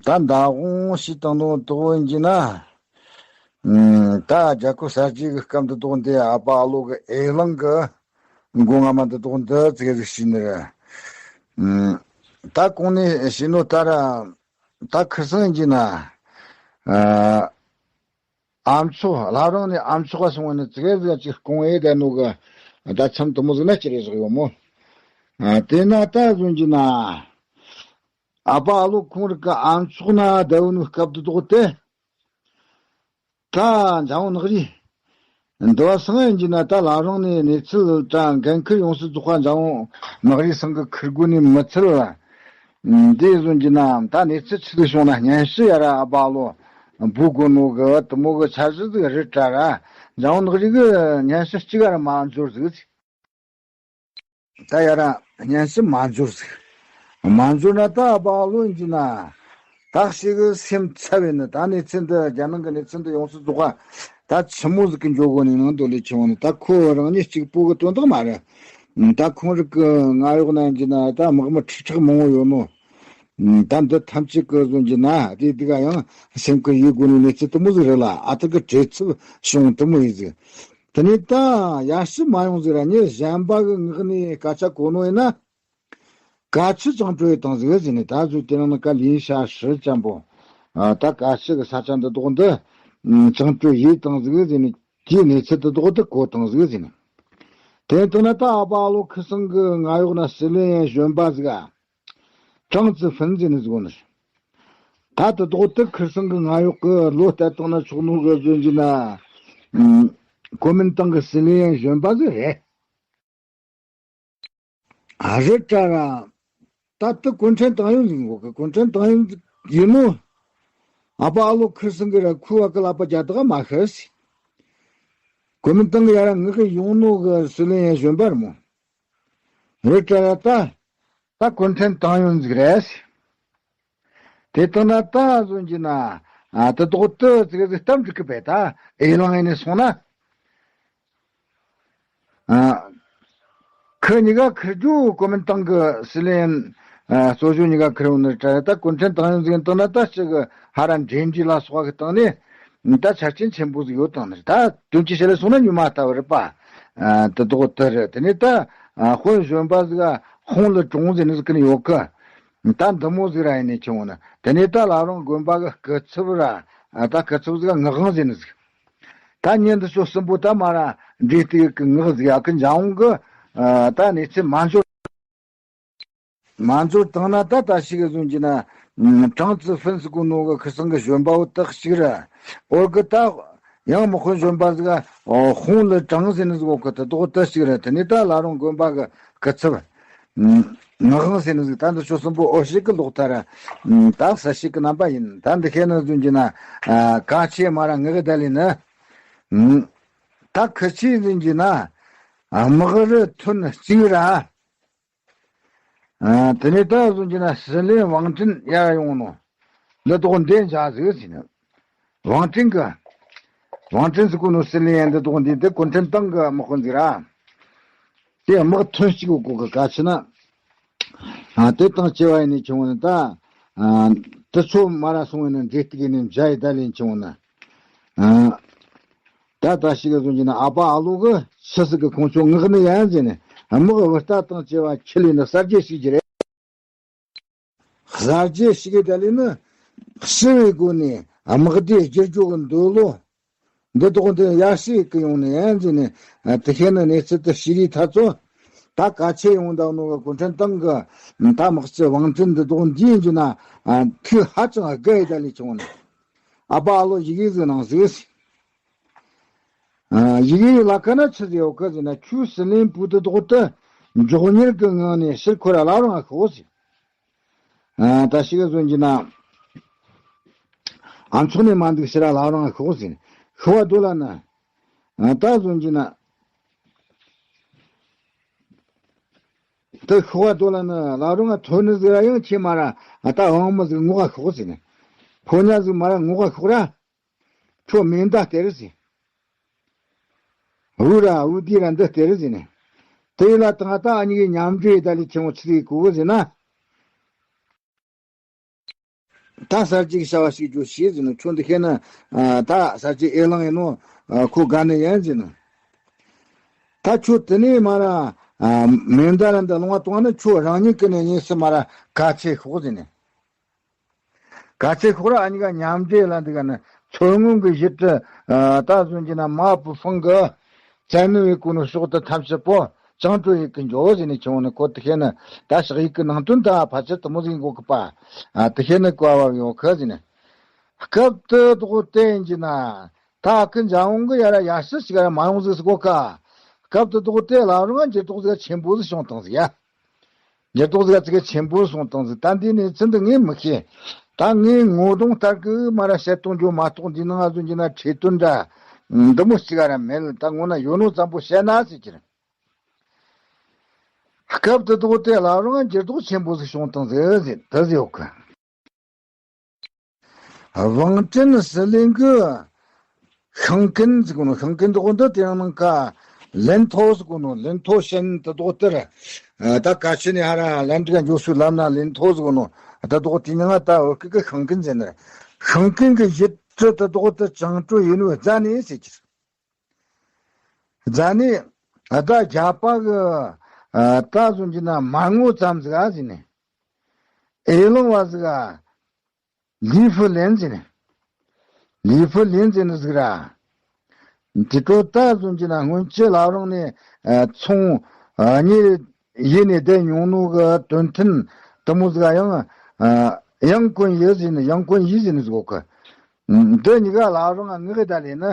ད་མདང་དགོང་ཞིག་བཏང་དོ་དོ་ཡིན་གྱི་ན། ཨུམ། ད་རྒྱལ་ཁབ་གསར་བརྗེ་གི་སྐབས་འདི་དག་འདི་ཨ་ཕ་ཨ་ལོ་གི་ཨེ་གླིང་གི་མགོ་རྔ་མ་འདི་དག་འདི་ཙིག་ཟིག་ཞུས་ནི་རེད། ཨུམ། ད་གོང་ནས་ཞུས་ནོ་ལྟར། ད་ཁིར་སང་ཡིན་གྱི་ན། ཨ། ཨ་མཆོག་བླ་བྲང་ནས་ཨ་མཆོག་ག་སོང་བ་ནི་ཙིག་གེ་ཟིག་ཅིག་སྐུང་ཡས་བསྡད་ནོ་གི། ད་མཚམས་དེ་མོ་ཟིག་ན་ཅི་རེད་བཞག་ཡོད་མོ། ཨ། དེ་ན་ད་གཟོད་གྱི་ན། ཨ་ཕ་ཨ་ལོ་ཁོང་རིགས་ཀྱི་ཨ་མཆོག་ན་བསྡད་ཡོད་ནོ་སྐབས་དེ་དག་དེ། ད་འཇམ་དབྱངས་ནག་རིས། འདི་བ་སང་ཡིན་གྱི་ན་ད་བླ་བྲང་ནས་གནས་ཚུལ་དང་འགན་ཁུར་ཡོངས་སུ་རྫོགས་པ་འཇམ་དབྱངས་ནག་རིས་ཚང་གི་ཁུར་དགོས་ནི་མི་ཚད་ལ། འདི་བཟུང་གྱི་ན་ད་གནས་ཚུལ་ཆི་ཟིག་བྱུང་ན་སྙན་ཞུ་ཡ་ར་ཨ་ཕ་ཨ་ལོ་འབུལ་དགོས་ནོ་གི་དེ་མོ་གི་འཆར་གཞི་ཟིག་རེད་དྲ་ར། འཇམ་དབྱངས་ནག་རིས་གི་སྙན་ཞུ་གཅིག་ཡ་ར་མ་འབྱོར་ཟིག་ད་ཡ་ར་སྙན་ཞུ་མ་འབྱོར་ཟིག་མ་འབྱོར་ན་ད་ཨ་ཕ་ཨ་ལོ་ཡིན་གྱི་ན། ད་ཞིག་གི་སེམས་འཚབ་བས་ནི་ད་གནས་ཚུལ་འདི་རྒྱ་ནང་གི་གནས་ཚུལ་འདི་ཡོངས་སུ་རྫོགས་པ་ད་ཆི་མོ་ཟིག་གི་འགྱོ་དགོས་ནི་ནང་དུ་ལས་ཆེ་བ་ནི་ད་ཁོ་རང་ཉིད་གཅིག་པོ་གི་དོན་དག་མ་རེད། ད་ཁོང་རིགས་ཀྱི་མངའ་འོག་ན་ཡིན་གྱི་ན་ད་དམག་མི་ཁྲི་ཕྲག་མང་བོ་ཡོད་ནོ། ད་འདི་ཐམས་ཅད་ཀྱི་བཟུང་གྱི་ན་དེ་དུ་ག་ཡང་སེམས་ཀྱི་ཡུལ་དགོས་ནི་གནས་ཚུལ་དེ་མོ་ཟིག་རེད་ལ། ཨ་ཐུར་གི་བྲེལ་འཚུབ་བྱུང་དེ་མོ་ཡིན་ཟིག་དེ་ནས་ད་ཡར་ཞུ་མ་ཡོང་ཟིག་ར་ངས་གཞན་པ་གི་ངག་ནས་སྐད་ཆ་གོ་ནོ་ཡིན་ན། བཀའ་ཆོས་བཅིངས་འགྲོལ་བཏང་ཟིག་ཟེར་ནས་ད་གཟོད་དེ་རིང་ནི་བཀའ་ལན་ཤ་ཧྲི་ཅན་པོ། ཨ། ད་བཀའ་ཆོས་གི་ས་ཆ་འདི་དག་འདི་བཅིངས་འགྲོལ་ཡས་བཏང་ཟིག་ཟེར་ནས་དེའི་གནས་ཚུལ་འདི་དག་འདི་གོ་བཏང་ཟིག་ཟེར་ནས། དེ་ལྟ་ན་ད་ཨ་ཕ་ཨ་ལོ་ཁི་སང་གི་མངའ་འོག་ན་སྲིད་བློན་གཞོན་པ་ཟིག་ཨ། ཀྲང་ཙི་ཧྥིན་ཟེར་ནི་ཟིག་ནི། ད་དེ་དག་འདི་ཁི་སང་གི་མངའ་འོག་གི་བློ་གཏད་བཏང་ན་ཆོག་ནོ་གི་བཟོ་གྱི་ན། ཨུམ། གོ་མིན་ཏང་གི་སྲིད་བློན་གཞོན་པ་ཟིག་རེད། ཨ། རེད་དྲ་ར། ད་དེ་གུང་ཁྲན་ཏང་ཡོན་ཟིག་འགོ་གི་གུང་ཁྲན་ཏང་ཡོན་ཟིག་ཡིན་ནོ། ཨ་ཕ་ཨ་ལོ་ཁི་སང་གི་ར་ཁུ་བ་གི་ལག་པ་རྒྱ་དག་མ་ཤི་སི། གོ་མིན་ཏང་གི་ཡ་ར་ངག་གི་ཡོང་ནོ་གི་སྲིད་བློན་ཡང་གཞོན་པ་རེད་མོ། རེད་དྲ་ར་ད། ད་གུང་ཁྲན་ཏང་ཡོན་ཟིག་རེད། དེ་ལྟ་ན་ད་བཟོ་གྱི་ན། ཨ་དེ་དོག་ཏུ་ཙི་གེ་ཙི་སྟབས་འགྲིག་གི་བས་ད་ཨེ་ལང་ཨེ་ནས་སོང་ན། ཨ། ཁི་གཉིས་ཀ་ཁིར་རྒྱུ་གོ་མིན་ཏང་གི་སི་ལེན། ཨ་གཙོ་བཞུགས་གཉིས་ཀ་ཁིར་འོང་ནི་དྲ་ད་གུན་ཁྲན་ཏང་ཡོན་ཟིག་ཏང་ན་ད་ཞིག་གི་ཧ་ར་འབྲེལ་འདྲིས་ལ་སོགས་གི་སྟེང་ནས་ད་ཆ་རྐྱེན་ཆེན་པོ་ཟིག་ཡོད་དང་ནི་ད་དོན་གྱི་ཞལ་ལས་སོང་ན་ཉུ་མ་ལྟ་བུ་རེད་པ། ཨ་དེ་དོག་ཏུ་རེད། དེ་ནས་ད་ཨ་དཔོན་གཞོན་པ་ཟིག་ཧོང་ལི་གྲོང་ཟེར་ནི་ཟིག་གི་ནི་ཡོད་གི། ད་འདི་མོ་ཟིག་ར་ཡིན་ནི་ཆུང་བོ་ན་དེ་ནས་ད་ལ་རང་དགོན་པ་གི་སྐུ་ཚབ་ར། ཨ་ད་སྐུ་ཚབ་ཟིག་ངག་དབང་ཟེར་ནི་ཟིག་ད་ཉིན་འདི་ཚོ་གསུམ་པོ་ད་མ་ར་འདྲེ་སྟེགས་ཀྱི་ངག་ཟིག་ཡག་གི་འཇང་འོང་གི། ཨ་ད་གནས་ཚུལ་མ་འབྱོར། མ་འབྱོར་བཏང་ན་ད་ད་ཞིག་གི་བཟོ་གྱི་ན། ཨ་ཀྲང་ཙི་ཧྥིན་ཟེར་གོ་ནོ་གི་ཁི་སང་གི་གཞོན་པ་བོ་དག་ཞིག་ར། འོར་གི་ད་ཡང་མི་ཁོན་གཞོན་པ་ཟིག་ཨོ་ཧོང་ལི་ཀྲང་ཟེར་ནི་ཟིག་འོ་གི་དེ་དོག་དེ་ཞིག་ར། དེ་ནས་ད་ལ་རང་དགོན་པ་གི་སྐུ་ཚབ། ཨ་ངག་དབང་ཟེར་ནི་ཟིག་ད་འདི་ཆོ་གསུམ་པོ་འོ་ཞིག་གི་ལོག་ད་ར། ཨ་ད་ས་ཞིག་གི་རྣམ་པ་ཡིན། ད་འདི་ཁེ་ནི་བཟོ་གྱི་ན། ཨ་ཀ་ཆེ་མ་ར་ངག་གི་ད་ལི་ནི། ཨ་ད་ཁི་ཆེ་བཟོ་གྱི་ན། ཨ་དམག་རི་ཐོན་གཅིག་ར། ཨ་དེ་ནས་ད་བཟོ་གྱི་ན་སི་ལེན་ཝང་ཀྲིན་ཡར་ཡོང་ནོ། འདི་དོག་འདན་འཇག་ཟིག་ཟེར་ནི། ཝང་ཀྲིན་གི། ཝང་ཀྲིན་ཟེར་གོ་ནོ་སི་ལེན་ཡང་འདི་དོག་འདི་དེ་གུན་ཁྲན་ཏང་གི་དམག་དཔོན་ཟིག་ར། དེ་དམག་ཐོན་གཅིག་གོ་གོ་གི་ག་ཆི་ན། ཨ་དེ་དང་བཅས་པ་ཡིན་ནི་ཆུང་བོ་ནི་ད། ཨ་དེ་ཚོ་མ་ར་སོང་བས་ན་འདྲེ་སྟེགས་ནས་འཇའ་ཡི་ད་ལེན་ཆུང་བོ་ན། ཨ་ད་ད་ཞིག་གི་བཟོ་གྱི་ན་ཨ་ཕ་ཨ་ལོ་གི་ཆི་ཟིག་གི་ཁོང་ཚོ་ངག་ནི་ཡང་ཟེར་ནས་དམག་བུ་རྟ་དང་བཅས་པ་ཁྱི་ལས་ནི་གསར་བརྗེ་ཞིག་གི་རེད། གསར་བརྗེ་ཞིག་གི་ད་ལེན་ནི་ཞི་བའི་སྒོ་ནས་དམག་སྡེ་བསྒྱུར་རྒྱུ་གི་འདོད་བློ། འདི་དོག་འདི་ཡར་ཞིག་གི་ཡོང་ནས་ཡང་འཛིན་ནས་དེ་ཤེས་ནི་གནས་ཚུལ་དུ་ཤི་རིའི་ཐ་ཚོ། ད་ག་ཆེ་ཡོང་འདུག་ནོ་གི་གུང་ཁྲན་ཏང་གི་ད་དམག་སྤྱི་ཝང་ཀྲིན་འདི་དོག་འདིའི་འཇུ་ན་ཐུགས་ཧ་ཅང་དགའ་ཡི་ད་ལས་བྱུང་ནི། ཨ་ཕ་ཨ་ལོ་ཡི་གེ་ཟིག་ནང་ཟིག་ཡི་གེ་ལ་ཁ་ན་ཆི་ཟིག་ཡོད་གི་ཟེར་ན་ཁྱོད་སི་ལིང་བུ་འདི་དོག་ཏུ་མགྱོགས་མྱུར་གི་ངང་ནས་ཕྱིར་འཁོར་ར་ལ་རང་ཤོག་ཟེར། ཨ་ད་ཤི་ག་བཟོ་གྱི་ན། ཨ་མཚོགས་ནས་མ་འདུག་ཕྱིར་ར་ལ་རང་ཤོག་ཟེར། ཤི་བ་དོ་ལ་ན། ཨ་ད་བཟོ་གྱི་ན། ད་ཤི་བ་དོ་ལ་ན་ལ་རང་ཐོན་ནི་ཟིག་ར་ཡང་ཁྱེད་མ་ར་ཨ་ད་འོང་མི་ཟིག་ངོ་ག་ཤོག་ཟེར་ནས། ཕོ་ཉ་ཟིག་མ་ར་ངོ་ག་ཤོག་ར། ཁྱོད་མེ་མདའ་སྟེར་ཟེར། འུ་ར་འུ་དེ་ར་འདི་སྟེར་ཟེར་ནས། དེ་ལ་ད་ད་ཨ་ཉི་གི་མཉམ་འབྲེལ་ད་ལི་ཆེན་མོ་ཚི་གི་གོ་གི་ཟེར་ན། ད་གསར་བརྗེ་གི་བྱ་བ་ཞིག་རྒྱུ་ཞེས་ཟེར་ན་ཁྱོད་འདི་ཤེས་ན། ད་གསར་བརྗེ་ཨེ་ལང་ཡིན་ནོ་ཁོ་དགའ་ནི་ཡིན་ཟེར་ན། ད་ཁྱོད་དེ་ནས་མ་ར་མེ་མདའ་ར་འདི་ལོང་བ་གཏོང་ན་ཁྱོད་རང་ཉིད་ཀྱི་ནས་ཉེས་སུ་མ་ར་ག་ཚད་ཤོག་ཟེར་ནས། ག་ཚད་ཤོག་ར་ཨ་ཉི་ག་མཉམ་འབྲེལ་ལ་འདི་ག་ནི་མཚོ་སྔོན་གྱི་གཞི་གྲི་ད་བཟོ་གྱི་ན་མ་བུ་ཧྥང་གི་བཙན་ནི་བའི་ཀུན་ནོ་ཕྱོགས་དུ་ཐམས་ཅད་པོ་བཅིངས་འགྲོལ་ཡེད་གི་འཇོག་ཟེར་ནས་ཆུང་ནི་ཁོ་དེ་ཤེས་ནི་ད་ཕྱག་ཡིག་གི་ནང་དོན་ད་ཕལ་ཆེར་དུ་མོ་ཟིག་གོ་གི་པ། དེ་ཤེས་ནི་བཀའ་བབ་ཡོང་ཁི་ཟེར་ནས། སྐབས་དུ་དོག་བསྟན་གྱི་ན་ད་ཁི་འཇང་འོང་གི་ཡ་ར་ཡ་ཤི་ཞིག་ར་མ་ཡོང་ཟིག་སི་གོ་ཁ། སྐབས་དུ་དོག་བསྟན་ལ་རུང་ང་འགྱུར་ལྡོག་ཟིག་ཆེན་པོ་ཟིག་བྱུང་བཏང་ཟིག་ཡ། འགྱུར་ལྡོག་ཟིག་ཙི་གེ་ཆེན་པོ་སོང་བཏང་ཟིག་ད་འདི་ནས་ཚུན་དུ་ངས་མི་ཤེས། ད་ངས་ངོ་གདོང་ལྟར་གི་མ་ར་བཤད་གཏོང་རྒྱུ་མ་གཏོགས་འདི་ནང་ང་བཟོ་གྱི་ན་ཁྲིད་དོན་འདྲ་འདི་མོ་གཅིག་ག་ར་མེད། ད་ངོ་ན་ཡོད་ནོ་ཙམ་པོ་བཤད་ན་ཟེར་གྱི་རེད། སྐབས་དུ་དོག་དེ་ལ་རུང་འགྱུར་ལྡོག་ཆེན་པོ་ཟིག་བྱུང་བཏང་ཟིག་ཟེར་དུ་ཟེར་ཡོད་གི། ཝང་ཀྲེན་ཟི་ལིང་གི་ཤང་ཀིན་ཟེར་གོ་ནོ། ཤང་ཀིན་དོག་འདི་དེ་ཡང་ནང་ཀ་ལེན་ཐོ་ཟེར་གོ་ནོ། ལེན་ཐོ་ཤན་དེ་དོག་དེར་ད་ག་ཆེ་ནས་ཧ་ར་ལན་ཀྲི་ག་འཇོག་སུ་ལབ་ན་ལེན་ཐོ་ཟེར་གོ་ནོ། དེ་དོག་དེ་ཉིན་ང་ད་འོ་ཀི་གི་ཤང་ཀིན་ཟེར་ནི། ཤང་ཀིན་གི་ཡིད་དྲི་དེ་དོག་དེ་བཅིངས་འགྲོལ་ཡིན་ནོ་རྫ་ནས་ཟེར་གྱི་རྫ་ནས་ད་རྒྱ་པ་གི་ད་བཟོ་གྱི་ན་མ་ངོ་ཙམ་ཟིག་ཨ་ཟེར་ནས། ཨེ་ལོང་བ་ཟིག་ཨ། ལི་ཧྥུ་ལེན་ཟེར་ནས། ལི་ཧྥུ་ལེན་ཟེར་ནི་ཟིག་ར། དེ་ཚོ་ད་བཟོ་གྱི་ན་སྔོན་ཆད་ལ་རང་ནས་ཚོང་གཉེར་ཡེ་ནས་བསྡད་མྱོང་ནོ་གི་དོན་མཐུན་དུ་མོ་ཟིག་ཡང་ཡང་ཀུན་ཡེ་ཟེར་ནས། ཡང་ཀུན་ཡེ་ཟེར་ནི་ཟིག་གོ་གི། འདི་གཉིས་ཀ་ལ་རང་ང་ངག་ད་ལས་ནི།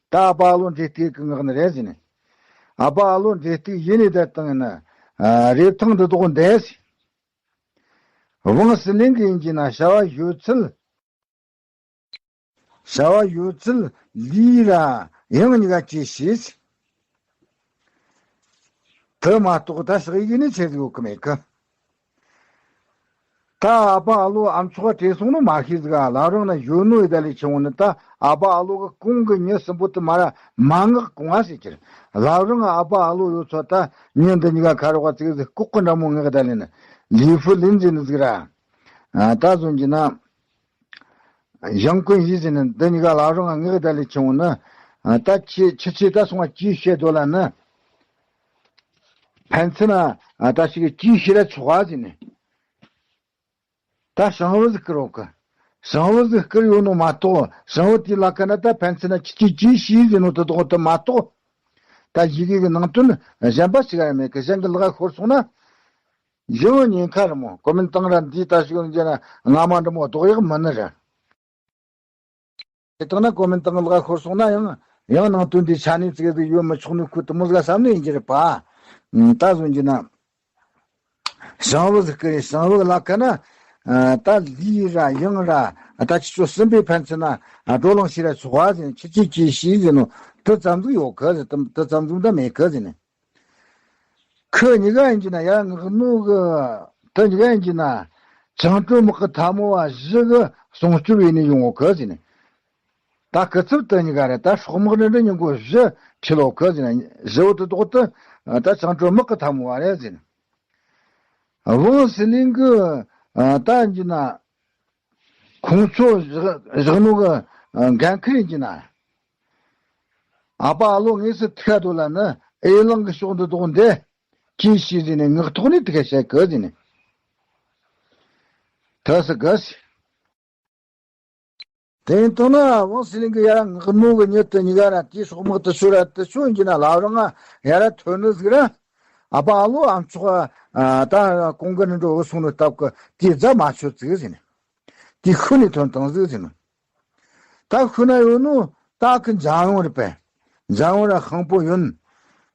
ད་ཨ་ཕ་ཨ་ལོ་འདྲེ་སྟེགས་གི་ངག་ནི་རེད་ཟེར་ནས། ཨ་ཕ་ཨ་ལོ་འདྲེ་སྟེགས་ཡེ་ནས་བསྡད་བཏང་ཡིན་ན། རེབ་ཐང་འདི་དོག་འདས། ཝང་སི་ལིང་གི་ཡིན་གྱི་ན་བྱ་བ་ཡོད་ཚུལ། བྱ་བ་ཡོད་ཚུལ་ལུས་ར་ཡང་གཉིས་ཀ་ཅི་ཤེས། དེ་མ་གཏོགས་ད་ཕྱག་ཡིག་ནི་ཆེ་ཟིག་ཡོད་གི་མེད་གི། ད་ཨ་ཕ་ཨ་ལོ་ཨ་མཆོག་བྲོས་སོང་ནོ་མ་ཤེས་ཟིག་ག་ལབ་རང་ན་ཡོད་ནོ་ཡི་ད་ལས་ཆེ་བོ་ནི། ད་ཨ་ཕ་ཨ་ལོ་གི་གོང་གི་མྱི་གསུམ་པོ་དུ་མ་ར་མ་ངག་གོང་ཨ་ཟེར་ཁྱེར་ལབ་རང་ཨ་ཕ་ཨ་ལོ་ཡོད་ཚོ། ད་མྱི་འདི་གཉིས་ཀ་ཁ་རོག་ག་ཙིག་ཟིག་ལྐོག་གི་འདྲ་མོ་ངག་ད་ལས་ནི་ལི་ཧྥུ་ལིན་ཟེར་ནི་ཟིག་ར། ད་བཟོ་རྒྱུ་ན། ཞང་ཀུན་ཡིད་ཟེར་ནི་འདི་གཉིས་ཀ་ལ་རང་ང་ངག་ད་ལས་ཆུང་ནི། ད་ཁྱི་ཁྱི་ཆེ་ད་སོང་བ་ཅི་བཤད་དོ་ལ་ནི། ཕན་ཚུན་ན་ད་ཞིག་ཅི་བཤད་ལ་ཆོག་ག་ཟེར་ནི། ད་ཞང་བུ་ཟིག་བསྐུར་རོག་གི། ཞང་བུ་ཟིག་བསྐུར་ཡོད་ནོ་མ་གཏོགས། ཞང་བུ་དེ་ལ་ཀ་ན་ད་ཕན་ཚུན་ན་ཁྱི་ཆེ་ཅི་བཤད་ཟེར་ནོ་དེ་དོག་དེ་མ་གཏོགས། ད་ཞིག་གི་ནང་དོན་གཞན་པ་ཞིག་ཡང་མེད་གི། གཞན་གི་ལག་ཤོར་སོང་ན། ཡང་ཉེན་ཁ་རེད་མོ། གོ་མིན་ཏང་ར་འདི་ལྟ་ཞིག་ཡོང་རྒྱུ་ན་སྔ་མ་འདྲ་མོ་ལྡོག་ཡག་མིན་ནི་རེད། དེ་ལྟ་ན་གོ་མིན་ཏང་ལག་ཤོར་སོང་ན་ཡང་ཡང་ནང་དོན་འདི་ཆ་ནས་ཙིག་ཟིག་ཡོད་མི་ཆོག་ནི་ཁུལ་དུ་མོ་ཟིག་བསམ་ནས་ཡིན་གྱི་རེད་པ། ད་བཟོ་རྒྱུ་ན། ཞང་བུ་ཟིག་གི་རེད། ཞང་བུ་ལ་ཁ་ན། ད་ལི་ར་ཡང་ར་ད་ཁྱི་ཆོ་གསུམ་པའི་ཕན་ཚུན་ན་བགྲོ་གླེང་བྱེད་ར་ཆོག་ག་ཟེར་ནས། ཁྱི་ཆེ་ཅི་བཤད་ཟེར་ནོ་དེ་ཙམ་ཟིག་ཡོད་གི་ཟེར། དེ་ཙམ་ཟིག་ད་མེད་གི་ཟེར་ནས། ཁོ་གཉིས་ཀ་ཡིན་གྱི་ན་ཡར་ངག་ནོ་གི། དེ་གཉིས་ཀ་ཡིན་གྱི་ན་བྱང་གྲོ་མག་གི་ཐལ་མོ་བ་བཞི་གི་སྲུང་སྐྱོབ་ཡིན་ནི་ཡོང་གི་ཟེར་ནས། ད་སྐུ་ཚབ་དེ་གཉིས་ཀ་རེད། ད་སྲོག་དམག་རེ་འདྲ་ཉིན་གོ་བཞི་ཁྲིད་ལོ་གི་ཟེར་ནས། བཞི་བོ་དེ་དོག་དེ་ད་བྱང་གྲོ་མག་གི་ཐལ་མོ་བ་རེད་ཟེར་ནས། ཝང་སི་ལིང་གི་ད་ཡིན་གྱི་ན། ཁོང་ཚོ་བཞག་བཞག་ནོ་གི་འགན་ཁུར་ཡིན་གྱི་ན། ཨ་ཕ་ཨ་ལོ་དངོས་སུ་ཐུག་དོ་ལ་ནི་ཨེ་གླིང་གི་ཕྱོགས་འདི་དོག་འདི་ཅི་ཤེས་ཟེར་ནས་ངག་ཐོག་ནས་དེ་ག་བཤད་གི་ཟེར་ནས། ཐ་སི་ག་སི། དེ་ཡིན་དོ་ན་ཝང་སི་ལིང་གི་ཡར་ངག་ནོ་གི་མྱི་དེ་གཉིས་ཀ་ར་དེའི་སྲོག་དམག་དེ་ཤོར་ར་དེ་ཤོར་ཡིན་གྱི་ན་ལབ་རང་ང་ཡར་ཐོན་ནི་ཟིག་ར། ཨ་ཕ་ཨ་ལོ་ཨ་མཆོག་ད་གོང་གི་ནི་འགྲོ་འུ་སོང་ནི་སྟབས་གི་དེ་རྫ་མ་ཆོད་ཙིག་ཟེར་ནས། དེ་ཤུལ་ནས་ཐོན་བཏང་ཟིག་ཟེར་ནས། ད་ཤུལ་ན་ཡོད་ནོ་ད་གི་འཇམ་དབྱངས་རེད་པས། འཇམ་དབྱངས་ར་ཤང་པོ་ཡོན།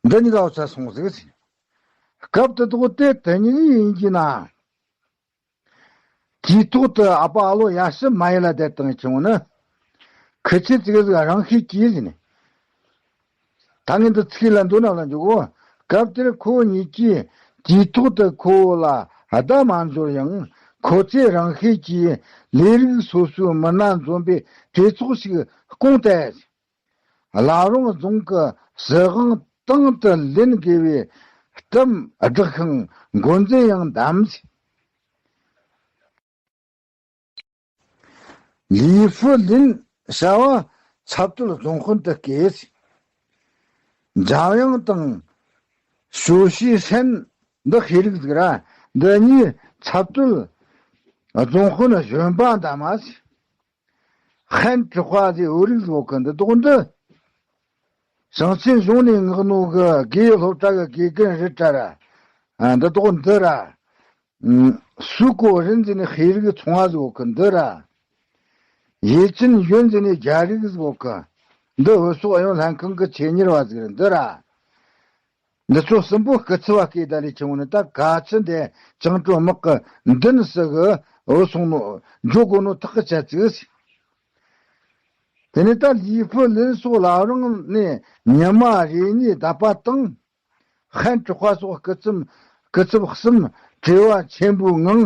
འདི་གཉིས་ཀ་འུ་ཚ་སོང་ཟིག་ཟེར། སྐབས་དེ་དོག་དེ་དེ་གཉིས་ཡིན་གྱི་ན། དེའི་ཐོག་ཏུ་ཨ་ཕ་ཨ་ལོ་ཡ་ཤི་མ་ཡི་ལ་བསྡད་བཏང་བྱུང་ནི། ཁི་ཆེ་ཙིག་ཟིག་རང་ཤེས་ཀྱིས་ཟིན། ད་ངས་འདི་ཚིག་ལ་འདོན་ན་ལ་འཇུག་གོ། སྐབས་དེར་ཁོ་གཉིས་ཀྱིས་དུས་ཐོག་ཏུ་ཁོ་བོ་ལ་བརྡ་མ་འབྱོར་ཡང་། ཁོ་ཚོས་རང་ཤེས་ཀྱིས་ལས་རིགས་སོ་སོའི་མི་སྣ་འཛོམས་པའི་གྲོས་ཚོགས་ཤིག་བསྐོངས་ཏེ། བླ་རུང་རྫོང་གི་སྲིད་དབང་དང་དུ་ལེན་དགོས་པའི་གཏམ་བསྒྲགས་ཤིང་འགོ་འཛིན་ཡང་བདམས། ལི་ཧྥུ་ལིན་བྱ་བ་ཚབ་ཏུ་རྫོང་དཔོན་དུ་བསྐོས། འཇམ་དབྱངས་དང་ཞོ་ཤི་ཧྲན་འདི་ཤེས་རིག་ཟིག་ར། འདི་གཉིས་ཚབ་ཏུ་རྫོང་དཔོན་གཞོན་པ་འདམས། ཧན་གྲི་དཔའ་ཟེར་བོད་རིགས་ཟོག་གི་འདི་དོག་འདི། ཞིང་ཆེན་གཞུང་ནས་མངགས་ནོ་གི་དགེ་སློབ་གྲྭ་གི་དགེ་རྒན་རེད་དྲ་ར། འདི་དོག་འདི་ར། སུ་གོ་རིན་ཟེར་ནས་ཤེས་རིག་ཚོང་བ་ཟོག་གི་འདི་ར། ཡེ་ཅིན་ཡོན་ཟེར་ནས་རྒྱ་རིགས་ཟོག་གི། འདི་བོད་སོག་ཨུ་ཡོན་ལྷན་ཁང་གི་ཆེད་གཉེར་བ་ཟིག་རེད་འདི་ར། འདི་ཚོ་གསུམ་པོ་སྐུ་ཚབ་བ་སྐད་ད་ལས་ཆུང་ནི་ད་ག་ཚོད་འདི་བྱང་གྲོ་དམག་གི་མདུན་སུ་གི་འོ་སོང་ནོ་འཇོག་དགོས་ནོ་ཐག་གི་ཆད་ཙིག་དེ་ནས་ད་ལི་ཧྥུ་ལིན་སོགས་ལ་རང་ནས་ཉི་མ་རེ་གཉིས་བསྡད་པ་དང་། ཧན་གྲི་དཔའ་སོགས་སྐུ་ཚབ་སྐུ་ཚབ་གསུམ་བྲེལ་བ་ཆེན་པོའི་ངང་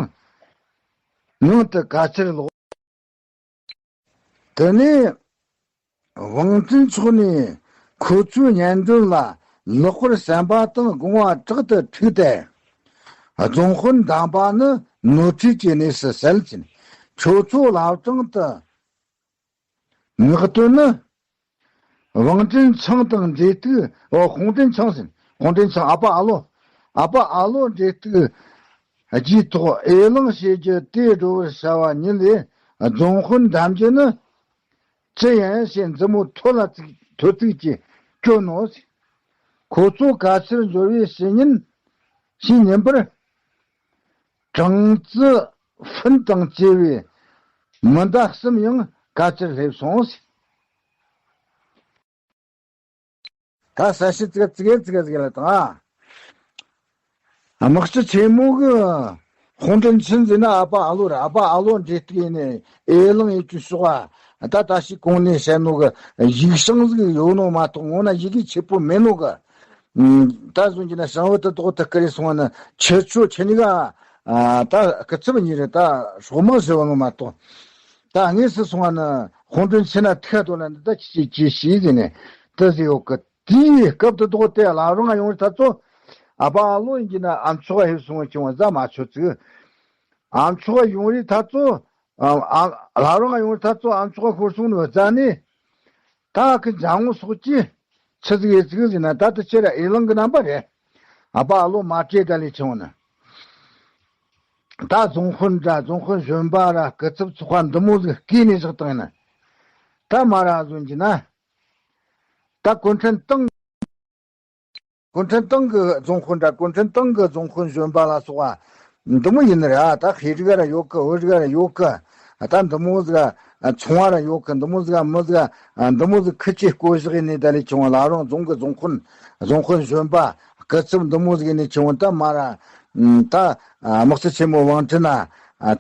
ངང་དུ་ག་ཚར་ལོག་དེ་ནས་ཝང་ཙུན་མཆོག་ནས་ཁོ་ཚོའི་སྙན་སྒྲོན་ལ་ལེགས་པར་གསན་པ་དང་དགོངས་པ་དྲག་ཏུ་འཁྲུགས་ཏེ། རྫོང་དཔོན་འདམས་པ་ནི་ནོར་འཁྲུལ་གྱི་གནས་སུ་གསལ་ཕྱིན། ཁྱོད་ཚོ་ལྷ་བྲང་དུ་མངགས་དོན་ནི། ཝང་ཀྲིན་ཆང་དང་འབྲེལ་གཏུག་ཨོ་ཧོང་ཀྲིན་ཆང་ཟིན། ཧོང་ཀྲིན་ཆང་ཨ་ཕ་ཨ་ལོ། ཨ་ཕ་ཨ་ལོ་འབྲེལ་གཏུག་རྒྱུའི་ཐོག་ཨེ་གླིང་བྱེད་རྒྱུ་དེ་འགྲོ་བར་བྱ་བ་ཉིད་ལས་རྫོང་དཔོན་འདམ་རྒྱུ་ནི། ཅི་ཡང་ཞེས་མཛུབ་མོ་ཐོད་ལ་བཙུགས་ཐོད་བཙུགས་ཀྱིས་བསྐྱོན་ནོ། ཁོ་ཚོ་ག་ཚོད་འབྱོར་བའི་ཕྱི་ཉིན་ཕྱི་ཉིན་པར། ཀྲང་ཙི་ཧྥིན་དང་བཅས་པའི་མི་མདའ་གསུམ་ཡང་ག་ཅིར་སླེབས་སོང་། ད་ས་ཤི་ཙི་ག་ཙི་གེ་ཙི་གེ་ཙི་གེ་ལ་དང་། དམག་སྤྱི་ཆེན་མོ་གི་ཧོང་ཀྲིན་ཆིན་ཟེར་ན་ཨ་ཕ་ཨ་ལོ་ར། ཨ་ཕ་ཨ་ལོ་འདྲེ་གཏུག་ནས་ཨེ་གླིང་ཡེ་ཅུ་ཕྱོགས་ཨ། ད་ད་ཤི་གོང་ནས་བཤད་ནོ་གི་ཡིག་བྱང་ཟིག་ཡོད་ནོ་མ་གཏོགས་ངོ་ན་ཡི་གེ་ཆེ་པོ་མེད་ནོ་གི། ད་བཟུང་གི་ན་ཞང་བོད་དུ་དོག་ཐུག་ཀི་རེ་སོང་བ་ནི་ཁྱེད་ཆོ་ཁྱེད་གཉིས་ཀ་ ཨ་ད་སྐུ་ཚབ་གཉིས་རེད། ད་སྲོག་དམག་ཟེར་བ་ངོ་མ་གཏོགས། ད་དངོས་སུ་སོང་བ་ནི་དཔུང་གྲོན་ཆེ་ན་ཐུག་ཐོ་ལ་འདི་ད་ཅི་ཅི་ཅི་ཞིག་ཟེར་ནས་དེ་ཟེར་ཡོད་གི། དེའི་སྐབས་དུ་དོག་དེ་ལ་རང་ཡོང་རི་ཐ་ཚོ་ཨ་ཕ་ཨ་ལོ་ཡིན་གྱི་ན་ཨ་མཆོག་ཧེ་སོང་བ་ཆུང་བ་ཟ་མ་ཆོད་ཚིག་ཨ་མཆོག་ཡོང་རི་ཐ་ཚོ་ཨ་ལ་རང་ཡོང་རི་ཐ་ཚོ་ཨ་མཆོག་ཤོར་སོང་ནི་ཟ་ནི། ད་ཁི་འཇང་ངོ་སོགས་ཀྱིས་ཆི་ཟིག་ཡེ་ཟིག་ཟིན་ན་ད་དུ་ཁྱེད་ར་ཨེ་ལང་གི་རྣམ་པ་རེད། ཨ་ཕ་ཨ་ལོ་མ་བྲེས་ད་ལས་ཆུང་ནི། ད་རྫོང་དཔོན་འདྲ་རྫོང་དཔོན་གཞོན་པ་ར་སྐུ་ཚབ་ཚོགས་པ་འདི་མོ་ཟིག་བསྐོས་ནས་བཞག་བཏང་ཡིན་ན། ད་མ་ར་བཟོ་གྱི་ན། ད་གུང་ཁྲན་ཏང་གུང་ཁྲན་ཏང་གི་རྫོང་དཔོན་འདྲ་གུང་ཁྲན་ཏང་གི་རྫོང་དཔོན་གཞོན་པ་ལ་སོགས་པ་འདི་མོ་ཡིན་ནི་རེད། ད་ཤེས་རིག་ར་ཡོད་གི་བོད་རིག་ར་ཡོད་གི་ད་འདི་མོ་ཟིག་ཚོང་བ་ར་ཡོད་གི་འདི་མོ་ཟིག་མི་ཟིག་འདི་མོ་ཟིག་ཁི་ཆེ་བསྐོ་བཞག་ཡིན་ནི་ད་ལས་ཆུང་བ་ལ་རང་རྫོང་གི་རྫོང་དཔོན་རྫོང་དཔོན་གཞོན་པ་སྐུ་ཚབ་འདི་མོ་ཟིག་ཡིན་ནི་ཆུང་བ་ད་མ་ར་ད་དམག་སྤྱི་ཆེན་མོ་ཝང་ཀྲིན་ན་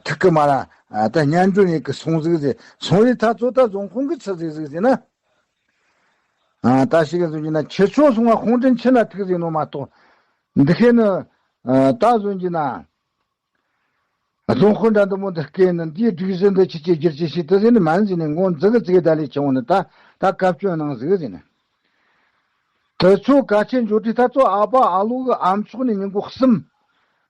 ཐུག་གི་མ་ར་ད་སྙན་སྒྲོན་ཡེ་གི་སོང་ཟིག་ཟེར་སོང་རི་ཐ་ཚོ་ད་རྫོང་དཔོན་གི་ཆི་ཟིག་ཟིག་ཟེར་ན། ཨ་ད་ཞིག་ག་བཟོ་གྱི་ན་ཁྱེད་ཚོ་སོང་བ་དཔུང་གྲོན་ཆེ་ན་ཐུག་ཟིན་ནོ་མ་གཏོགས། འདི་ཁེ་ནི་ཨ་ད་བཟོ་གྱི་ན་རྫོང་དཔོན་འདྲ་འདི་མོ་འདི་སྐད་ནི་འདིའི་སྒྲིག་གཞི་འདི་ཁྱེད་ཀྱི་བསྒྱུར་བཅོས་ཤིག་ཏུ་ཟིན་ནི་མན་ཟིན་ནི་མགོ་འཛུགས་གི་ཙིག་ད་ལས་ཆུང་ནི་ད་ད་བཀའ་བཀྱོན་གནང་ཟིག་ཟིན་ནི། དེ་ཚོ་ག་ཆེ་འབྱོར་དུས་ད་ཚོ་ཨ་ཕ་ཨ་ལོ་གི་ཨམ་ཆོག་ནས་ཉིན་གོ་གསུམ་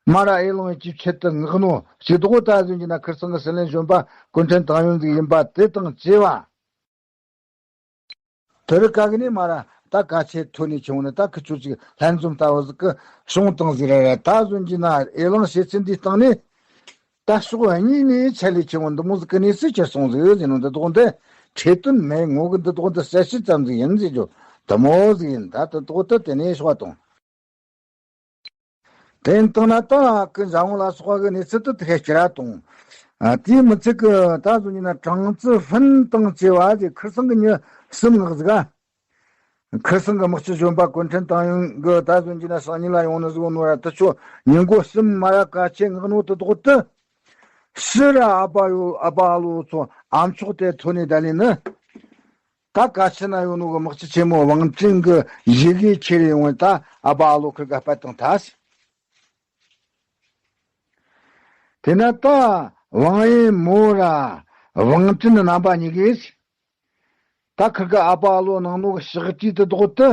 མ་ར་ཨེ་ལོང་ཡེ་ཅིབ་ཆེད་དུ་མངགས་ནོ་ཞིག་དོག་ད་བཟོ་གྱི་ན་ཁིར་ཚང་གི་སྲིད་བློན་གཞོན་པ་གུང་ཁྲན་ཏང་ཡོན་ཟིག་ཡིན་པ་དེ་དང་བཅས་པ། དེ་རུ་བཀའ་གི་ནས་མ་ར་ད་ག་ཆེ་ཐོན་ནས་ཆུང་ནས་ད་ཁི་ཆོ་ཅིག་ལྷན་འཛོམས་ལྟ་བུ་ཟིག་གི་བྱུང་བཏང་ཟིག་ར་ར་ད་བཟོ་གྱི་ན་ཨེ་ལང་བྱེད་ཚུལ་འདིའི་སྟེང་ནས་ད་ཕྱོགས་གཉིས་ནས་ཆད་ལས་ཆེ་བོ་འདི་མོ་ཟིག་གི་གནས་ཚུལ་ཁྱེར་སོང་ཟིག་ཟེར་ནོ་འདི་དོག་འདི་ཁྲེལ་དོན་མེད་ངོ་གི་འདི་དོག་འདི་གསལ་བཤད་ཙམ་ཟིག་ཡིན་ཟེར་རྒྱུ་འདི་མོ་ཟིག་ཡིན། ད་འདི་དོག་འདི་དེ་ནས་ཤོག་དང་། དེ་ཡིན་དང་ན་ད་ཀི་འཇང་ལ་སོགས་པ་གི་གནས་ཚུལ་དུ་དེ་སྐྱ་ར་དང་། ཨ་དེའི་མི་ཚིག་གི་ད་གཟོད་ཉིན་ན་ཀྲང་ཙི་ཧྥིན་དང་བཅས་པ་དེ་ཁིར་སང་གི་མྱི་གསུམ་ངག་ཟིག་ག་ཁིར་སང་གི་དམག་སྤྱི་གཞོན་པ་གུང་ཁྲན་ཏང་ཡོན་གི་ད་གཟོད་ཉིན་ན་སང་ཉིན་ལ་ཡོང་ནི་ཟིག་ནོ་ར་དུ་ཆོ་ཉིན་གོ་གསུམ་མ་ར་ག་ཆེ་ངག་ནོ་དུ་དོག་དུ་ཕྱི་ར་ཨ་པ་ཡོ་ཨ་པ་ཨ་ལོ་ཚོ་ཨམ་ཆོག་དེ་ཐོན་ནས་ད་ལས་ནི། ད་ག་ཆི་ན་ཡོད་ནོ་གི་དམག་སྤྱི་ཆེན་མོ་ཝང་ཀྲིན་གི་ཡི་གེ་ཁྱེར་ཡོང་བས་ད་ཨ་པ་ཨ་ལོ་ཁིར་ག་པད་དང་ཐལ། དེ་ན་ད་ཝང་ཡེ་མོ་ར་ཝང་ཀྲིན་རྣམ་པ་གཉིས་ཀས་ད་ཁིར་ག་ཨ་པ་ཨ་ལོ་ནང་ནོ་གི་ཕྱག་བྲིས་དུ་དོག་ཏུ་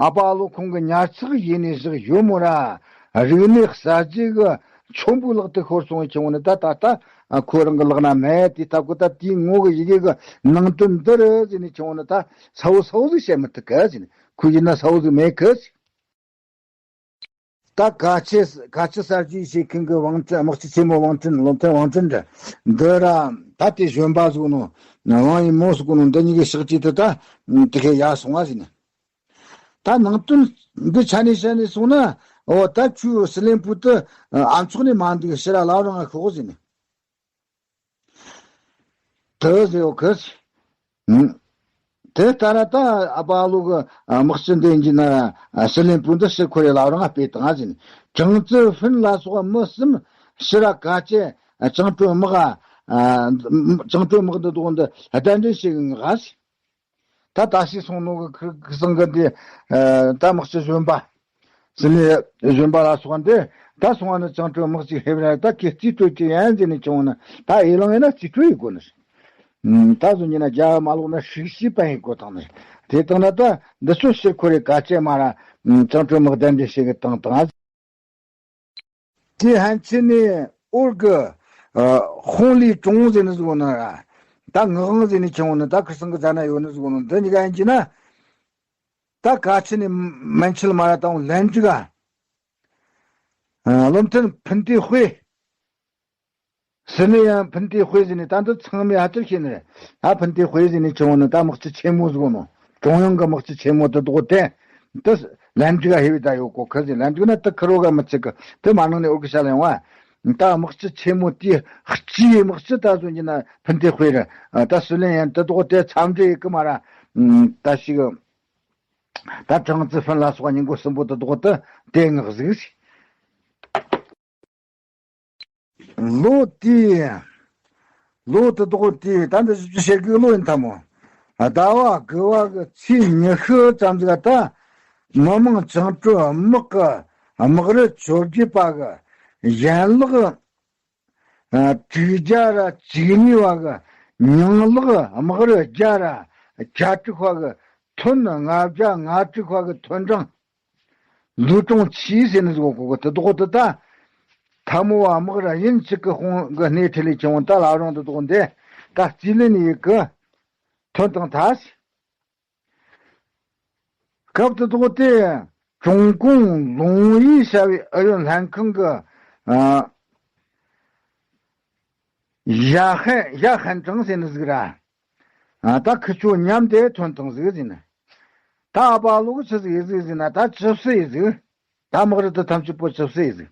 ཨ་པ་ཨ་ལོ་ཁོང་གི་ཉར་ཚགས་ཡེ་ནས་བཞག་ཡོད་མོ་ར། རིག་གནས་གསར་བརྗེ་གི་ཆོམ་པོའི་ལག་ཏུ་ཤོར་སོང་བའི་ཆུང་བོ་ནི་ད་ད་ལྟ་ཁོ་རང་གི་ལག་ན་མེད། དེ་ལྟ་གོ་ད་དེའི་ངོ་གི་ཡི་གེ་གི་ནང་དོན་འདི་རེད་ཟེར་ནས་ཆུང་བོ་ནི་ད་ས་བོ་ས་བོ་ཟིག་བཤད་མི་ཐུབ་གི་ཟེར་ནས་ཁོ་ཡིན་ན་ས་བོ་ཟིག་མེད་གི་ཟེར། ད་ག་ཆེ་ག་ཆེ་གསར་བརྗེ་བྱེད་མཁན་གི་ཝང་ཀྲིན་དམག་སྤྱི་ཆེན་མོ་ཝང་ཀྲིན་བློ་མཐུན་ཝང་ཀྲིན་འདྲ་འདི་ར་ད་དེ་གཞོན་པ་ཟིག་ནོ་ཝང་ཡེ་མོ་ཟིག་ནོ་འདི་གཉིས་ཀྱི་ཕྱག་བྲིས་དེ་ད་དེ་གས་ཡར་སོང་བ་ཟེར་ནས། ད་ནང་དོན་འདི་ཆ་ནས་བཤད་ནས་སོང་ན་འོ་ད་ཁྱོའི་སི་ལེན་པུ་དུ་ཨ་མཆོག་ནས་མ་འདུག་ཕྱི་ར་ལ་རང་ང་ཤོག་ཟེར་ནས། དེ་ཟེར་ཡོད་གི། དེ་ལྟར་ད་ཨ་པ་ཨ་ལོ་གི་དམག་སྤྱི་འདི་ཡིན་གྱི་ན་སི་ལེན་པུ་འདི་ཕྱིར་འཁོར་རེ་ལ་རང་ང་སྤེལ་བཏང་ཟེར་ནས། ཀྲང་ཙི་ཧྥིན་ལ་སོགས་མི་གསུམ་ཕྱི་ར་ག་ཅེ་ཅང་ཀྲོའུ་དམག་ཨ་ཅང་ཀྲོའུ་དམག་འདི་དོག་འདི་གདན་འདྲེན་བྱེད་གི་ངག་ཟེར། ད་ད་ཤི་སོང་ནོ་གི་ཁི་སང་གི་འདི་ད་དམག་སྤྱི་གཞོན་པ་སི་ལེ་གཞོན་པ་ལ་སོགས་འདི་ད་སོང་བ་ནི་ཅང་ཀྲོའུ་དམག་ཅིག་ཧེབ་ར་ད་ཁི་རྩིས་སྤྲོད་ཀྱི་ཡན་ཟེར་ནས་བྱུང་ན་ད་ཨེ་ལང་ཡིན་ན་རྩིས་སྤྲོད་ཡི་དགོས་ནི་ད་གཟོད་ཉིན་ན་རྒྱ་མ་ལོག་ན་ཧྲིག་ཤི་པ་ཡི་དགོས་དང་ནི་དེ་དང་ན་ད་འདི་ཚོ་ཕྱིར་འཁོར་རེ་ག་ཅེ་མ་ར་ཅང་ཀྲོའུ་དམག་གདན་འདྲེན་བྱེད་གི་དང་དང་། དེ་ཧན་ཆི་ནས་ཨོར་གི་ཧོང་ལི་ཀྲུང་ཟེར་ནི་ཟིག་ནི་ར། ད་ངག་དབང་ཟེར་ནི་ཆུང་ནི་ད་ཁིར་སང་གི་ཛ་ན་ཡོད་ནི་ཟིག་ནི་འདི་གཉིས་ཀ་ཡིན་གྱི་ན། ད་ག་ཆི་ནས་མན་ཆི་ལ་མ་ར་དང་ལན་ཅི་ག་བློ་མཐུན་ཕིན་ཏེ་ཧུའེ། སི་ནི་ཡང་ཕིན་ཏེ་ཧུའེ་ཟེར་ནི་ད་འདི་ཚང་མས་ཧ་ཅང་ཤེས་ནི་རེད། ད་ཕིན་ཏེ་ཧུའེ་ཟེར་ནི་ཆུང་ནི་ད་དམག་སྤྱི་ཆེན་མོ་ཟིག་ནི། ཀྲུང་དབྱང་གི་དམག་སྤྱི་ཆེན་མོ་དེ་དོག་དེ། དེ་ལན་ཅི་ག་ཧེ་བི་ད་ཡོད་གོ་ཁི་ཟིག་ལན་ཅི་ག་ན་དེ་ཁི་རོ་ག་མི་ཚིག་གི་དེ་མ་ནང་ནས་འུར་གི་ཤ་ལ་ཡོང་བ། ད་དམག་སྤྱི་ཆེན་མོ་དེའི་སྤྱིའི་དམག་སྤྱི་ད་གཟོད་ཀྱི་ན་ཕིན་ཏེ་ཧུའེ་རེད། ད་སུ་ལེན་ཡན་དེ་དོག་དེ་འཚམས་འདྲི་ཡེ་གི་མ་ར། ད་ཞིག་ད་ཀྲང་ཙི་ཧྥིན་ལ་སོགས་ཉིན་གོ་གསུམ་པོ་དེ་དོག་དེ་དེ་ངག་གཟིགས། ལོ་དེའི། ལོ་དེ་དོག་དེའི་ད་འདི་བཞི་བཅུ་ཞེ་དགུའི་ལོ་ཡིན་ཐ་མོ། ཟླ་བ་དགུ་བ་གི་ཚེས་ཉི་ཤུ་ཙམ་ཟིག་ད། མི་དམངས་བཅིངས་འགྲོལ་དམག་གི་དམག་རུ་བཅོ་བརྒྱད་པ་གི་ ཡན་ལག་ཨ་དྲུག་བརྒྱ་ར་བཅུ་གཉིས་པ་གི་ཉིང་ལག་དམག་རི་བརྒྱ་ར་གྱ་དྲུག་པ་གི་ཐོན་ལྔ་བརྒྱ་ལྔ་དྲུག་པ་གི་ཐོན་གྲངས། ལུས་གྲོང་ཆེ་ཟེར་ནི་ཟིག་གོ་གི་དེ་དོག་དེ་ད། ཐ་མོ་བ་དམག་ར་ཡིན་གཅིག་གི་དཔུང་གི་སྣེ་ཁྲིད་ལས་ཆེན་བོ་ད་ལ་རང་དེ་དོག་འདི་ད་རྩིས་ལེན་ཡིག་གི་ཐོན་དང་ཐལ། སྐབས་དེ་དོག་དེ་ཀྲུང་གུང་ལུང་ཡིས་བྱ་བའི་ཨུ་ཡོན་ལྷན་ཁང་གི་ཨ་ཡ་ཧན་ཡ་ཧན་ཀྲང་ཟེར་ནི་ཟིག་ར། ཨ་ད་ཁི་ཆོ་མཉམ་དེ་ཐོན་དང་ཟིག་ཟེར་ནི། ད་ཨ་པ་ལོ་གི་ཆི་ཟིག་ཡི་ཟིག་ཟེར་ན་ད་ཅི་སི་ཡི་ཟིག་ད་དམག་རི་དེ་ཐམས་ཅད་པོ་ཅི་སི་ཡི་ཟིག་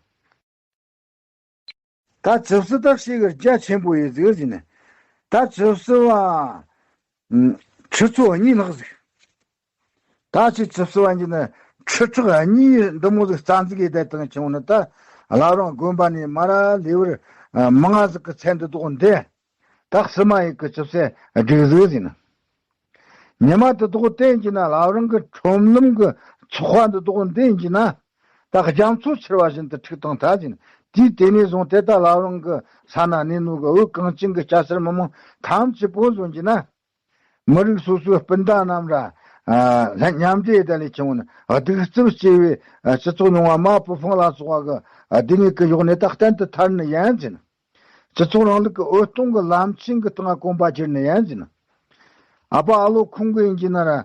ད་ཅི་སི་ད་ཤེས་གི་རྒྱ་ཆེན་པོ་ཡི་ཟིག་ཟེར་ནི། ད་ཅི་སི་བ་ཁྲི་ཚོ་གཉིས་ལྷག་ཟིག་ད་ཅི་ཅི་སི་བ་འདི་ནི་ཁྲི་ཕྲག་གཉིས་འདི་མོ་ཟིག་རྩ་འཛུགས་ཡི་དེ་དང་ཆུང་ནི་ད་བླ་བྲང་དགོན་པ་ནས་མ་ར་ལེ་བར་མང་ང་ཟིག་གི་ཚད་འདི་དོག་འདི། ད་གསུམ་མ་ཡི་གི་ཅི་སི་སྒྲིག་ཟིག་ཟེར་ནི། ཉི་མ་དེ་དོག་བསྟན་གྱི་ན་བླ་བྲང་གི་ཁྲོམ་ལམ་གི་ཚོགས་པ་འདི་དོག་འདི་ཡིན་གྱི་ན། ད་རྒྱ་མཚོ་ཆེར་བ་བཞིན་དུ་འཁྲུགས་དང་ད་ཟིན་དུས་དེ་ནས་བཟུང་སྟེ་ད་བླ་བྲང་གི་ས་ན་གནས་ནོ་གི་བོད་གངས་ཅན་གྱི་སྐྱ་སེར་མི་མང་ཐམས་ཅད་པོ་བཟུང་གྱི་ན། མི་རིགས་སོ་སོའི་སྤུན་ཟླ་རྣམས་ར་ལྷན་མཉམ་འབྲེལ་ལྡན་ལས་ཆེན་བོ་ནི་གདུག་རྩུབ་སྐྱེ་བའི་སྤྱི་ཚོགས་རྙིང་བ་མ་པུ་ཧྥང་ལ་སོགས་པ་གི་སྡུག་བསྔལ་གྱི་གཡོག་ནས་ད་གཏན་དུ་ཐར་ནི་ཡིན་ཟིན། སྤྱི་ཚོགས་རིང་ལུགས་ཀྱི་འོད་སྟོང་གི་ལམ་ཆེན་གྱི་སྟེང་གོམ་པ་བསྒྱུར་ནི་ཡིན་ཟིན། ཨ་པ་ཨ་ལོ་ཁོང་གི་ཡིན་གྱི་ན་ར་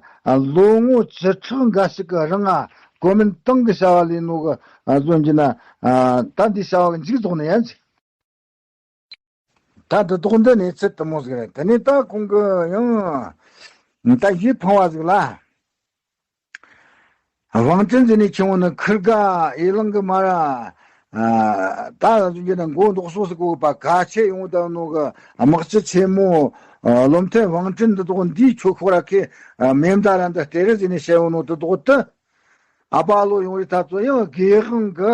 ལོ་ངོ་བཅུ་ཕྲག་འགའ་ཞིག་གི་རིང་ང་གོ་མིན་ཏང་གི་བྱ་བ་ལས་ནོ་གི་བཟོ་གྱི་ན་ད་འདི་བྱ་བ་གི་མཇུག་རྫོགས་ནི་ཡིན་ཟིན། ད་འདི་དོག་འདི་གནས་ཚུལ་དུ་མོ་ཟིག་རེད། དེ་ནས་ད་ཁོང་གི་ཡང་ད་ཡིད་ཕངས་པ་ཟིག་ལ། ཝང་ཀྲིན་ཟེར་ནས་ཆུང་བོ་ནི་ཁིར་ག་ཨེ་གླིང་གི་མ་ར། ད་ཟུང་གི་ན་མགོ་འདོགས་སོ་སི་གོ་པ་ག་ཆེ་ཡོང་ད་ནོ་གི་དམག་སྤྱི་ཆེན་མོ་བློ་མཐུན་ཝང་ཀྲིན་འདི་དོག་འདིའི་ཆོ་ཁོ་ར་ཁེ་མེ་མདའ་ར་འདི་སྟེ་རེ་ཟེར་ནས་བཤད་ཡོང་ནོ་དེ་དོག་ཏུ། ཨ་པ་ལོ་ཡོང་རི་ཐ་ཚོ་ཡང་དགེ་དབང་གི་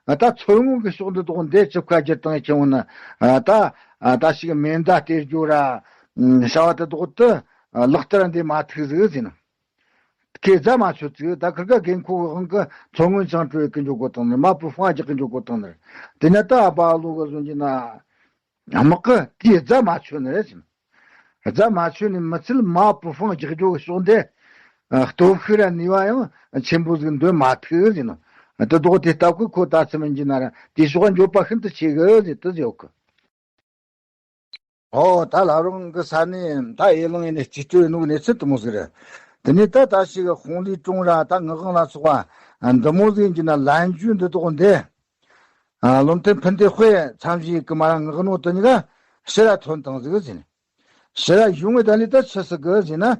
ད་མཚོ་སྔོན་གི་ཕྱོགས་འདི་དོག་འདི་ཆུ་ཁ་རྒྱུ་དང་ཆེན་བོ་ན་ད་ད་ཞིག་མེ་མདའ་སྟེར་རྒྱུ་ར་བྱ་བ་དེ་དོག་ཏུ་ལག་བསྟར་འདི་མ་ཐུག་ཟིག་ཟིན། ཁེ་རྫ་མ་ཆོད་ཚིག་ད་ཁིར་ག་རྒན་ཁོ་དབང་གི་མཚོ་སྔོན་ཅང་སྤྲོད་ཀི་འཇོག་གོ་དང་ནི་མ་པུ་ཧྥང་རྒྱག་གི་འཇོག་གོ་དང་ནི་དེ་ནས་ད་ཨ་པ་ལོ་གི་བཟོ་གྱི་ན་དམག་གི་དེའི་རྫ་མ་ཆོད་ནི་རེད་ཟིན། རྫ་མ་ཆོད་ནི་མི་ཚད་མ་པུ་ཧྥང་རྒྱག་འཇོག་གི་ཕྱོགས་འདི་སྟོབས་ཤུགས་ར་ནུས་པ་ཡང་ཆེན་པོ་ཟིག་འདོན་མ་ཐུབ་ཟིན་ནོ། དེ་དོག་དེ་སྟབས་ཀི་ཁོ་ད་ཚི་མིན་གྱི་ན་ར་དེ་ཕྱོགས་འཇོག་པ་ཤིན་ཏུ་ཆེ་གི་ཟིན་དུ་ཟེར་གི། ཨོ་ད་ལ་རང་གི་ས་ནས་ད་ཨེ་གླིང་ཡིན་ནས་རྩིས་སྤྲོད་ནུག་གནས་ཚུལ་དུ་མོ་ཟིག་རེད། དེ་ནས་ད་ད་ཞིག་ཧོང་ལི་ཀྲུང་ར་ད་ངག་དབང་ལ་སོགས་པ་འདི་མོ་ཟིག་ཡིན་གྱི་ན་ལན་རྒྱུ་འདི་དོག་འདི། བློ་མཐུན་ཕུན་ཏེ་ཧུའེ་མཚམས་བཞི་གི་མ་ར་ངག་ནོ་དུ་ཉི་ག་ཕྱི་ར་ཐོན་དང་ཟིག་ཟིན། ཕྱི་ར་ཡོང་བའི་ད་ལི་ད་ཆི་སི་གི་ཟིན་ན།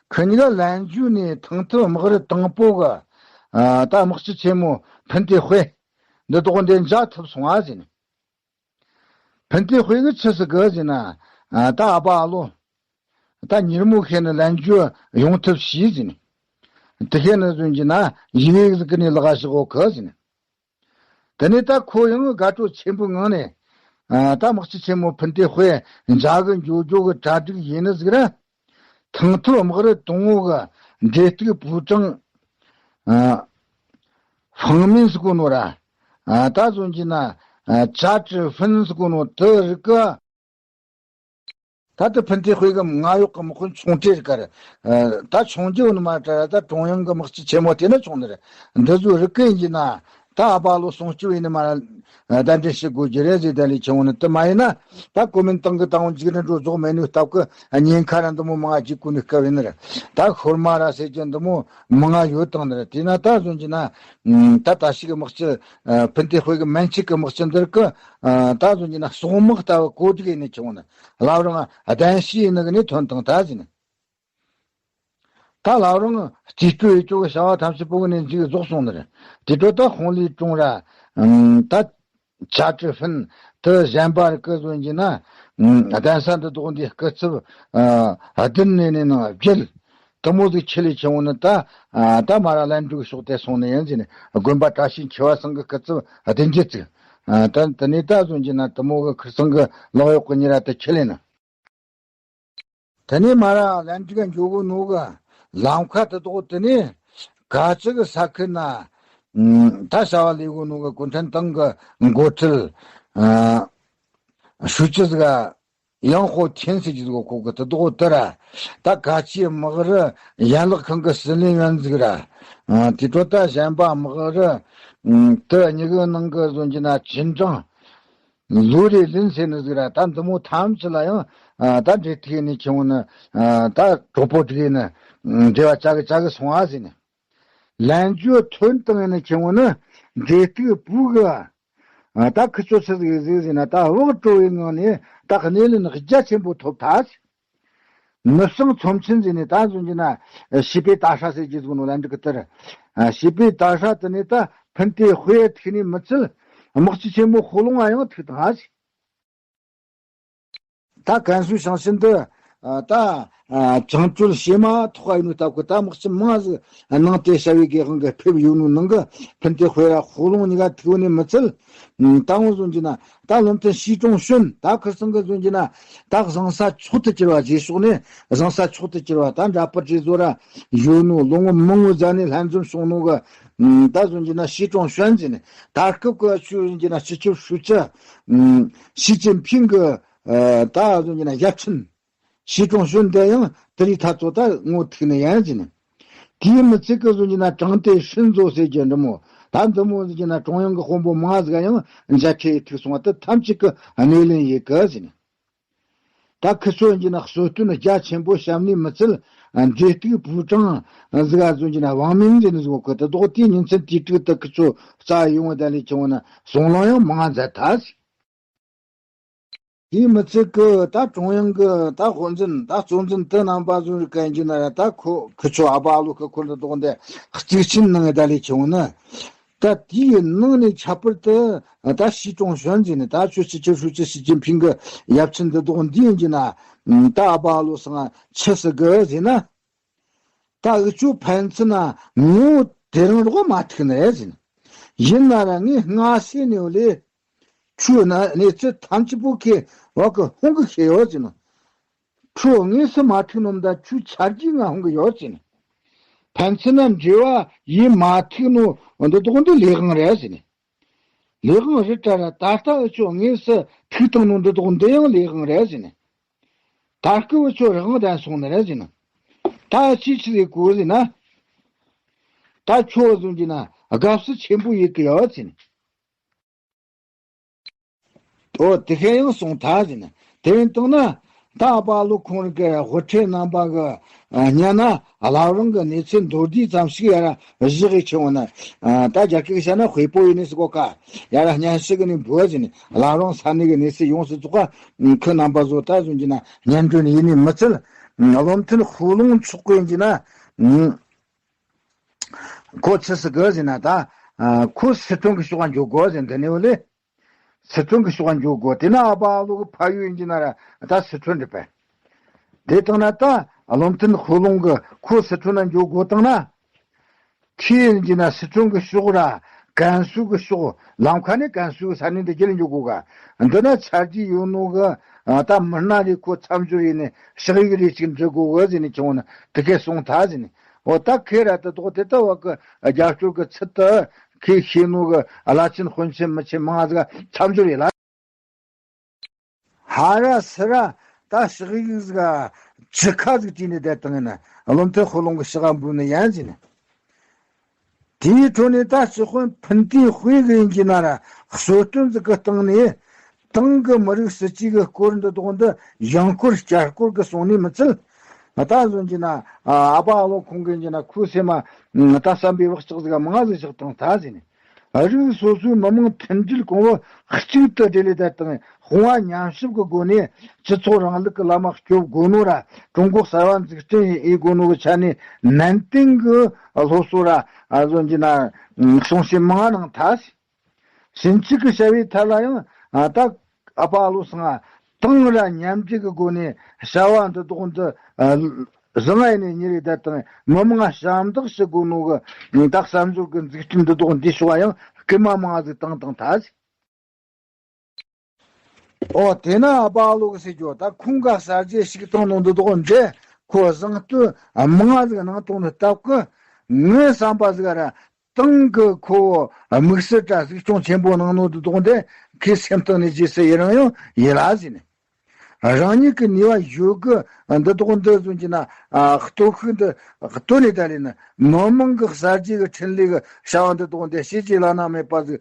ཁི་ཉི་ག་ལན་རྒྱུ་ནས་ཐང་ཐུབ་དམག་རི་དང་པོ་གི་ད་དམག་སྤྱི་ཆེན་མོ་ཕུན་ཏེ་ཧུའེ་འདི་དོག་འདི་འཇག་ཐུབ་སོང་ཨ་ཟིན། ཕན་ཏེ་དཔེ་གི་ཆི་སི་གི་ཟེར་ན། ད་ཨ་པ་ཨ་ལོ། ད་ཉིར་མོ་ཁེ་ནི་ལན་རྒྱུ་ཡོང་ཐབས་བྱས་ཟིན། དེ་ཁེ་ནི་ཟུན་གྱི་ན་ཡི་གེ་ཟིག་གི་ནི་ལག་ཞིག་འོ་གི་ཟིན། དེ་ནས་ད་ཁོ་ཡང་དགའ་སྤྲོ་ཆེན་པོའི་ངང་ནས། ད་དམག་སྤྱི་ཆེན་མོ་ཕན་ཏེ་དཔེ་འཇག་གི་འཇོ་འཇོ་གི་གྲ་སྒྲིག་ཡིན་ནི་ཟིག་ར། ཐང་ཐུབ་དམག་རི་དང་བོ་གི་འབྲེལ་གཏུག་པུའུ་ཀྲང་། ཧྥང་མིན་ཟེར་གོ་ནོ་ར། ད་ཟུང་གི་ན་ཅ་ཀྲི་ཧྥིན་ཟེར་གོ་ནོ་དུ་རིག་གི། ད་དུ་ཕན་ཏེ་དཔེ་གི་ང་གཡོག་གི་དམག་དཔོན་ཆུང་གྲས་རིག་ག་རེད། ད་ཆུང་རྒྱུ་ནི་མ་དྲ་ད་ཀྲུང་དབྱང་གི་དམག་སྤྱི་ཆེན་མོ་དེ་ནི་ཆུང་ནི་རེད། འདི་ཟུ་རིག་གི་ཡིན་གྱི་ན། ད་ཨ་པ་ལོ་སྲུང་སྐྱོབ་ཡིན་ནི་མ་ར། གདན་འདྲེན་བྱེད་དགོས་རྒྱུ་རེད་ཟེར་ད་ལས་ཆུང་ནི་དུ་མ་ཡིན་ན། ད་གོ་མིན་ཏང་གི་ཏང་འཇིགས་ནི་འགྲོ་རྫོགས་མེད་ནི་སྟབས་ཀི་ཉེན་ཁ་ར་འདི་མོ་མང་ང་འཇིགས་དགོས་ནི་སྐབས་ཡིན་ནི་རེད། ད་ཤོར་མ་ར་ཟེར་གྱི་འདི་མོ་མང་ང་ཡོད་དང་ནི་རེད། དེས་ན་ད་ཟུང་གྱི་ན། ད་ད་ཞིག་གི་དམག་སྤྱི། ཕན་ཏེ་དཔེ་གི་མན་ཆད་གི་དམག་སྤྱི་འདིར་གི། ད་ཟུང་གྱི་ན་སོག་དམག་ལྟ་བུ་གོ་སྒྲིག་ཡིན་ནི་ཆུང་ནི། བླ་བྲང་གདན་ཞུས་ནི་གི་ནི་ཐོན་དང་ད་ཟིན། ད་བླ་བྲང་རྩིས་སྤྲོད་ཡོད་ཅོག་གི་བྱ་བ་ཐམས་ཅད་པོ་གི་ནས་འཇིག་རྫོགས་སོང་ནི་རེད། དེ་འཕྲོ་ད་ཧོང་ལི་ཀྲུང་ར། ད་ཅ་ཀྲི་ཧྥིན་དུ་གཞན་པ་རིག་གི་བཟོ་གྱི་ན། གདན་ས་འདི་དོག་འདི་སྐུ་ཚབ་བདུན་ནས་ནས་ནང་བརྒྱད། དུ་མོ་ཟིག་ཆི་ལས་ཆེ་བོ་ནི་ད། ད་མ་ར་ལན་འབྲུག་ཕྱོགས་དེ་སོང་ནི་ཡིན་ཟེར་ནས་དགོན་པ་བཀྲ་ཤིས་འཁྱིལ་བ་ཚང་གི་སྐུ་ཚབ་བདུན་བརྒྱད་ཅིག་ད་དེ་ནས་ད་བཟོ་གྱི་ན་དུ་མོ་གི་ཁིར་ཚང་གི་ལག་གཡོག་གི་ཉེ་ར་དུ་ཆི་ལས་ན། དེ་ནས་མ་ར་ལན་འབྲུག་ག་འགྱོ་གོ་ནོ་གི་ལམ་ཁ་དེ་དོག་དེ་ནས་ག་ཅི་གི་ས་ཁུལ་ན་ ད་བྱ་བ་ལས་གོ་ནོ་གི་གུང་ཁྲན་ཏང་གི་འགོ་ཁྲིད་ཧྲུའུ་ཅི་ཟིག་ག་ཡང་ཧོ་ཐེན་ཟེར་གྱི་ཟིག་གོ་ཁོ་གི་དེ་དོག་དེ་ར། ད་ཁ་ཆེ་དམག་རུ་ཡན་ལག་ཁང་གི་ཟི་ལིང་ཡོན་ཟིག་ར། དེ་དོ་ད་གཞན་པ་དམག་རུ་དེ་གཉིས་གི་ནང་གི་བཟོ་རྒྱུ་ན་ཅིན་ཀྲང་ལུའུ་རེ་ལིན་ཟེར་ནི་ཟིག་ར། ད་འདི་མོ་ཐམས་ཅད་ལ་ཡང་ད་འབྲེལ་ཐིག་ནས་ཁྱེར་འོང་ནི། ད་གྲོགས་པོ་དྲུག་ནི་འབྲེལ་བ་ཅག་གི་ཅག་གི་སོང་ཨ་ཟེར་ནི། ལན་ཇོ་ཐོན་དང་ཡིན་ན་ཁྱེད་ངོ་ནི་འབྲེལ་གཏུག་བུ་གི། ད་ཁི་ཚོ་ཆི་ཟིག་ཟིག་ཟིན་ན་ད་བག་དྲོ་བའི་ངང་ནས་ད་གནས་ལན་རྒྱ་ཆེན་པོ་ཐོབ་ཐལ། མི་བྱང་ཚོམས་ཆེན་ཟིན་ནས་ད་འཛོམས་ཀྱི་ན་བྱིས་པའི་ད་ཧྲ་ཟེར་གྱི་ཟིག་ནོ་ལན་འགྲིག་གི་ལྟར། བྱིས་པའི་ད་ཧྲ་དེ་ནས་ད་ཕན་ཏེ་དཔེ་ཐིག་ནས་མི་ཚུལ། དམག་སྤྱི་ཆེན་མོ་ཧོ་ལུང་ང་ཡང་ཐུག་དང་ཨ་ཟིག་ད་ཀན་སུའུ་ཞིང་ཆེན་འདི་ད་བཅིངས་འགྲོལ་བྱེད་མ་ཐུབ་པ་ཡིན་ནོ་སྟབས་ཀྱིས་ད་དམག་སྤྱི་མང་ཟིག་ནང་དེ་བྱ་བའི་སྒེར་དབང་གི་ཕེབས་ཡོད་ནོ་ནང་གི་ཕན་ཏེ་དཔེ་ར་ཧོ་ལུང་གཉིས་ཀ་ཐུག་ནས་མི་ཚུལ། ད་འོང་བཟོ་རྒྱུ་ན་ད་བློ་མཐུན་ཞི་ཀྲུང་ཞོན་ད་ཁིར་ཚང་གི་བཟོ་རྒྱུ་ན་ད་བཟང་ས་མཆོག་ཏུ་གྱུར་བ་རྗེས་ཕྱོགས་ནས་བཟང་ས་མཆོག་ཏུ་གྱུར་བ་ད་འདྲ་པར་རྗེས་བཟོ་ར་ཡོད་ནོ། ལོ་ངོ་མང་བོ་ཟ་ནས་ལྷན་འཛོམས་བྱུང་ནོ་གི་ད་བཟོ་རྒྱུ་ན་ཞི་ཀྲུང་ཞོན་ཟེར་ནས། ད་སྐབས་ཀྱི་ཆོས་བཟོ་རྒྱུ་ན་སྤྱི་ཁྱབ་ཧྲུའུ་ཅི་ཞི་ཅིན་ཕིང་གི་ད་བཟོ་རྒྱུ་ན་ཞབས་ཆེན་ཞི་ཀྲུང་ཞོན་དེ་ཡང་དེ་རིགས་ཐ་ཚོ་ད་ངོ་ཐུག་ནི་ཡང་ཟིན། དེའི་མི་ཚིག་གི་བཟོ་རྒྱུ་ན་ཀྲང་ཏེ་ཧྲིན་ཛོ་ཟེར་རྒྱུ་འདི་མོ། ད་འདི་མོ་བཟོ་རྒྱུ་ན་ཀྲུང་དབྱང་གི་དཔོན་པོ་མང་ཟིག་ཡང་མཇལ་ཁ་ཐུག་སོང་བ་དེ་ཐམས་ཅད་ཀྱི་གནས་ལན་ཡིན་གི་ཟིན། ད་ཁི་ཚོ་ཡིན་གྱི་ན་གསོལ་སྟོན་རྒྱ་ཆེན་པོ་བཤམས་ནས་མི་ཚུལ་འབྲེལ་གཏུག་པུའུ་ཀྲང་ཟིག་ག་བཟོ་རྒྱུ་ན་ཝང་མིན་ཟེར་ནི་ཟིག་གི་དེ་དོག་དེའི་ཉིན་མཚན་དུས་དྲུག་ཏུ་ཁི་ཚོ་རྩ་ཡོང་བ་ད་ལས་ཀྱང་བ་ན་སོང་ལང་ཡང་མང་མཛད་ཐལ། དེའི་མི་ཚེ་གི་ད་ཀྲུང་དབྱང་གི་ད་དབུ་འཛིན་ད་གཙོ་འཛིན་དེ་རྣམ་པ་བཟོ་རིགས་གན་གྱི་ན་ར་ད་ཁོ་ཁི་ཆོ་ཨ་པ་ཨ་ལོ་ཁི་ཁོ་འདི་དོག་འདི་གཙིགས་ཆེན་ནང་ད་ལས་ཀྱང་བ་ན། ད་དེའི་ནང་ནས་ཁྱད་པར་དུ་ད་ཞི་ཀྲུང་ཞོན་ཟེར་ནས་ད་ཆོས་སྤྱི་ཁྱབ་ཧྲུའུ་ཅི་ཞི་ཅིན་ཕིང་གི་ཡབ་ཆེན་འདི་དོག་འདི་ཡིན་གྱི་ན། ད་ཨ་པ་ཨ་ལོ་སང་ཆི་ཟེར་གི་ཟེར་ན། ད་འུ་ཆོ་ཕན་ཚུན་ན་ངོ་དེ་རིང་རོགས་མ་ཐུག་ནི་རེད་ཟེར་ན། ཡིན་ན་ར་ངས་སྔ་ཕྱི་ནས་ལས་ཆོས་ན་གནས་ཚུལ་ཐམས་ཅད་པོ་ཁེ་བ་གི་ཧོང་གི་ཤེས་ཡོད་ཟེར་ན། ཁྱོད་དངོས་སུ་མ་ཐུག་ནོ་ད་ཆོས་ཆ་རྒྱུས་ང་ཧོང་གི་ཡོད་ཟེར་ན། ཕན་ཚུན་ན་འབྲེལ་བ་ཡིན་མ་ཐུག་ནོ་འདི་དོག་འདི་ལས་དབང་རེད་ཟེར་ནས། ལས་དབང་རེད་དྲ་ར་ད་ལྟ་འུ་ཆོ་དངོས་སུ་ཐུག་བཏང་ནོ་འདི་དོག་འདི་ཡང་ལས་དབང་རེད་ཟེར་ནས། ད་སྐུ་འུ་ཆོ་རང་དབང་ལྡན་སོང་ནི་རེད་ཟེར་ནས། ད་ཅི་ཆི་ཟིག་གོ་ཟེར་ན། ད་ཁྱོད་བཟུང་གྱི་ན་དགའ་བསུ་ཆེན་པོ་ཡེད་གི་ཡོད་ཟེར་ནས། ཨོ་དེ་ཁས་ཡང་གསུངས་ཐལ་ཟེར་ན། དེ་ཡིན་དང་ན་ད་ཨ་པ་ཨ་ལོ་ཁོང་རང་གི་དབུ་ཁྲིད་རྣམ་པ་གི་ཨ་སྙན་ན་བླ་བྲང་གི་གནས་ཚུལ་མདོར་བསྡུས་ཙམ་ཞིག་ཡར་བཞག་གི་ཆེ་བ་ན། ཨ་ད་རྒྱ་སྐད་བཤད་ན་དཔེ་པོ་ཡིན་ནི་ཟེར་གོ་ཀ། ཡར་སྙན་ཞུ་གི་ནི་འབུལ་ཟེར་ནས་བླ་བྲང་ས་གནས་གི་གནས་ཚུལ་ཡོངས་སུ་རྫོགས་པ་ཁོ་རྣམ་པ་ཚོ་ད་བཟུང་གྱི་ན་སྙན་སྒྲོན་ཡིན་ནི་མི་ཚད། བློ་མཐུན་ཧུའུ་ལུང་མཆོག་གི་ཡིན་གྱི་ན། ཁོ་ཆི་ཟེར་གི་ཟེར་ན་ད། ཁོ་སི་ཁྲོན་གི་ཕྱོགས་འགྱོ་དགོ་ཟེར་འདི་ནས་བ་ལས། སི་ཁྲོན་གི་ཕྱོགས་འགྱོ་དགོ། དེ་ན་ཨ་པ་ཨ་ལོ་གི་ཕ་ཡུལ་ཡིན་གྱི་ན་ར་ད་སི་ཁྲོན་རེད་པས། དེ་དང་ན་ད་བློ་མཐུན་ཧུའུ་ལུང་གི་ཁོ་སི་ཁྲོན་ན་འགྱོ་དགོ་དང་ན། ཁྱེད་ཡིན་གྱི་ན་སི་ཁྲོན་གི་ཕྱོགས་ར་ཀན་སུའུ་གི་ཕྱོགས་ལམ་ཁ་ནས་ཀན་སུའུ་གི་ས་གནས་འདི་རྒྱལ་འགྱོ་དགོ་ག། འདི་ན་ཆ་རྒྱུས་ཡོད་ནོ་གི་ད་མི་སྣ་རེ་ཁོ་མཚམས་སྦྱོར་ཡིན་ནས་ཕྱག་ཡིག་རེ་ཅིག་འབྲི་དགོ་གི་ཟེར་ནས་ཁྱེད་ན་དེ་གས་གསུངས་ཐལ་ཟེར་ནས། འོ་ད་ཁེ་ར་ད་དོག་དེ་ལྟ་བ་གི་རྒྱབ་སྐྱོར་གི་ཚུལ་དུ་ཁེ་ཤེས་ནོ་གི་བླ་ཆེན་དཔོན་ཆེན་མི་ཆེན་མང་ཟིག་མཚམས་སྦྱོར་ཡིན་ལ། ཧ་ར་སི་ར་ད་ཕྱག་ཡིག་ཟིག་ཅི་ཁ་ཟིག་བྲིས་ནས་བསྡད་བཏང་ཡིན་ན་བློ་མཐུན་ཧུའུ་ལུང་གི་ཕྱག་འབུལ་ནི་ཡན་ཟིན། དེའི་ཁྲོད་ནས་ད་སྤྱི་དཔོན་ཕུན་ཏི་ཧུའེ་གི་ཡིན་གྱི་ན་ར་གསོལ་སྟོན་ཟིག་གི་སྟེང་ནས། ཏང་གི་མི་རིགས་སྲིད་ཇུས་ཀྱི་སྐོར་འདི་དག་འདི་ཡང་སྐོར་བསྐྱར་སྐོར་གྱི་གསུང་ནས་མི་ཚད། ད་གཟོད་ཀྱི་ན་ཨ་ཨ་ཕ་ཨ་ལོ་ཁོང་གིས་ཀྱི་ན་ཁོའི་སེམས་མ་ད་བསམ་པའི་བག་ཆགས་ཟིག་མང་ཟིག་བཞག་བཏང་ད་ཟིན། རིགས་སོ་སོའི་མི་མང་མཐུན་སྒྲིལ་གོང་བུ་གཅིག་ཏུ་སྒྲིལ་ལས་ད་དང་དཔུང་བ་མཉམ་གཤིབ་ཀྱི་སྒོ་ནས་སྤྱི་ཚོགས་རིང་ལུགས་ཀྱི་ལམ་སྐྱོད་དགོས་ནོ་ར་ཀྲུང་གོ་གསར་བ་འཛུགས་སྐྲུན་ཡེད་དགོས་ནོ་གི་ཆ་ནས་ནན་ཏན་གྱི་སློབ་གསོ་ར་ཨ་གཟོད་ཀྱི་ན་གསུང་བཤད་མང་གནང་ད་ཟིན། ཕྱིན་ཆད་ཀྱི་བྱ་བའི་ཐད་ལ་ཡང་ད་ཨ་ཕ་ཨ་ལོ་ཚང་ཏང་ར་མཉམ་འབྲེལ་གྱི་སྒོ་ནས་བྱ་བ་འདི་དག་འདི་བཟང་ངན་ནས་ཉེ་རེ་བསྡད་དང་མི་མང་ཞབས་འདེགས་ཞུ་དགོས་ནོ་གི་ད་བསམ་ཚུལ་གྱི་འཛུགས་སྐྲུན་འདི་དག་འདི་ཕྱོགས་ཡང་སྐུལ་མ་མང་ཟིག་བཏང་བཏང་ཐལ། ཨོ་དེ་ན་ཨ་ཕ་ཨ་ལོ་གི་ཟེར་རྒྱུ་ད་ཁོང་ག་གསར་བརྗེ་ཞིག་བཏང་ནོ་འདི་དག་འདི་ཁོ་བཟང་བསྟོད་མང་ཟིག་གནང་བཏང་ནོ་སྟབས་ཀྱིས་ངའི་བསམ་པ་ཟིག་ར། སྟེང་གི་ཁོ་དམིགས་བསལ་གྲ་གཟིགས་སྐྱོང་ཆེན་པོ་གནང་ནོ་དེ་དོག་འདི་ཁོའི་སེམས་གཏིང་ནས་རྗེས་སུ་ཡི་རང་ཡང་ཡིད་ལ་ཟིན། རང་ཉིད་ཀྱི་ནུས་པ་ཡོད་གི་འདི་དོག་འདི་བཟུང་གྱི་ན་སྟོབས་ཤུགས་འདི་སྟོད་ནས་ད་ལས་ན་མི་མང་གི་གསར་བརྗེ་གི་འཕྲིན་ལས་གི་བྱ་བ་འདི་དོག་འདི་ཤེས་ཀྱི་བླ་ན་མེད་པ་ཟིག་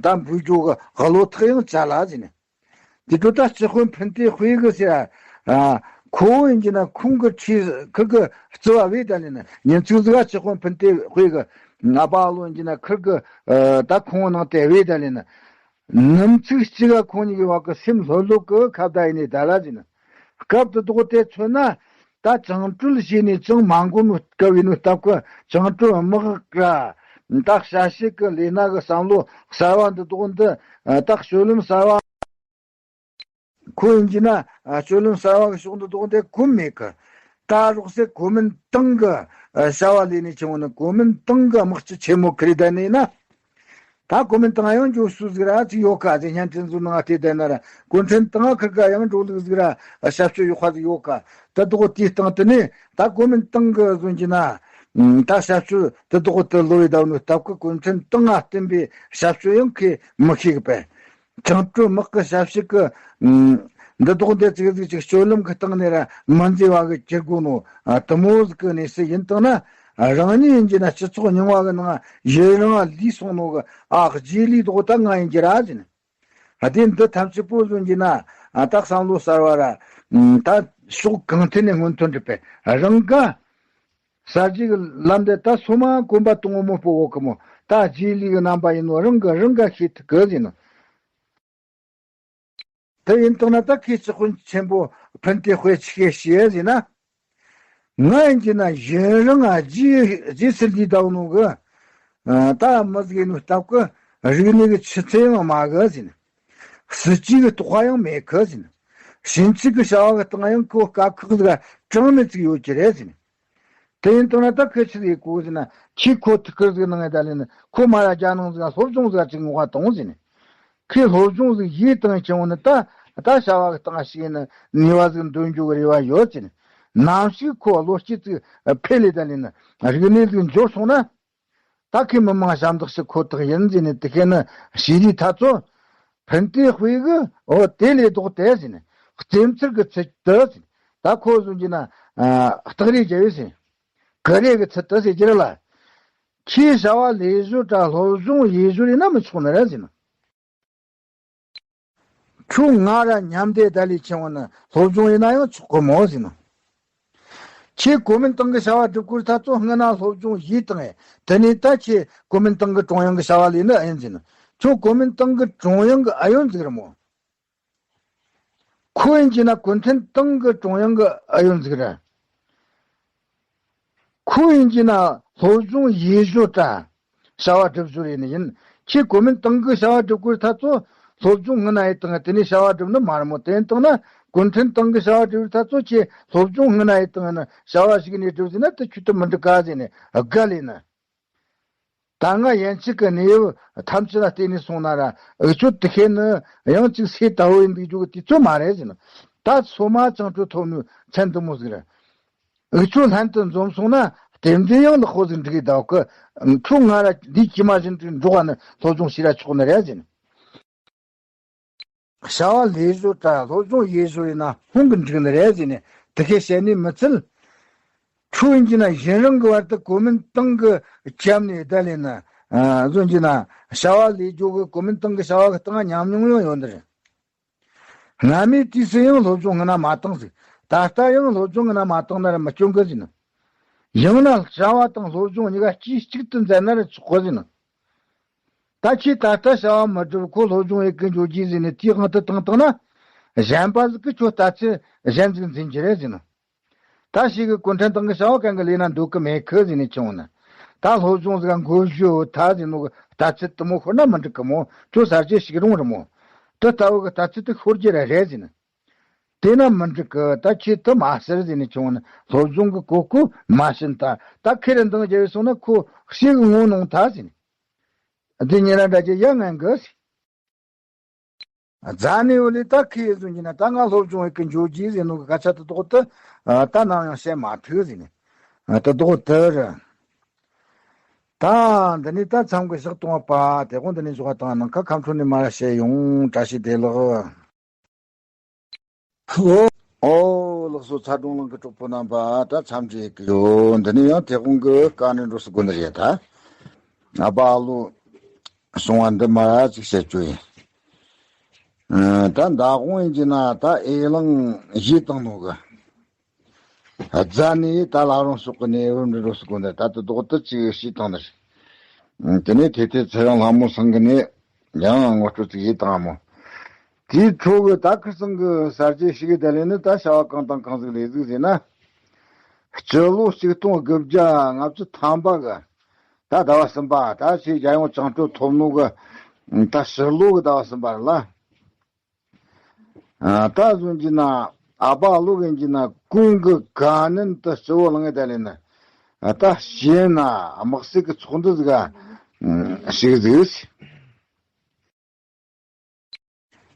ད་འབུལ་རྒྱུ་གི་བློ་ཐག་ཡང་བཅད་ལ་ཟིན། དེ་ཚོ་ད་སྤྱི་དཔོན་ཕུན་ཚོགས་དཔལ་གི་ཟེར། ཨ། ཁོ་བོ་ཡིན་གྱི་ན་ཁོང་གི་ཁྲིས་ཁུར་གི་རྩི་བ་བས་ད་ལས་ན་ཉིན་ཚིགས་ཟིག་ག་སྤྱི་དཔོན་ཕུན་ཚོགས་དཔལ་གི་ང་པ་ལོ་ཡིན་གྱི་ན་ཁུར་གི་ཨ་ད་ཁོང་ནང་དེ་བས་ད་ལས་ན་ནམ་ཚིགས་གཅིག་ག་ཁོང་གཉིས་ཀྱི་བར་གི་སེམས་ལྷོད་ལྷོད་གི་ཁ་བརྡ་ཡིན་ནས་ད་ལ་ཟིན། སྐབས་དེ་དོག་དེ་མཚོན་ན་ད་བཅིངས་གྲོལ་བྱས་ནས་ཅང་མ་འགོར་ནོ་སྐབས་ཡིན་ནོ་སྟབས་གི་བཅིངས་གྲོལ་དམག་ག་ད་ཞབས་ཕྱི་གི་ལས་སྣ་གི་བསམ་བློ་གསར་བ་འདི་དོག་འདི་ད་སྤྱོད་ལམ་གསར་བ། ཁོ་ཡིན་གྱི་ན་ཨ་སྤྱོད་ལམ་གསར་བ་གི་ཕྱོགས་འདི་དོག་འདི་གོམས་མེད་གི། ད་རོགས་སེ་གོ་མིན་ཏང་གི་ཨ་བྱ་བ་ལས་ནས་ཆེ་བོ་ནི་གོ་མིན་ཏང་གི་དམག་སྤྱི་ཆེན་མོ་ཁི་རི་ད་ནི་ན། ད་གོ་མིན་ཏང་ཡང་འཇོག་སུ་ཟིག་ར་ཅིག་ཡོད་ཀ་ཟེ་སྙན་ཅན་ཟུ་ནང་ལྟས་བསྡད་ན་ར་གུང་ཁྲན་ཏང་ཁིར་ག་ཡང་འགྲོ་ལུགས་ཟིག་ར་ཨ་ཞབས་ཞུ་ཡོད་ཁ་ཟིག་ཡོད་ཀ། ད་དོག་དེའི་སྟེང་དུ་ནི་ད་གོ་མིན་ཏང་གི་བཟོ་གྱི་ན་ད་ཞབས་ཞུ་དེ་དོག་དུ་ལོ་ཡི་ད་ནི་སྟབས་ཀི་གུང་ཁྲན་ཏང་ང་བསྟུན་པའི་ཞབས་ཞུ་ཡང་ཁི་མི་ཤེས་གི་པས། བཅིངས་གྲོལ་དམག་གི་ཞབས་ཞུ་གི་འདི་དོག་འདི་ཙིག་ཟིག་ཅིག་སྤྱོད་ལམ་གི་སྟེང་ནས་ར་མི་མཛེས་པ་གི་གྱུར་དགོས་ནོ་དུ་མོ་ཟིག་གི་གནས་སུ་ཡིན་བཏང་ན་རང་ཉིད་ཡིན་གྱི་ན་སྤྱི་ཚོགས་རྙིང་བ་གི་ནང་ཡུན་རིང་ལུས་སོང་ནོ་གི་ཨ་རྗེས་ལུས་དོག་ད་ང་ཡིན་གྱི་ར་ཟིན། དེ་འདི་ཐམས་ཅད་པོ་བཟོ་གྱི་ན་ད་བསམ་བློ་གསར་བ་ར་ད་ཕྱོགས་གང་ཐད་ནས་སྔོན་ཐོན་འགྲུབ་པས་རང་ག་གསར་བརྗེ་གི་ལམ་འདི་ད་སོ་མ་གོམ་པ་དང་པོ་མོ་སྤོ་འོག་གི་མོ་ད་རྗེས་ལུས་གི་རྣམ་པ་ཡིན་ནོ་རང་གི་རང་ག་ཤེས་ཐུབ་གི་ཟིན་ནོ། དེ་ཡིན་བཏང་ན་ད་ཁོས་སྤྱི་དཔོན་ཆེན་པོ་ཕུན་ཚོགས་དཔལ་ཆི་ཤེས་ཤེས་ཟིན་ན། ང་ཡིན་གྱི་ན་གཞན་རང་ང་རྗེས་རྗེས་སུ་ལུས་བཏང་ནོ་གི་ད་མི་ཟིག་ཡིན་ནོ་སྟབས་གི་རིག་གནས་གི་ཆུ་ཚད་ཡང་དམའ་གི་ཟིན། སྲིད་ཇུས་གི་རྟོགས་པ་ཡང་མེད་གི་ཟིན། ཕྱིན་ཆད་གི་བྱ་བ་གི་སྟེང་ཡང་ཁོ་དཀའ་ཁག་ཟིག་གྲངས་མེད་ཅིག་ཡོད་ཀྱི་རེད་ཟིན། དེ་ཡིན་དུས་ན་ད་ཁོས་ཆི་ཟིག་གོ་ཟིན་ན་ཁྱི་ཁོ་ཐུག་ཁུར་ཟིག་གནང་ཡ་ད་ལས་ན་ཁོ་མ་ར་རྒྱ་ནང་ཟིག་སློབ་སྦྱོང་ཟིག་ཅིག་ངོ་བ་དང་ཟིན། ཁོས་སློབ་སྦྱོང་ཟིག་ཡིས་བཏང་ཡ་ཆེན་བོ་ནི་ད་ད་བྱ་བ་གི་སྟེང་ཞིག་ནི་ནུས་པ་ཟིག་འདོན་རྒྱུ་གི་རེ་བ་ཡོད་ཟིན། ནམ་ཞིག་ཁོ་བློ་སྐྱེད་ཟིག་འཕེལ་ལས་ད་ལས་ན་རིག་གནས་ཟིག་འབྱོར་སོང་ན། ད་ཁོས་མི་མང་ཞབས་འདེགས་ཞུ་ཁོ་ཐག་ཡིན་ཟེར་ནས་དེ་ཁའི་ནི་ཞི་ལི་ཐ་ཚོ། ཕན་ཏེ་དཔེ་གི་འོ་དེ་ལས་ལྡོག་སྟེ་ཟེར་ནས་རྩེ་མཚར་གི་ཚུལ་དུ་ཟེར། ད་ཁོ་བཟོ་གྱི་ན་སྟག་རེ་རྒྱལ་བས་ཟེར། གི་རེ་གི་ཚུལ་དུ་ཟེར་གྱི་རེད་ལ། ཁྱེད་བྱ་བ་ལས་བཟོ་དྲ་སློབ་སྦྱོང་ཡེ་བཟོ་རེད་ན་མི་ཆོག་ནི་རེད་ཟེར་ན། ཁྱོད་ང་ར་མཉམ་དེ་ད་ལས་ཆེ་བ་ནི་སློབ་སྦྱོང་ཡིན་ན་ཡང་ཆོག་གི་མོ་ཟེར་ན། ཁྱེད་གོ་མིན་ཏང་གི་བྱ་བ་སྒྲུབ་དགོས་ད་ཚོ་སྔ་ན་སློབ་སྦྱོང་ཡིས་བཏང་ཡས་དེ་ནས་ད་ཁྱེད་གོ་མིན་ཏང་གི་ཀྲུང་དབྱང་གི་བྱ་བ་ལས་ནི་ཨ་ཡོན་ཟེར་ན། ཁྱོད་གོ་མིན་ཏང་གི་ཀྲུང་དབྱང་གི་ཨ་ཡོན་ཟིག་རེད་མོ། ཁོ་ཡིན་གྱི་ན་གུང་ཁྲན་ཏང་གི་ཀྲུང་དབྱང་གི་ཨ་ཡོན་ཟིག་རེད། ཁོ་ཡིན་གྱི་ན་སློབ་སྦྱོང་ཡེ་ཞོ་ཏྲ། བྱ་བ་སྒྲུབ་ཞོར་ཡིན་ཡིན། ཁྱེད་གོ་མིན་ཏང་གི་བྱ་བ་སྒྲུབ་དགོས་ཐ་ཚོ་སློབ་སྦྱོང་སྔ་ན་ཡེ་བཏང་དེ་ནས་བྱ་བ་སྒྲུབ་ནི་མ་རེད་མོ། དེ་ཡིན་བཏང་ན་གུང་ཁྲན་ཏང་གི་བྱ་བ་སྒྲུབ་ཐ་ཚོ་ཁྱེད་སློབ་སྦྱོང་སྔ་ན་ཡེ་བཏང་ཡིན་ན་བྱ་བ་ཞིག་ནས་སྒྲུབ་ཟིན་ན་དེ་ཁྱོད་དུ་མི་འགྲིག་ག་ཟེར་ནས་དགའ་ལས་ན། ད་ང་ཡན་ཆད་ཀྱི་གནས་བབ་ཐམས་ཅད་ལ་བལྟས་ནས་སོང་ན་ར་འུ་ཆོ་དེ་ཤེས་ནི་ཡང་ཅིག་སེ་ལྟ་བུ་ཡིན་འདུག་རྒྱུ་གི་དུས་ཚོད་མ་རེད་ཟེར་ན། ད་སོ་མ་བཅིངས་གྲོལ་ཐོབ་ནོ་མཚན་འདི་མོ་ཟིག་རེད། འུ་ཆོ་ལྷན་དུ་འཛོམས་སོང་ན་རྟེན་འབྲེལ་ཡང་ལེགས་པོ་ཟིག་འགྲིག་གི་ད་གི། ཁྱོད་ང་ར་འདི་ཀྱི་མ་བཞིན་དུ་འགྲོ་བ་ནི་སློབ་སྦྱོང་བྱས་ར་ཆོག་ནི་རེད་ཟེར་ན། བྱ་བ་ལས་བཟོ་དྲ་སློབ་སྦྱོང་ཡེ་བཟོ་ཡིན་ན་ཧོང་གི་འགྲིག་ནི་རེད་ཟེར་ནས་དེ་ཁས་བཤད་ནས་མི་ཚུལ། ཁྱོད་ཡིན་གྱི་ན་གཞན་རང་གི་བར་དུ་གོ་མིན་ཏང་གི་རྒྱབ་ནས་བསྡད་ལས་ན། བཟོ་གྱི་ན་བྱ་བ་ལས་རྒྱུ་གི་གོ་མིན་ཏང་གི་བྱ་བ་གི་སྟེང་ཉམས་མྱོང་ཡང་ཡོད་འདི་རེད། སྔ་མའི་དུས་སུ་ཡང་སློབ་སྦྱོང་སྔ་ན་མ་བཏང་ཟིག་ད་ལྟ་ཡང་སློབ་སྦྱོང་སྔ་ན་མ་བཏང་ན་ར་མི་སྐྱོན་གི་ཟིན་ནོ། ཡང་ན་བྱ་བ་དང་སློབ་སྦྱོང་གཉིས་ཀ་སྐྱིད་གཅིག་ཏུ་མཛད་ན་ར་ཆོག་གི་ཟིན་ནོ། ད་ཁྱེད་ད་ལྟ་བྱ་བ་མི་སྒྲུབ་ཁོ་སློབ་སྦྱོང་ཡེ་གི་འཇོག་རྒྱུ་ཟིན་ནས་དེའི་དབང་དུ་བཏང་བཏང་ན། གཞན་པ་ཟིག་གི་ཁྱོད་ལྟ་ཚུལ་གཞན་ཟིག་འཛིན་རྒྱུ་རེད་ཟིན་ནོ། ད་ཞིག་གི་གུང་ཁྲན་ཏང་གི་བྱ་བ་གང་གི་ལས་ན་འདོད་གི་མེད་གི་ཟེར་ནས་ཁྱོད་ནི། ད་སློབ་སྦྱོང་ཟིག་འགོ་བཞུ་ད་ཟེར་ནོ་གི་ལྟ་ཚུལ་དུ་མོ་ཤོར་ན་མི་འགྲིག་གི་མོ། ཁྱོད་གསར་བརྗེ་ཞིག་རུང་རི་མོ། དེ་ལྟ་བུ་གི་ལྟ་ཚུལ་དུ་ཤོར་རྒྱུ་ར་རེད་ཟེར་ནི། དེ་ན་མི་འགྲིག་གི་ད་ཁྱེད་དུ་མ་ཟེར་ཟེར་ནས་ཁྱོད་ནི་སློབ་སྦྱོང་གི་གོ་སྐབས་མ་བྱིན་ད། ད་ཁེ་རི་འདང་རྒྱབ་སོང་ན་ཁོ་ཤེས་གི་ངོ་ནོང་ད་ཟེར་ནི། འདི་ཉེ་རང་འདྲ་རྒྱུ་ཡ་ངན་གི་ཟེར། རྫ་ནས་འོ་ལས་ད་ཁི་ཡེ་བཟུང་གྱི་ན་ད་ང་སློབ་སྦྱོང་ཡེ་གི་འཇོག་གྱིས་ཟེར་ནོ་གི་སྐད་ཆ་དེ་དོག་ཏུ་ད་ནམ་ཡང་བཤད་མ་ཐུབ་ཟེར་ནས་དེ་དོག་དུ་རེད། ད་འདི་ནས་ད་མཚམས་ཀྱི་ཞག་གཏོང་བ་པ་དེ་དགོང་འདི་ནས་བཞུགས་པ་དང་ནང་ཁ་ཁམས་ཁྲོད་ནས་མར་བཤད་ཡོང་། བཀྲ་ཤིས་བདེ་ལེགས། ཨོ། ཨོ་ལགས་སོ། ཚ་གྲོང་ལང་གི་གྲོགས་པོ་རྣམ་པ་ད་མཚམས་ཅིག་ཡོད་ཀྱི་ཡོད། འདི་ནས་ཡང་དེ་དགོང་གི་བཀའ་འདྲི་འགྲོ་སྲིད་དགོས་ནི་རེད་ད། ཨ་ཕ་ཨ་ལོ་གསུང་བ་འདི་མར་ཅིག་བཤད་རྒྱུ་ཡིན། ཨ། ད་མདང་དགོང་ཡིན་གྱི་ན་ད་ཨེ་གླིང་བཞེས་བཏང་ནོ་གི། རྫ་ནས་ད་ལ་རང་ཕྱོགས་ཀྱི་ནས་འོར་འདྲི་འགྲོ་སྲིད་དགོས་འདི་ད་ལྟ་རྡོག་ཏུ་ཅིག་ཤི་བཏང་ནི་རེད། དེ་ནས་དེ་དེ་ཚེ་རིང་ལྷ་མོ་ཚང་གི་ནས་ཡང་ངོ་སྤྲོད་ཅིག་ཡེ་བཏང་མོ། དེའི་འཕྲོ་གི་ད་ཁིར་ཚང་གི་གསར་བརྗེ་ཞིག་གི་དེ་ལས་ནི་ད་བྱ་བ་གང་དང་གང་ཟིག་ལས་ཟིག་ཟེར་ན། སྤྱི་ལོ་ཆིག་སྟོང་དགུ་བརྒྱ་ལྔ་བཅུ་ཐམ་པ་གི་ད་ཟླ་བ་གསུམ་པ་ད་ཆེས་རྒྱལ་ཡོངས་བཅིངས་འགྲོལ་ཐོབ་ནོ་གི་ད་ཕྱི་ལོ་གི་ཟླ་བ་གསུམ་པ་རེད་ལ། ཨ། ད་གཟོད་ཀྱི་ན་ཨ་ཕ་ཨ་ལོ་གིན་གྱི་ན་གོང་གི་ག་ནན་དུ་སྤྱི་བོ་ལངས་ཏེ་ལས་ན། ཨ། ད་ཤེས་ན་དམག་སྲིད་ཀྱི་ཚོགས་འདུ་ཟིག་ག་ཞིག་ཟིག་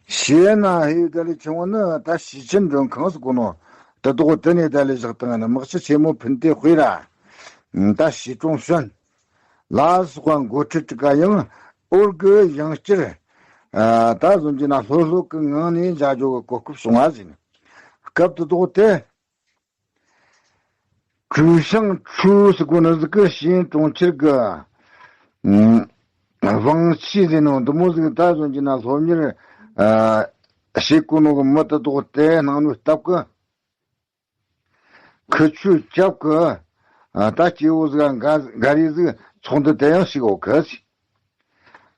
ཤེས་ན་ཧེ་ད་ལས་ཆུང་བ་ནི་ད་ཤེས་ཆེན་མགྲོན་ཁང་ཟིག་གོ་ནོ་དེ་དོག་དེ་ནས་ད་ལས་བཞག་བཏང་ན་དམག་སྤྱི་ཆེན་མོ་ཕུན་ཏེ་དཔེ་ར། ད་ཤེས་ཀྲུང་ཤོན། ལ་སོགས་པ་འགོ་ཁྲིད་དྲུག་ག་ཡང་འོར་གི་ཡང་བསྐྱར། ཨ། ད་གཟོད་ཀྱི་ན་ལྷོད་ལྷོད་ཀྱི་ངང་ནས་མཇལ་རྒྱུ་གི་གོ་སྐབས་བྱུང་བ་ཟིན། སྐབས་དེ་དོག་དེ། ཀྲུའུ་ཤང་ཁྲུའུ་ཟེར་གོ་ནི་ཟིག་གི་ཤེས་ཡོན་གྲོང་ཁྱེར་གི་ཨ་དབང་ཆེ་ཟེར་ནོ་འདི་མོ་ཟིག་ད་གཟོད་ཀྱི་ན་སློབ་གཉེར་ཨ་བྱེད་གོ་ནོ་གི་མི་དེ་དོག་དེ་སྣང་ནོ་སྟབས་གི། ཁི་ཆོའི་སྐྱབས་ཀྱི་ཨ་ད་སྐྱེ་བོ་ཟིག་འགའ་འགའ་རེ་ཟིག་ཚོགས་འདུ་དེ་ཡང་ཞིག་འོག་གི།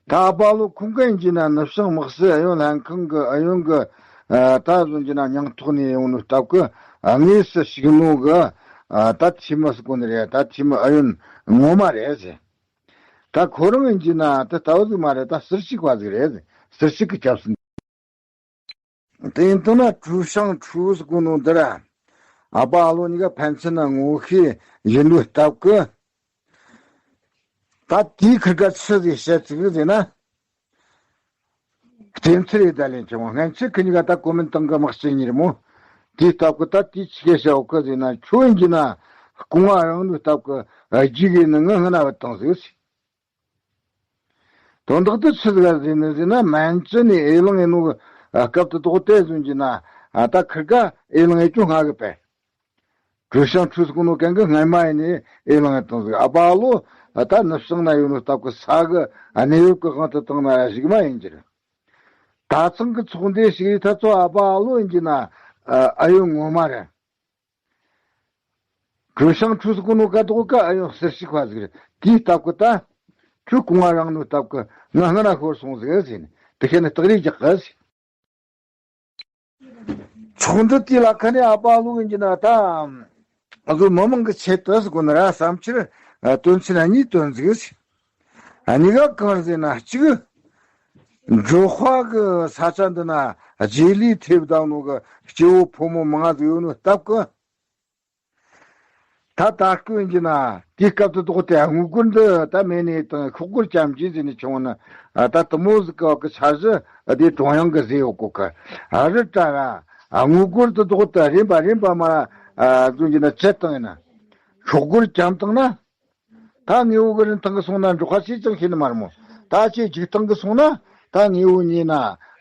ད་ཨ་ཕ་ལོ་ཁོང་གིས་ཡིན་གྱི་ན་ནུབ་བྱང་དམག་སྲིད་ཨུ་ཡོན་ལྷན་ཁང་གི་ཨུ་ཡོན་གི་ཨ་ད་གཟོད་ཀྱི་ན་མིང་ཐོག་ནས་ཡོང་ནོ་སྟབས་ཀྱི་ཨ་དངོས་སུ་ཞུགས་ནོ་གི་ཨ་ད་འཐུས་མི་ཟེར་གོ་ནི་རེད། ད་འཐུས་མི་ཨུ་ཡོན་ངོ་མ་རེད་ཟེར། ད་ཁོ་རང་ཡིན་གྱི་ན་དེ་ལྟ་བུ་ཟིག་མ་རེད། ད་ཟུར་ཞུགས་པ་ཟིག་རེད་ཟེར། ཟུར་ཞུགས་ཀྱི་སྐྱབས་སུ། དེ་ཡིན་དུས་ན་ཀྲུའུ་ཤང་ཁྲུའུ་ཟེར་གོ་ནོ་འདི་ར། ཨ་ཕ་ཨ་ལོ་གཉིས་ཀ་ཕན་ཚུན་ན་ངོ་ཤེས་ཡིན་ནོ་སྟབས་ཀྱི། ད་དེའི་ཁིར་ག་ཆི་ཟིག་བཤད་ཟིག་ཟེར་ན། བསྟན་ཚེ་རེ་ད་ལན་ཆེ་བ་སྔན་ཆད་ཁི་གཉིས་ཀ་ད་གོ་མིན་ཏང་གི་དམག་སྤྱི་གཉིས་རེད་མོ། དེའི་སྟབས་ཀྱི་ད་དེའི་ཆི་གེ་བཤད་འོ་ཁི་ཟེར་ན་ཁྱོད་ཡིན་གྱི་ན་སྐུ་ངོ་རང་ནུས་སྟབས་ཀྱི་རྒྱུག་གི་ནི་ངི་སྔ་ན་བུད་བཏང་ཟིག་ཟེར། དོན་དག་དེ་ཆི་ཟིག་ཟེར་ནི་ཟེར་ན་མན་ཅི་ནས་ཨེ་གླིང་ཨེ་ནོ་གི་སྐབས་དེ་དོག་དེ་ཟུན་གྱི་ན་ད་ཁིར་ག་ཨེ་གླིང་ཨེ་ཅུང་སྔ་གི་པས། ཀྲུའུ་ཤང་ཁྲུའུ་ཟེར་གོ་ནོ་གན་གི་སྔན་མ་ཡིན་ནི་ཨེ་གླིང་ཨེ་བཏང་ཟིག་ཨ་ཕ་ལོ་ད་ནུབ་བྱང་ན་ཡོད་ནོ་སྟབས་ཀྱི་ས་གི་གནས་བབ་ཀྱི་དབང་དུ་བཏང་ན་ཡ་ཞིག་མ་ཡིན་གྱི་རེད། ད་ཚང་གི་ཚོགས་འདུ་ཞིག་ཡིན་ད་ཚོ་ཨ་ཕ་ཨ་ལོ་ཡིན་གྱི་ན་ཨ་ཡོད་ངོ་མ་རེད། ཀྲུའུ་ཤང་ཁྲུའུ་ཟེར་གོ་ནོ་ག་དོག་ག་ཨ་ཡོད་ཟུར་ཞུགས་པ་ཟིག་རེད། དེའི་སྟབས་ཀྱི་ད་ཁྱོད་སྐུ་ངོ་རང་ནུས་སྟབས་ཀྱི་ང་སྔ་ན་ཤོར་སོང་ཟིག་ཟེར་ནས་དེ་ཁྱེད་ནི་སྟག་རིས་རྒྱག་གི་ཟེར། ཚོགས་འདུ་དེ་ལ་ཁ་ནས་ཨ་ཕ་ལུག་ཡིན་གྱི་ན་ད། ང་ཚོ་མི་མང་གི་ཆེད་དུ་ཟེར་གོ་ན་ར་བསམ་འཆར་དོན་ཚན་གཉིས་བཏོན་ཟིག་གཉིས་ཀ་གང་ཟེར་ན་གཅིག་འབྲོག་པ་གི་ས་ཆ་འདི་ན་རྗེས་ལུས་ཐེབས་བསྡད་ནོ་གི་སྐྱེ་བོ་ཕོ་མོ་མང་ཟིག་ཡོད་ནོ་སྟབས་ཀྱི། ད་ད་སྐུ་ཡིན་གྱི་ན་དེའི་སྐབས་དུ་དོག་དེ་དངུལ་སྒོར་འདི་ད་མེད་ནས་དང་ཤོག་སྒོར་ཅམ་གྱིས་ཟེར་ནས་བྱུང་ན་ད་དུ་མོ་ཟིག་གི་གི་འཆར་གཞི་དེ་ཀྲུང་དབྱང་གི་ཟེར་ཡོད་གོ་གི་རི་བྲ་ར་དངུལ་སྒོར་དུ་དོག་དུ་རིམ་པ་རིམ་པ་མ་ར་ཟུང་གྱི་ན་ཆད་བཏང་ཡིན་ན་ཤོག་སྒོར་ཅམ་བཏང་ན་ད་དངོས་པོ་གི་རིན་ཐང་གི་སོང་ན་འབྲོག་པ་ཆེ་ཅང་ཤེས་ནི་མ་རེད་མོ། ད་ཆེ་འཇིག་ཐང་གི་སོང་ན་ད་དངོས་པོ་ཉོས་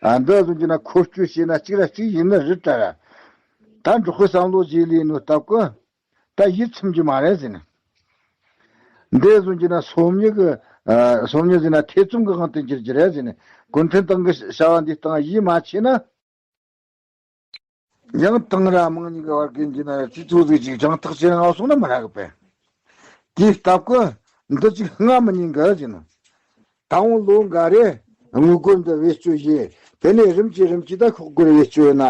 ན་འདི་ཟུང་གྱི་ན་འཁོར་སྐྱོད་བྱས་ན་གཅིག་ར་གཅིག་ཡིན་ནི་རི་བྲ་ར་ད་འབྲོག་པའི་བསམ་བློ་བརྗེ་ལས་ནོ་སྟབས་ཀྱི། ད་ཡིད་ཚིམ་རྒྱུ་མ་རེད་ཟེར་ནས། འདི་བཟོ་རྒྱུ་ན་སོམ་ཉི་གི་ཨ། སོམ་ཉི་ཟེར་ན་ཐེ་ཚོམ་གི་དབང་དུ་འགྱུར་རྒྱུ་རེད་ཟེར་ནས་གུང་ཁྲན་ཏང་གི་བྱ་བ་འདི་སྟེང་ཡིད་མ་ཆེས་ན། ཡང་ཏང་ར་དམངས་གཉིས་ཀྱི་བར་གྱི་འགྱུར་ན་སྤྱི་ཚོགས་ཟིག་ཅིག་ལྗང་ཐག་ཅན་ལ་སོང་ན་མི་རག་གི་པས། དེའི་སྟབས་ཀྱིས་འདི་ཅིག་སྔ་མི་ཉིན་གི་ཟེར་ནས། ད་འོང་ལོ་འགའ་རེ་དངུལ་སྒོར་འདི་བེད་སྤྱོད་བྱས། དེ་ནས་རིམ་གྱིས་རིམ་གྱིས་ད་ཤོག་སྒོར་བེད་སྤྱོད་ན་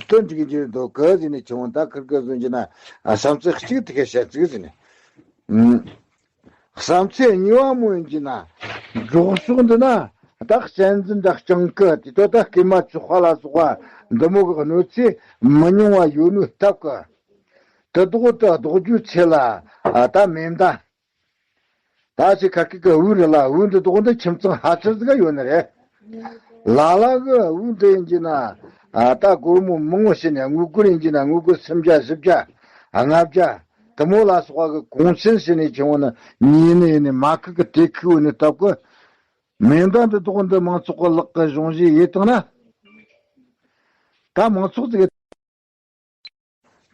དུ་འགྲིག་རྒྱུ་འདུག་གི་ཟེར་ནས་ཁྱེད་རང་ད་ཁིར་གི་བཟོ་རྒྱུ་ན་བསམ་ཚུལ་གཅིག་དེ་ག་བཤད་ཚིག་ཟེར་ནས། བསམ་ཚུལ་གཉིས་པ་མོ་ཡིན་གྱི་ན་འབྲོག་ཕྱོགས་འདི་ན་ད་གཅན་གཟན་འདྲ་སྤྱང་ཀི་དེ་ད་ད་སྐྱེས་མ་བཅུ་པ་ལ་སོགས་པ་འདི་མོ་གི་གནོད་འཚེ་མི་ཉུང་བ་ཡོད་ནོ་སྟབས་ཀྱི། དེ་དོག་ད་རྡོག་རྒྱུ་ཆེ་ལ་ད་མེ་མདའ། ད་ཅི་ཁ་སྐད་ཀྱི་འུ་རེད་ལ་འུ་འདི་དོག་འདི་ཁྱིམ་ཚང་ཧ་ཅང་ཟིག་ཡོད་ནི་རེད། ལ་ལ་གི་འུ་འདི་ཡིན་གྱི་ན་ད་སྒོར་མོ་མང་བོ་བྱས་ནས་དངུལ་སྒོར་ཡིན་གྱི་ན་དངུལ་སྒོར་སུམ་བརྒྱ་བཞི་བརྒྱ་ལྔ་བརྒྱ་ དེ་མོ་ལ་སོགས་པ་གི་གུང་སེང་ཟེར་ནས་ཆེ་བོ་ནི་ཉིན་ནི་ཡིན་ནི་མ་ཁུག་གི་དེ་ཁུག་བོ་ནི་སྟབས་ཀྱིས། མེ་མདའ་འདི་དག་འདི་མང་ཚོགས་ཀྱི་ལག་གི་གཞུང་བཞེས་ཡེ་བཏང་ན། ད་མང་ཚོགས་ཀྱི་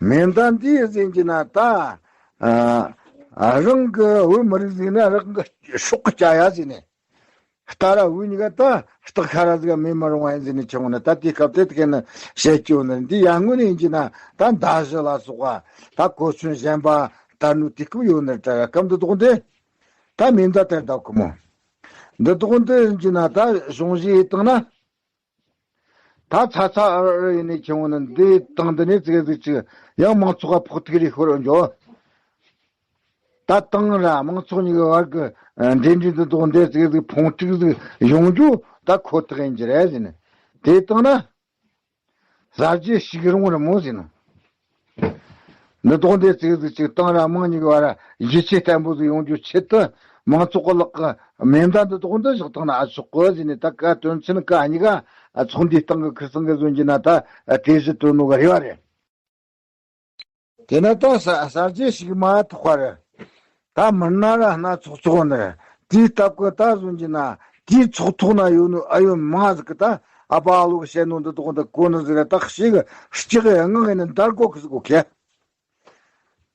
མེ་མདའ་འདི་ཟིན་གྱི་ན་ད། ཨ། རང་གི་བོད་མི་རིགས་ཟིན་ན་རང་གི་སྲོག་གི་བཅའ་ཡ་ཟིན་ནས། རྟ་ར་བོད་གཉིས་ཀ་ད་སྟག་ཤ་ར་ཟིག་མེད་མི་རུང་བ་ཡིན་ཟིན་ནས་ཆེ་བོ་ནི་ད་དེའི་སྐབས་དེ་དེ་ག་ནི་བཤད་ཀྱི་ཡོད་ནི་འདི་ཡང་ངོ་ནས་ཡིན་གྱི་ན་ད་མདའ་གཞུ་ལ་སོགས་པ་ད་གོ་མཚོན་གཞན་པ་དར་ནུ་དེ་སྐབས་ཡོད་ནི་དྲ་སྐབས་འདི་དག་འདི། ད་མེ་མདའ་དེར་བརྡབ་ཀི་མོ། འདི་དག་འདི་ཡིན་གྱི་ན་ད་གཞུང་བཞེས་ཡེ་བཏང་ན། ད་ཚ་ཚ་འུར་འུར་ཡིན་ནས་ཁྱེར་འོང་ན་འདི་དང་འདི་ནས་ཙིག་ཙིག་ཅིག་ཡང་མང་ཚོགས་ལ་ཕོག་ཐུག་རེ་ཤོར་འགྱོ། ད་ཏང་ར་མང་ཚོགས་གཉིས་ཀྱི་བར་གྱི་འབྲེལ་འདྲིས་འདི་དག་འདི་ཙིག་ཙིག་ཕུང་དཀྲུག་ཟིག་ཡོང་རྒྱུ་ད་ཁོ་ཐག་ཡིན་གྱི་རེད་ཟེར་ནས། དེ་བཏང་ན། གསར་བརྗེ་ཞིག་རུང་རི་མོ་ཟེར་ནོ། འདི་དག་འདི་ཙིག་ཙིག་ཅིག་ཏང་ར་མང་གཉིས་ཀྱི་བར་ཡིད་ཆེས་བརྟན་པོ་ཟིག་ཡོང་རྒྱུའི་ཆེད་དུ། མང་ཚོགས་ཀྱི་ལག་གི་མེ་མདའ་འདི་དག་འདི་བཞག་བཏང་ན་ཨ་ཆོག་གི་ཟེར་ནས། ད་ག་དོན་ཚན་ག་གཉིས་ཀ་ཚོགས་འདུའི་སྟེང་གི་ཁུར་སང་གི་ཟོན་གྱི་ན་ད་གྲོས་གཞི་བཏོན་ནོ་ག་རེ་བ་རེད། དེ་ན་ད་གསར་གསར་བརྗེ་ཞིག་མ་ཐོག་པ་རེད། ད་མི་སྣ་ར་སྣ་ཚོགས་ཚོགས་ནི་རེད། དེའི་སྟབས་ཀྱིས་ད་ཟོན་གྱི་ན་དེའི་ཚོགས་ཐོག་ན་ཡོད་ནོ་ཨ་ཡོད་མང་ཟིག་གི་ད་ཨ་ཕ་ཨ་ལོ་གི་བཤད་ནོ་འདི་དག་འདི་གོ་ནི་ཟིག་རེད། ད་ཞིག་གི་ལྕགས་ཡི་ངང་ཡིན་ནི་འདར་གོ་གི་ཟིག་གོ་ཁེ།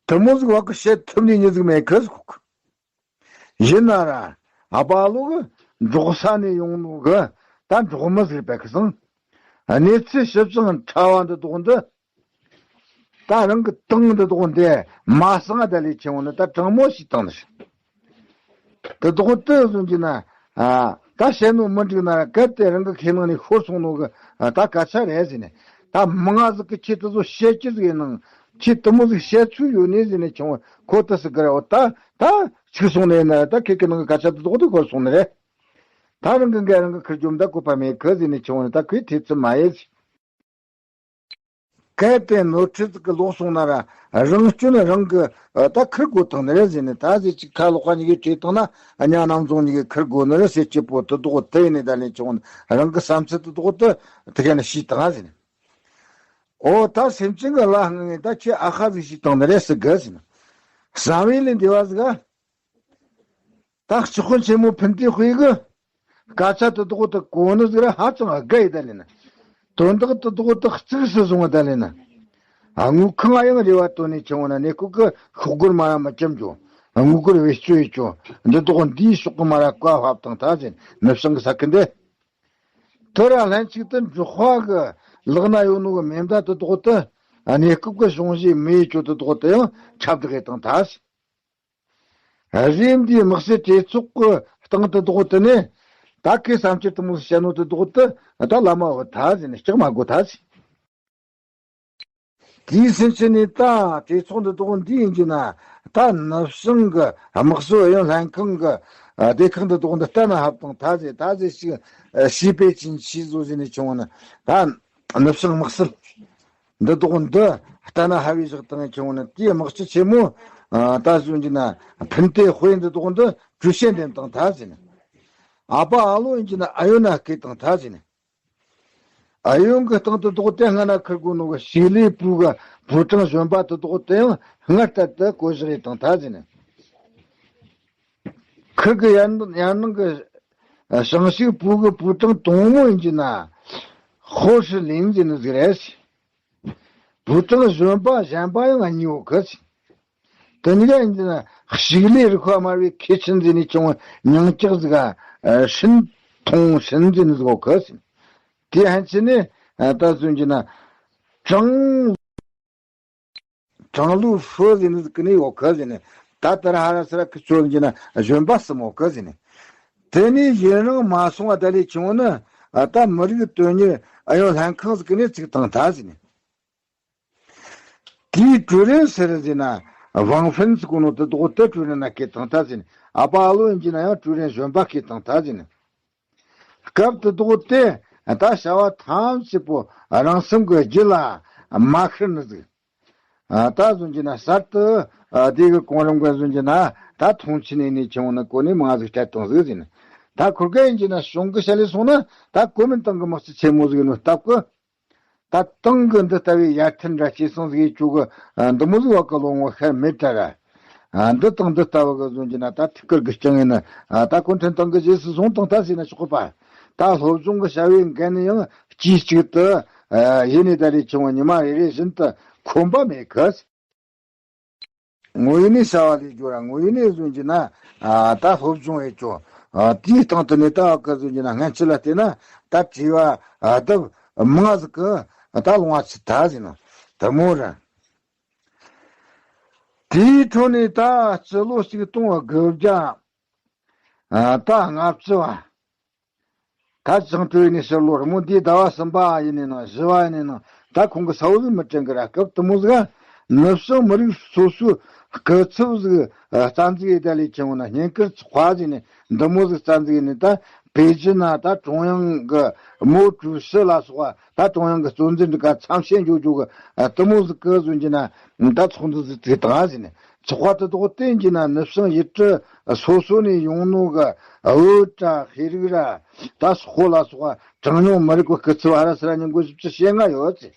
དེ་མོ་ཟིག་བ་གི་བཤད་ཐུབ་ནི་ཉིད་ཟིག་མེད་གི་ཟིག་གོ་གི། ཡིན་ན་ར་ཨ་ཕ་ཨ་ལོ་གི་འབྲོག་ས་ནས་ཡོང་ནོ་གི་ད་འབྲོག་མི་ཟིག་རེད་པས་གི་སང་། གནས་ཚུལ་ཞིབ་ཅིང་ཕྲ་བ་འདི་དག་འདི། ད་རང་གི་ཏང་འདི་དག་འདི་མ་སང་ད་ལས་ཆེ་བོ་ནི་ད་དྲང་མོ་ཞིག་བཏང་ནི་རེད། དེ་དག་དེ་ཟོན་གྱི་ན། ཨ། ད་བཤད་ནོ་མི་འགྲིག་ན་གལ་ཏེ་རང་གི་ཁས་བླངས་ནས་ཤོར་སོང་ནོ་གི། ཨ། ད་སྐད་ཆ་རེད་ཟེར་ནས། ད་མང་ང་ཟིག་གི་ཁྱེད་དེ་ཚོ་བཤད་རྒྱུ་ཟིག་ཡིན་ནང་ཁྱེད་དེ་མོ་ཟིག་བཤད་ཚུལ་ཡོད་ནི་ཟེར་ནས་ཆུང་བོ་ཁོ་ད་ཟིག་གི་རེད། འོ་ད་ད་ཆིག་སོང་ནས་ན་ད་ཁྱེད་ཀྱི་ནང་གི་སྐད་ཆ་དེ་དག་དེ་ཤོར་སོང་ནི་རེད། ད་རང་གི་འགན་རང་གི་ཁུར་རྒྱུ་མ་ད་བཀོད་པ་མེད་གི་ཟེར་ནས་ཆུང་བོ་ནི་ད་ཁོས་ཐེ་ཚོམ་མ་ཡེ་ཟེར། གལ་ཏེ་ནོར་འཁྲུལ་ཟིག་གི་ལོག་སོང་ན་ར་རང་སྐྱོན་རང་གི་ད་ཁུར་དགོས་བཏང་ནི་རེད་ཟེར་ནས། ད་ཟེར་ཅིག་ཁ་ལོག་པ་གཉིས་ཀས་བྲིས་བཏང་ན་གཉའ་ནང་རྫོང་གཉིས་ཀས་ཁུར་དགོས་ནི་རེད་ཟེར་གྱི་པོ་དེ་དག་དེ་ཡིན་ནས་ད་ལན་ཆུང་བོ་རང་གི་བསམ་ཚུལ་དེ་དག་དེ་དེ་ག་ནས་ཤེས་བཏང་ཟེར་ནས། འོ་ད་སེམས་ཅན་གི་ལ་ངས་ད་ཁྱེད་ཨ་ཁ་ཟིག་ཤེས་བཏང་ནི་རེད་ཟེར་གི་ཟེར་ནས། བསམ་ཡུལ་ལས་འདས་པ་ཟིག་ག་ད་སྤྱི་དཔོན་ཆེན་མོ་ཕུན་ཏེ་དཔེ་གི་སྐད་ཆ་དེ་དག་དེ་གོ་ནི་ཟིག་ར་ཧ་ཅང་དགའ་ཡི་ད་ལེ་ན། དོན་དག་དེ་དག་དེ་གཙིགས་སུ་བཟུང་བ་ད་ལེ་ན། དངུལ་ཁང་ཡང་རེ་བ་བཏོན་ནས་ཆུང་བོ་ན་གནས་སྐབས་ཀྱི་ཤོག་སྒོར་མ་ར་མི་བཅམ་རྒྱུ། དངུལ་སྒོར་བེད་སྤྱོད་ཡེད་རྒྱུ་འདི་དག་འདིའི་ཕྱོགས་ཀྱི་མ་ར་བཀའ་ཕབ་བཏང་ད་ཟེར། ནུབ་བྱང་གི་ས་ཁུལ་འདི། དེ་ར་ལྷན་ཅིག་ཏུ་འབྲོག་པ་གི་ལག་ན་ཡོད་ནོ་གི་མེ་མདའ་དེ་དག་དེ་གནས་སྐབས་ཀྱི་གཞུང་བཞེས་མེ་ཡི་ཆོ་དེ་དག་དེ་ཡང་ཁྱབ་བསྒྲགས་ཡེད་བཏང་ད་ཟེར། རེད། འདིའི་དམིགས་བསལ་གྲོས་ཚོགས་ཀྱི་སྟེང་དུ་འདུག་དེ་ནས་ད་ཁོས་བསམ་འཆར་དེ་མོ་བཤད་ནོ་དེ་འདུག་དེ་ད་བླ་མ་འོ་ཐ་ཟེར་ནས་སྐྲག་མ་དགོས་ཐ་ཟེར། དེའི་སེམས་ཅན་ནས་ད་གྲོས་ཚོགས་འདི་འདུག་འདི་ཡིན་གྱི་ན་ད་ནུབ་བྱང་གི་དམག་སྲོལ་ཨུ་ཡོན་ལྷན་ཁང་གི་སྡེ་ཁག་འདི་འདུག་འདི་ལྟ་ན་ཧབ་དང་ཐ་ཟེར་ད་ཟེར་ཞིག་ཞེས་པའི་ཅིན་ཞེས་བཟོ་ཟེར་ནས་བྱུང་བ་ན་ད་ནུབ་བྱང་དམག་སྲོལ། འདི་དག་འདི་ལྟ་ན་ཧ་བའི་བཞག་དང་ཁྱེད་འོང་ན་དེའི་དམག་སྤྱི་ཆེན་མོ། ཨ། ད་གཞུང་གི་ན་ཕུན་ཏེ་དཔེ་འདི་དག་འདི་གྲོས་བཤད་འདེམས་དང་ཐ་ཟེར་ནས། ཨ་ཕ་ཨ་ལོ་ཡིན་གྱི་ན་ཨ་ཡོན་ན་སྐད་དང་ཐ་ཟེར་ནས། ཨ་ཡོན་གྱི་སྟེང་དུ་དག་དེ་སྔ་ན་ཁུར་དགོས་ནོ་གི་ཞིག་ལས་བུ་གི་བུ་ཀྲང་གཞོན་པ་དུ་དག་དེ་ཡང་སྔར་ལྟར་དུ་བསྐོ་བཞག་ཡེད་དང་ཐ་ཟེར་ནས། ཁུར་གི་ཡར་ཡར་ནང་གི་ཞང་ཞིག་བུ་གི་བུ་ཀྲང་དང་མོ་ཡིན་གྱི་ན་ཧོ་ཧྲི་ལིན་ཟེར་ནི་ཟིག་རེད། བུ་ཀྲང་གཞོན་པ་གཞན་པ་ཡང་གཉིས་ཡོད་གི། དེ་གཉིས་ཀ་ཡིན་ན་ཞིག་ལས་རིག་པ་དམའ་བའི་མཁས་ཆེན་ཟེར་ནས་ཆུང་བ་མྱིང་ལྕགས་ཟིག་ཧྲིན་ཐུང་ཧྲིན་ཟེར་ནི་ཟིག་ཡོད་གི། དེ་ཧན་ཆི་ནས་ད་ཟུན་གྱི་ན་ཀྲང་ཀྲང་ལུའུ་ཧྥུ་ཟེར་ནི་ཟིག་གི་ནས་ཡོད་གི་ཟེར་ནས། ད་ལྟར་ཧ་ར་སི་ར་ཁི་ཆོ་ཡིན་གྱི་ན་གཞོན་པ་གསུམ་ཡོད་གི་ཟེར་ནས། དེ་ནས་ཡུན་རིང་མ་སོང་བ་ད་ལས་ཆུང་བ་ནི་ད་མི་རིགས་དོན་གཉེར་ཨུ་ཡོན་ལྷན་ཁང་ཟིག་གི་ནས་ཚིག་བཏང་ཐ་ཟེར་ནས། དེའི་ཀྲུའུ་རེན་སུ་རེད་ཟེར་ན་ཝང་ཧྥིན་ཟེར་གོ་ནོ་དེ་དག་དེ་ཀྲུའུ་རེན་ན་སྐད་བཏང་ཐ་ཟེར་ནས། ཨ་ཕ་ཨ་ལོ་ཡིན་གྱི་ན་ཡང་ཀྲུའུ་རེན་གཞོན་པ་སྐད་བཏང་ཐ་ཟེར་ནས། སྐབས་དེ་དག་དེ་ད་བྱ་བ་ཐམས་ཅད་པོ་རང་སེམས་ཀྱི་རྒྱུད་ལ་མ་ཤར་ནི་ཟིག་ད་ཟུན་གྱི་ན་གསར་དུ་དེ་གི་གོང་རིམ་གྱི་ཟུན་གྱི་ན་ད་མཐོང་ཆེན་ནས་ནས་ཆུང་ནི་གོ་ནས་མང་ཟིག་སྤྲད་བཏང་ཟིག་ཟེར་ནས། ད་ཁུར་ག་ཡིན་གྱི་ན་གཞུང་གི་བཤད་ལས་སོང་ན་ད་གོ་མིན་ཏང་གི་དམག་སྤྱི་ཆེན་མོ་ཟིག་ཡིན་ནོ་སྟབས་ཀྱིས། ད་ཏང་གི་འདི་ལྟ་བུའི་ཡར་ཐོན་འདྲ་བྱས་སོང་ཟིག་ཡེད་ཆོག་གི། ཨ། འདི་མོ་ཟིག་བ་གི་ལོ་ངོ་ཤར་མེད་ད་ར། ཨ། འདི་དང་འདི་ལྟ་བུ་གི་བཟོ་རྒྱུ་ན་ད་ཐུགས་ཁུར་གི་རྐྱང་ཡིན་ན། ཨ། ད་གུང་ཁྲན་ཏང་གི་རྗེས་སུ་བཟུང་བཏང་ད་ཟེར་ན་ཆོག་གི་པ། ད་སློབ་སྦྱོང་གི་བྱ་བའི་འགན་ནི་ཡང་དཀྱུས་གཅིག་ཏུ། ཨ། ཡེད་ནས་ད་ལས་ཆུང་བ་ཉི་མ་རེ་རེ་བཞིན་དུ་ཁོམ་པ་མེད་གི། དངོས་ཡོད་ནས་བྱ་བ་ལས་སྦྱོར་ར། དངོས་ཡོད་ནས་བཟོ་རྒྱུ་ན། ཨ། ད་སློབ་སྦྱོང་ཡེད་ཆོག། ཨ། དེའི་སྟེང་དུ་ནས་ད་བ་གི་བཟོ་རྒྱུ་ན་སྔན་ཆད་ལ་བལྟས་ན་ད་བྲེལ་བ། ཨ། ད་མང་ཟིག་གི། ཨ། ད་ལོང་བ་ཚིག་ད་ཟེར་ན་དེ་མོ་ར། དེའི་འཕྲོ་ནས་ད་སྤྱི་ལོ་ཆིག་སྟོང་དགུ་བརྒྱ། ཨ། ད་ལྔ་བཅུ་བ། ད་བཅིངས་འགྲོལ་ནས་ཕྱིར་ལོག་རི་མོ་འདིའི་ཟླ་བ་གསུམ་པ་ཡིན་ནས་ནང་བཞི་བ་ཡིན་ནས་ནང་ད་ཁོང་གི་ས་བོ་ཟིག་མི་དྲན་གི་ར། སྐབས་དེ་མོ་ཟིག་ག་ནུབ་བྱང་མི་རིགས་སོ་སོའི་སྐུ་ཚབ་ཟིག། ཨ། རྩ་འཛུགས་ཡེད་ད་ལས་ཆུང་བ་ན་བསྙེན་བཀུར་ཚོགས་པ་ཟེར་ནས་འདི་མོ་ཟིག་རྩ་འཛུགས་ཡེད་ནས། ད་པེ་ཅིན་ན་ད་ཀྲུང་དབྱང་གི་མའོ་ཀྲུའུ་ཞི་ལ་སོགས་པ། ད་ཀྲུང་དབྱང་གི་གཙོ་འཛིན་གྱི་ཀ་འཚམས་ཤེས་འཇོག་འཇོག་གི། ཨ། དེ་མོ་ཟིག་གི་བཟོ་རྒྱུ་ན་ད་ཚོགས་འདུ་ཟིག་བཙུགས་བཏང་ཟེར་ནས། ཚོགས་པ་དེ་དག་བསྟན་གྱི་ན་ནུབ་བྱང་ཡུལ་གྲུ་སོ་སོ་ནས་ཡོང་ནོ་གི་བོད་ར་ཤེས་རིག་ར་ད་སོག་པོ་ལ་སོགས་པ་གྲངས་ཉུང་མི་རིགས་ཀྱི་སྐུ་ཚབ་ཨ་ར་སི་ར་ཉིན་གོ་བཞི་བཅུ་ཞེ་ལྔ་ཡོད་ཚེ།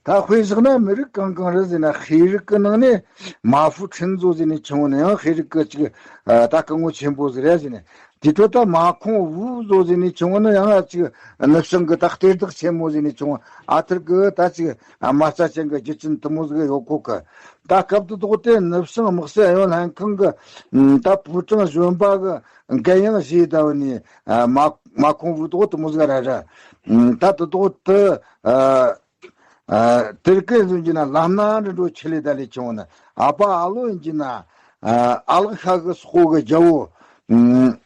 ད་དཔེ་བཞག་ན་མི་རིགས་གང་གང་རེད་ཟེར་ན། ཤེས་རིག་གི་ནང་ནས་མ་ཧྥུ་ཁྲིན་ཟོ་ཟེར་ནས་ཆུང་ནས་ཡང་ཤེས་རིག་གི་ཅིག། ཨ། ད་སྐུ་ངོ་ཆེན་པོ་ཟིག་རེད་ཟེར་ནས། དེ་འཕྲོ་ད་མ་ཁོང་ཝུའུ་ཟོ་ཟེར་ནས་ཆུང་ནས་ཡང་ཅིག་ནུབ་བྱང་གི་ད་གཏེར་བདག་ཆེན་མོ་ཟེར་ནས་ཆུང་ཨ་ཐུར་གི་ད་ཅིག་མ་རྩ་ཅན་གི་རྒྱུ་ཅན་དེ་མོ་ཟིག་ཡོད་གོ་གི། ད་སྐབས་དེ་དག་དེ་ནུབ་བྱང་དམག་སའི་ཨུ་ཡོན་ལྷན་ཁང་གི་ད་པུའུ་ཀྲང་གཞོན་པ་གི་འགན་ཡང་བཞེས་ད་བ་ནི། ཨ། མ་མ་ཁོང་ཝུའུ་དག་དེ་མོ་ཟིག་ར་ར། ད་དེ་དག་དེ། ཨ། ཨ། དེར་ཀའི་བཟོ་རྒྱུ་ན་ལམ་སྣ་འདྲ་འགྲོ་ཆེ་ལེ་ད་ལས་ཆུང་ན། ཨ་པ་ཨ་ལོ་ཡིན་རྒྱུ་ན། ཨ། ཨ་ལག་ཤ་གི་སོག་གི་རྒྱལ་བོ། ཨ།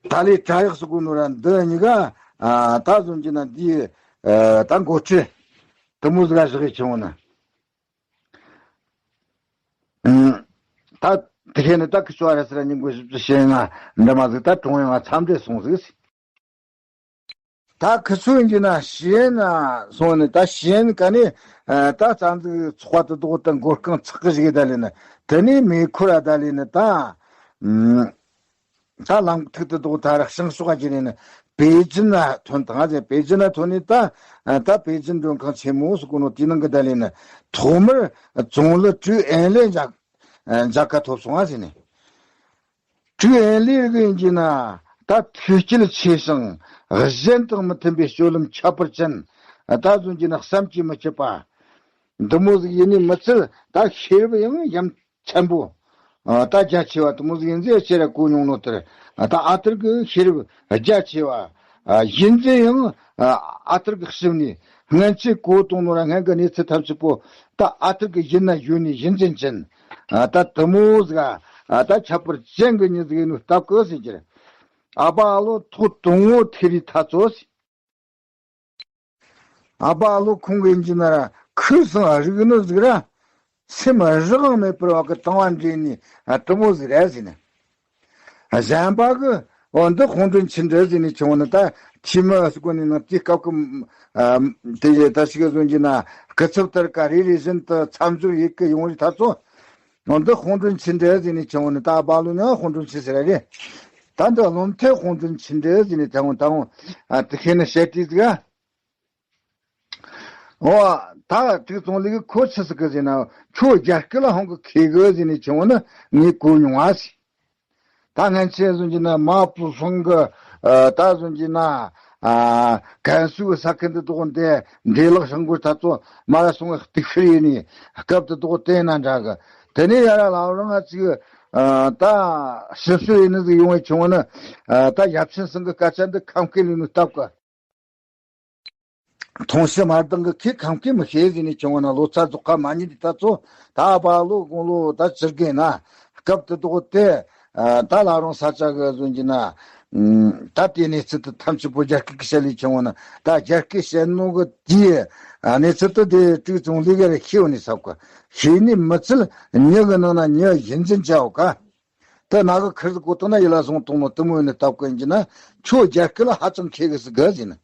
ཏཱ་ལའི་བྲག་གཡོག་ཟེར་གོ་ནོ་ར་འདི་གཉིས་ཀ། ཨ། ད་བཟོ་རྒྱུ་ན་འདི། ཨ། ད་འགོ་ཁྲིད་དེ་མོ་ཟིག་ག་བཞག་གི་ཆུང་ན། ཨ། ད་དེ་ཧེ་ནི་ད་ཁི་ཆོ་ཨ་ར་སི་ར་ཉིན་གོ་བཞི་བཅུ་ཞེ་ལྔ་འདི་མ་ཟིག་ད་ཀྲུང་དབྱང་ང་འཚམས་འདྲི་སོང་ཟིག། ད་ཁི་ཆོ་ཡིན་རྒྱུ་ན་ཞི་ཨན་ན་སོང་ནས། ད་ཞི་ཨན་ག་ནས། ཨ། ད་རྩ་འཛུགས་ཚོགས་པ་དེ་དག་ད་མགོ་རྐང་ཚགས་གི་ཞིག་ད་ལས་ནི། དེ་ནས་མེ་འཁོར་ར་ད་ལས་ནི་ད། ཨ། ད་ལམ་ཐིག་དེ་དག་ད་ར་བྱང་ཕྱོགས་ཀྱི་ནས་ནི་པེ་ཅིན་ན་ཐོན་དང་ཟེར། པེ་ཅིན་ན་ཐོན་ནས་ད། ཨ། ད་པེ་ཅིན་མགྲོན་ཁང་ཆེན་མོ་ཟེར་གོ་ནོ་དེའི་ནང་གི་ད་ལས་ནི་ཐོག་མར་ཙུང་ལི་ཀྲུའུ་ཨེན་ལེ་མཇལ་མཇལ་ཁ་ཐོབ་སོང་ཨ་ཟེར་ནས། ཀྲུའུ་ཨེན་ལེ་གི་ཡིན་རྒྱུ་ན་ད་ཐུགས་བསྐྱེད་ཆེ་ཞིང་གཞན་དང་མི་མཐུན་པའི་སྤྱོད་ལམ་ཁྱད་པར་ཅན། ད་བཟོ་རྒྱུ་ན་བསམ་གྱིས་མི་ཁྱབ་པ་འདི་མོ་ཟིག་ཡིན་ནི་མི་ཚད། ད་ཤེས་རབ་ཡང་ཡ་མཚན་པོ། ཨ། ད་རྒྱ་ཆེ་བ་དེ་མོ་ཟིག་ཡིན་ཟེར་ཁྱེད་ར་གོ་མྱོང་ནོ་དེར། ཨ། ད་ཨ་ཐུར་གི་ཤེས་རབ་རྒྱ་ཆེ་བ། ཨ། ཡིན་ཟེར་ཡང་། ཨ། ཨ་ཐུར་གི་ཞིབ་ནས་སྔན་ཆད་གོ་བཏང་ནོ་ར་སྔན་གི་གནས་ཚུལ་ཐམས་ཅད་པོ། ད་ཨ་ཐུར་གི་ཡིན་ན་ཡོད་ནི་ཡིན་ཟིན་ཅན། ཨ། ད་དེ་མོ་ཟིག། ཨ། ད་ཁྱད་པར་ཅན་གི་མྱི་ཟིག་ཡིན་ནོ་སྟབས་གི་ཟེར་གྱི་རེད། ཨ་པ་ཨ་ལོ་ཐོག་དང་པོ་ཐེ་རི་ཐ་ཚོ་ཟེར། ཨ་པ་ཨ་ལོ་ཁོང་གི་ཡིན་གྱི་ན་ར་ཁུ་སང་རིག་ནི་ཟིག་ར། སེམས་རང་མེད་པར་བ་གི་དང་བ་འདྲེས་ནས་དེ་མོ་ཟིག་རེད་ཟེར་ནས། གཞན་པ་གི་འོ་འདི་ཧོང་ཀྲུང་ཆིན་འདྲ་ཟེར་ནས་བྱུང་ནི། ད་ཐི་མི་སི་གོ་ནི་ནང་དེ་སྐབས་ཀྱི་དེ་ཡི་ད་ཞིག་བཟོ་གྱི་ན་སྐུ་ཚབ་ལྟར་ག་རེ་རེ་བཞིན་དུ་མཚམས་སྦྱོར་ཡེད་གི་ཡོང་རི་ཐ་ཚོ། འོ་འདི་ཧོང་ཀྲུང་ཆིན་འདྲ་ཟེར་ནས་བྱུང་ནི། ད་ཨ་པ་ཨ་ལོ་ནི་ཧོང་ཀྲུང་ཆིན་ཟེར་ར་རེད། ད་འདི་བློ་མཐུན་ཧོང་ཀྲུང་ཆིན་འདྲ་ཟེར་ནས་ད་འོང་ད་འོང་དེ་ཤེས་ནི་བཤད་དུས་ཟིག་ཨ། འོ། ད་དེ་ཙུང་ལི་གི་ཁོ་ཆི་ཟིག་གི་ཟེར་ན་ཁྱོད་རྒྱ་སྐད་ལ་ཧོང་གི་ཁེ་གི་ཟེར་ནས་བྱུང་ན་ངས་གོ་མྱོང་བ་ཟིག། ད་སྔན་ཆད་བཟོ་གྱི་ན་མ་པུ་ཧྥང་གི། ཨ། ད་བཟོ་གྱི་ན། ཨ། ཀན་སུའུ་ས་ཁུལ་འདི་དག་འདི་འདྲེ་ལག་ཧྲང་གོ་ཐ་ཚོ་མ་ར་སོང་གི་སྟུག་ཤི་ཡིན་ནི་སྐབས་དེ་དག་བལྟས་ན་འདྲ་གི། དེ་ནས་ཡ་ར་ལ་རང་ང་ཅིག། ཨ། ད་ཞིབ་བཤེར་ཡིན་ནི་ཟིག་ཡོང་བའི་བྱུང་ན། ཨ། ད་ཡབ་ཆེན་ཚང་གི་སྐད་ཆ་འདི་ཁམས་སྐད་ལས་ནི་སྟབས་གི། མཐོང་ཕྱི་མ་ལྡང་གི་ཁོས་ཁམས་སྐད་མི་ཤེས་ཟེར་ནས་བྱུང་བ་ན་ལོ་ཙཱ་རྫོགས་ཁ་མ་ཉིད་དེ་ད་ཚོ་ད་ཨ་པ་ལོ་དགུང་ལོ་ད་བཅུ་དགུ་ན་སྐབས་དེ་དག་དེ། ཨ། ད་ལ་རང་ས་ཆ་གི་བཟོ་གྱི་ན། ཨ། ད་དེ་གནས་ཚུལ་དེ་ཐམས་ཅད་པོ་རྒྱ་སྐད་ཀྱི་བཤད་ལས་བྱུང་བ་ན་ད་རྒྱ་སྐད་བཤད་ནོ་གི་དེའི། ཨ། གནས་ཚུལ་དེ་དེ་དྲུག་ཙུང་ལི་ག་རེ་ཤེས་བ་ནི་ས་གོ་ཤེས་ནི་མི་ཚུལ་མྱི་གི་ནང་ན་མྱི་ཡིན་འཛིན་བྱའོ་ག། ད་ན་གི་ཁིར་ཟིག་གོ་ཐང་ན་ཡིད་ལ་སོང་གཏོང་ནོ་དེ་མོ་ཡིན་ནི་སྟབས་གི་ཡིན་གྱི་ན་ཁྱོད་རྒྱ་སྐད་ལ་ཧ་ཅང་མཁས་གི་ཟིག་གི་ཟེར་ནི།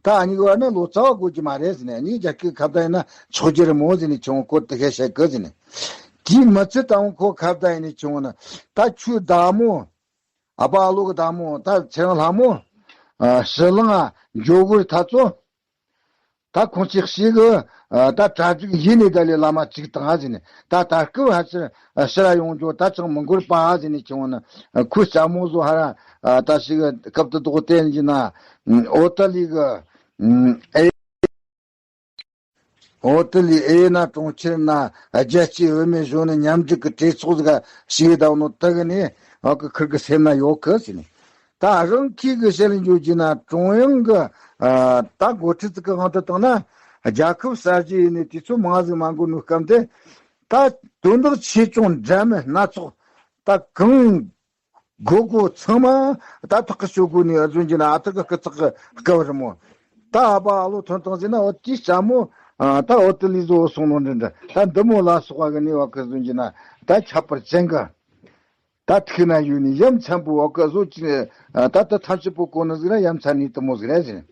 ད་ཨ་ནི་གི་བར་ན་ལོ་ཙཱ་བ་དགོས་ཀྱི་མ་རེད་ཟེར་ནི། ཨ་ནི་རྒྱ་སྐད་ཁ་བརྡ་ཡིན་ན་ཆོག་རྒྱུ་རེད་མོ་ཟེར་ནི་ཆུང་ཀོ་དེ་ཤེས་བཤད་གི་ཟེར་ནི། དེའི་མི་ཚེ་དང་ཁོ་ཁ་བརྡ་ཡིན་ནི་བྱུང་ན་ད་ཁྱོད་བདག་མོ། ཨ་པ་ཨ་ལོ་གི་བདག་མོ་ད་ཚེ་རིང་ལྷ་མོ། ཨ། ཕྱི་གླིང་ང་འགྱོ་དགོས་ཐ་ཚོ། ད་ཁོང་ཚོས་ཞིག་གི་ད་གྲ་སྒྲིག་ཡིན་ནས་ད་ལས་བླ་མ་གཅིག་དང་ཟེར་ནས། ད་ད་སྐབས་ཧ་ཅང་ཕྱིར་ར་ཡོང་རྒྱུ་ད་ཅང་མི་འགོར་པ་ཟེར་ནས། ཁྱེད་ནི་ཁོའི་ལྕམ་མོ་ཟོ་ཧ་ར་ད་ཞིག་སྐབས་དེ་དོག་བསྟན་གྱི་ན་ཨོ་ཏ་ལི་གི་ཨེ། འོ་དེ་ལས་ཨེ་ན་གྲོང་ཁྱེར་ན་རྒྱལ་གཅེས་བུད་མེད་གཞོན་ནུ་མཉམ་འབྲེལ་གྱི་གྲོས་ཚོགས་ཟིག་ཞིག་བཏང་ནོ་དེ་གི་ནས་ཨ་ཁུ་ཁུར་གི་སེམས་ན་ཡོད་གི་ཟེར་ནས། ད་རང་ཁྱི་གི་བཤད་ལ་འཇོག་རྒྱུ་ན་ཀྲུང་དབྱང་གི་ཨ་ད་འགོ་ཁྲིད་ཚོ་གི་དབང་དུ་བཏང་ན་རྒྱལ་ཁབ་གསར་བརྗེ་ཡིན་ནས་དུས་ཚོད་མང་ཟིག་མ་འགོར་ནོ་སྐབས་དེ། ད་དོན་དག་ཆེ་ཆུང་འདྲ་མིན་སྣ་ཚོགས་ད་གང་སྒོ་སྒོ་ཚང་མ་ད་ཐག་གི་ཆོད་སྒོ་ནས་བཟོ་རྒྱུ་ན་ཨ་ཐག་གི་སྐུ་ཚག་གི་སྐབས་རི་མོ། ད་ཨ་ཕ་ཨ་ལོ་ཐོན་ཐང་ཟེར་ན་འོ་དེའི་ལྕམ་མོ་ད་འོ་དེ་ལས་བཟོ་སོང་ནོ་འདྲ་འདྲ། ད་འདི་མོ་ལ་སོགས་པ་གི་ནས་བ་གི་བཟོ་རྒྱུ་ན་ད་ཁྱད་པར་ཅན་གི། ད་ཐུག་ན་ཡོད་ནི་ཡ་མཚན་པོ་བ་གི་བཟོ་ཅི་ད་ད་ཐམས་ཅད་པོ་གོ་ནི་ཟིག་ར་ཡ་མཚན་ནི་དེ་མོ་ཟིག་ར་ཟེར།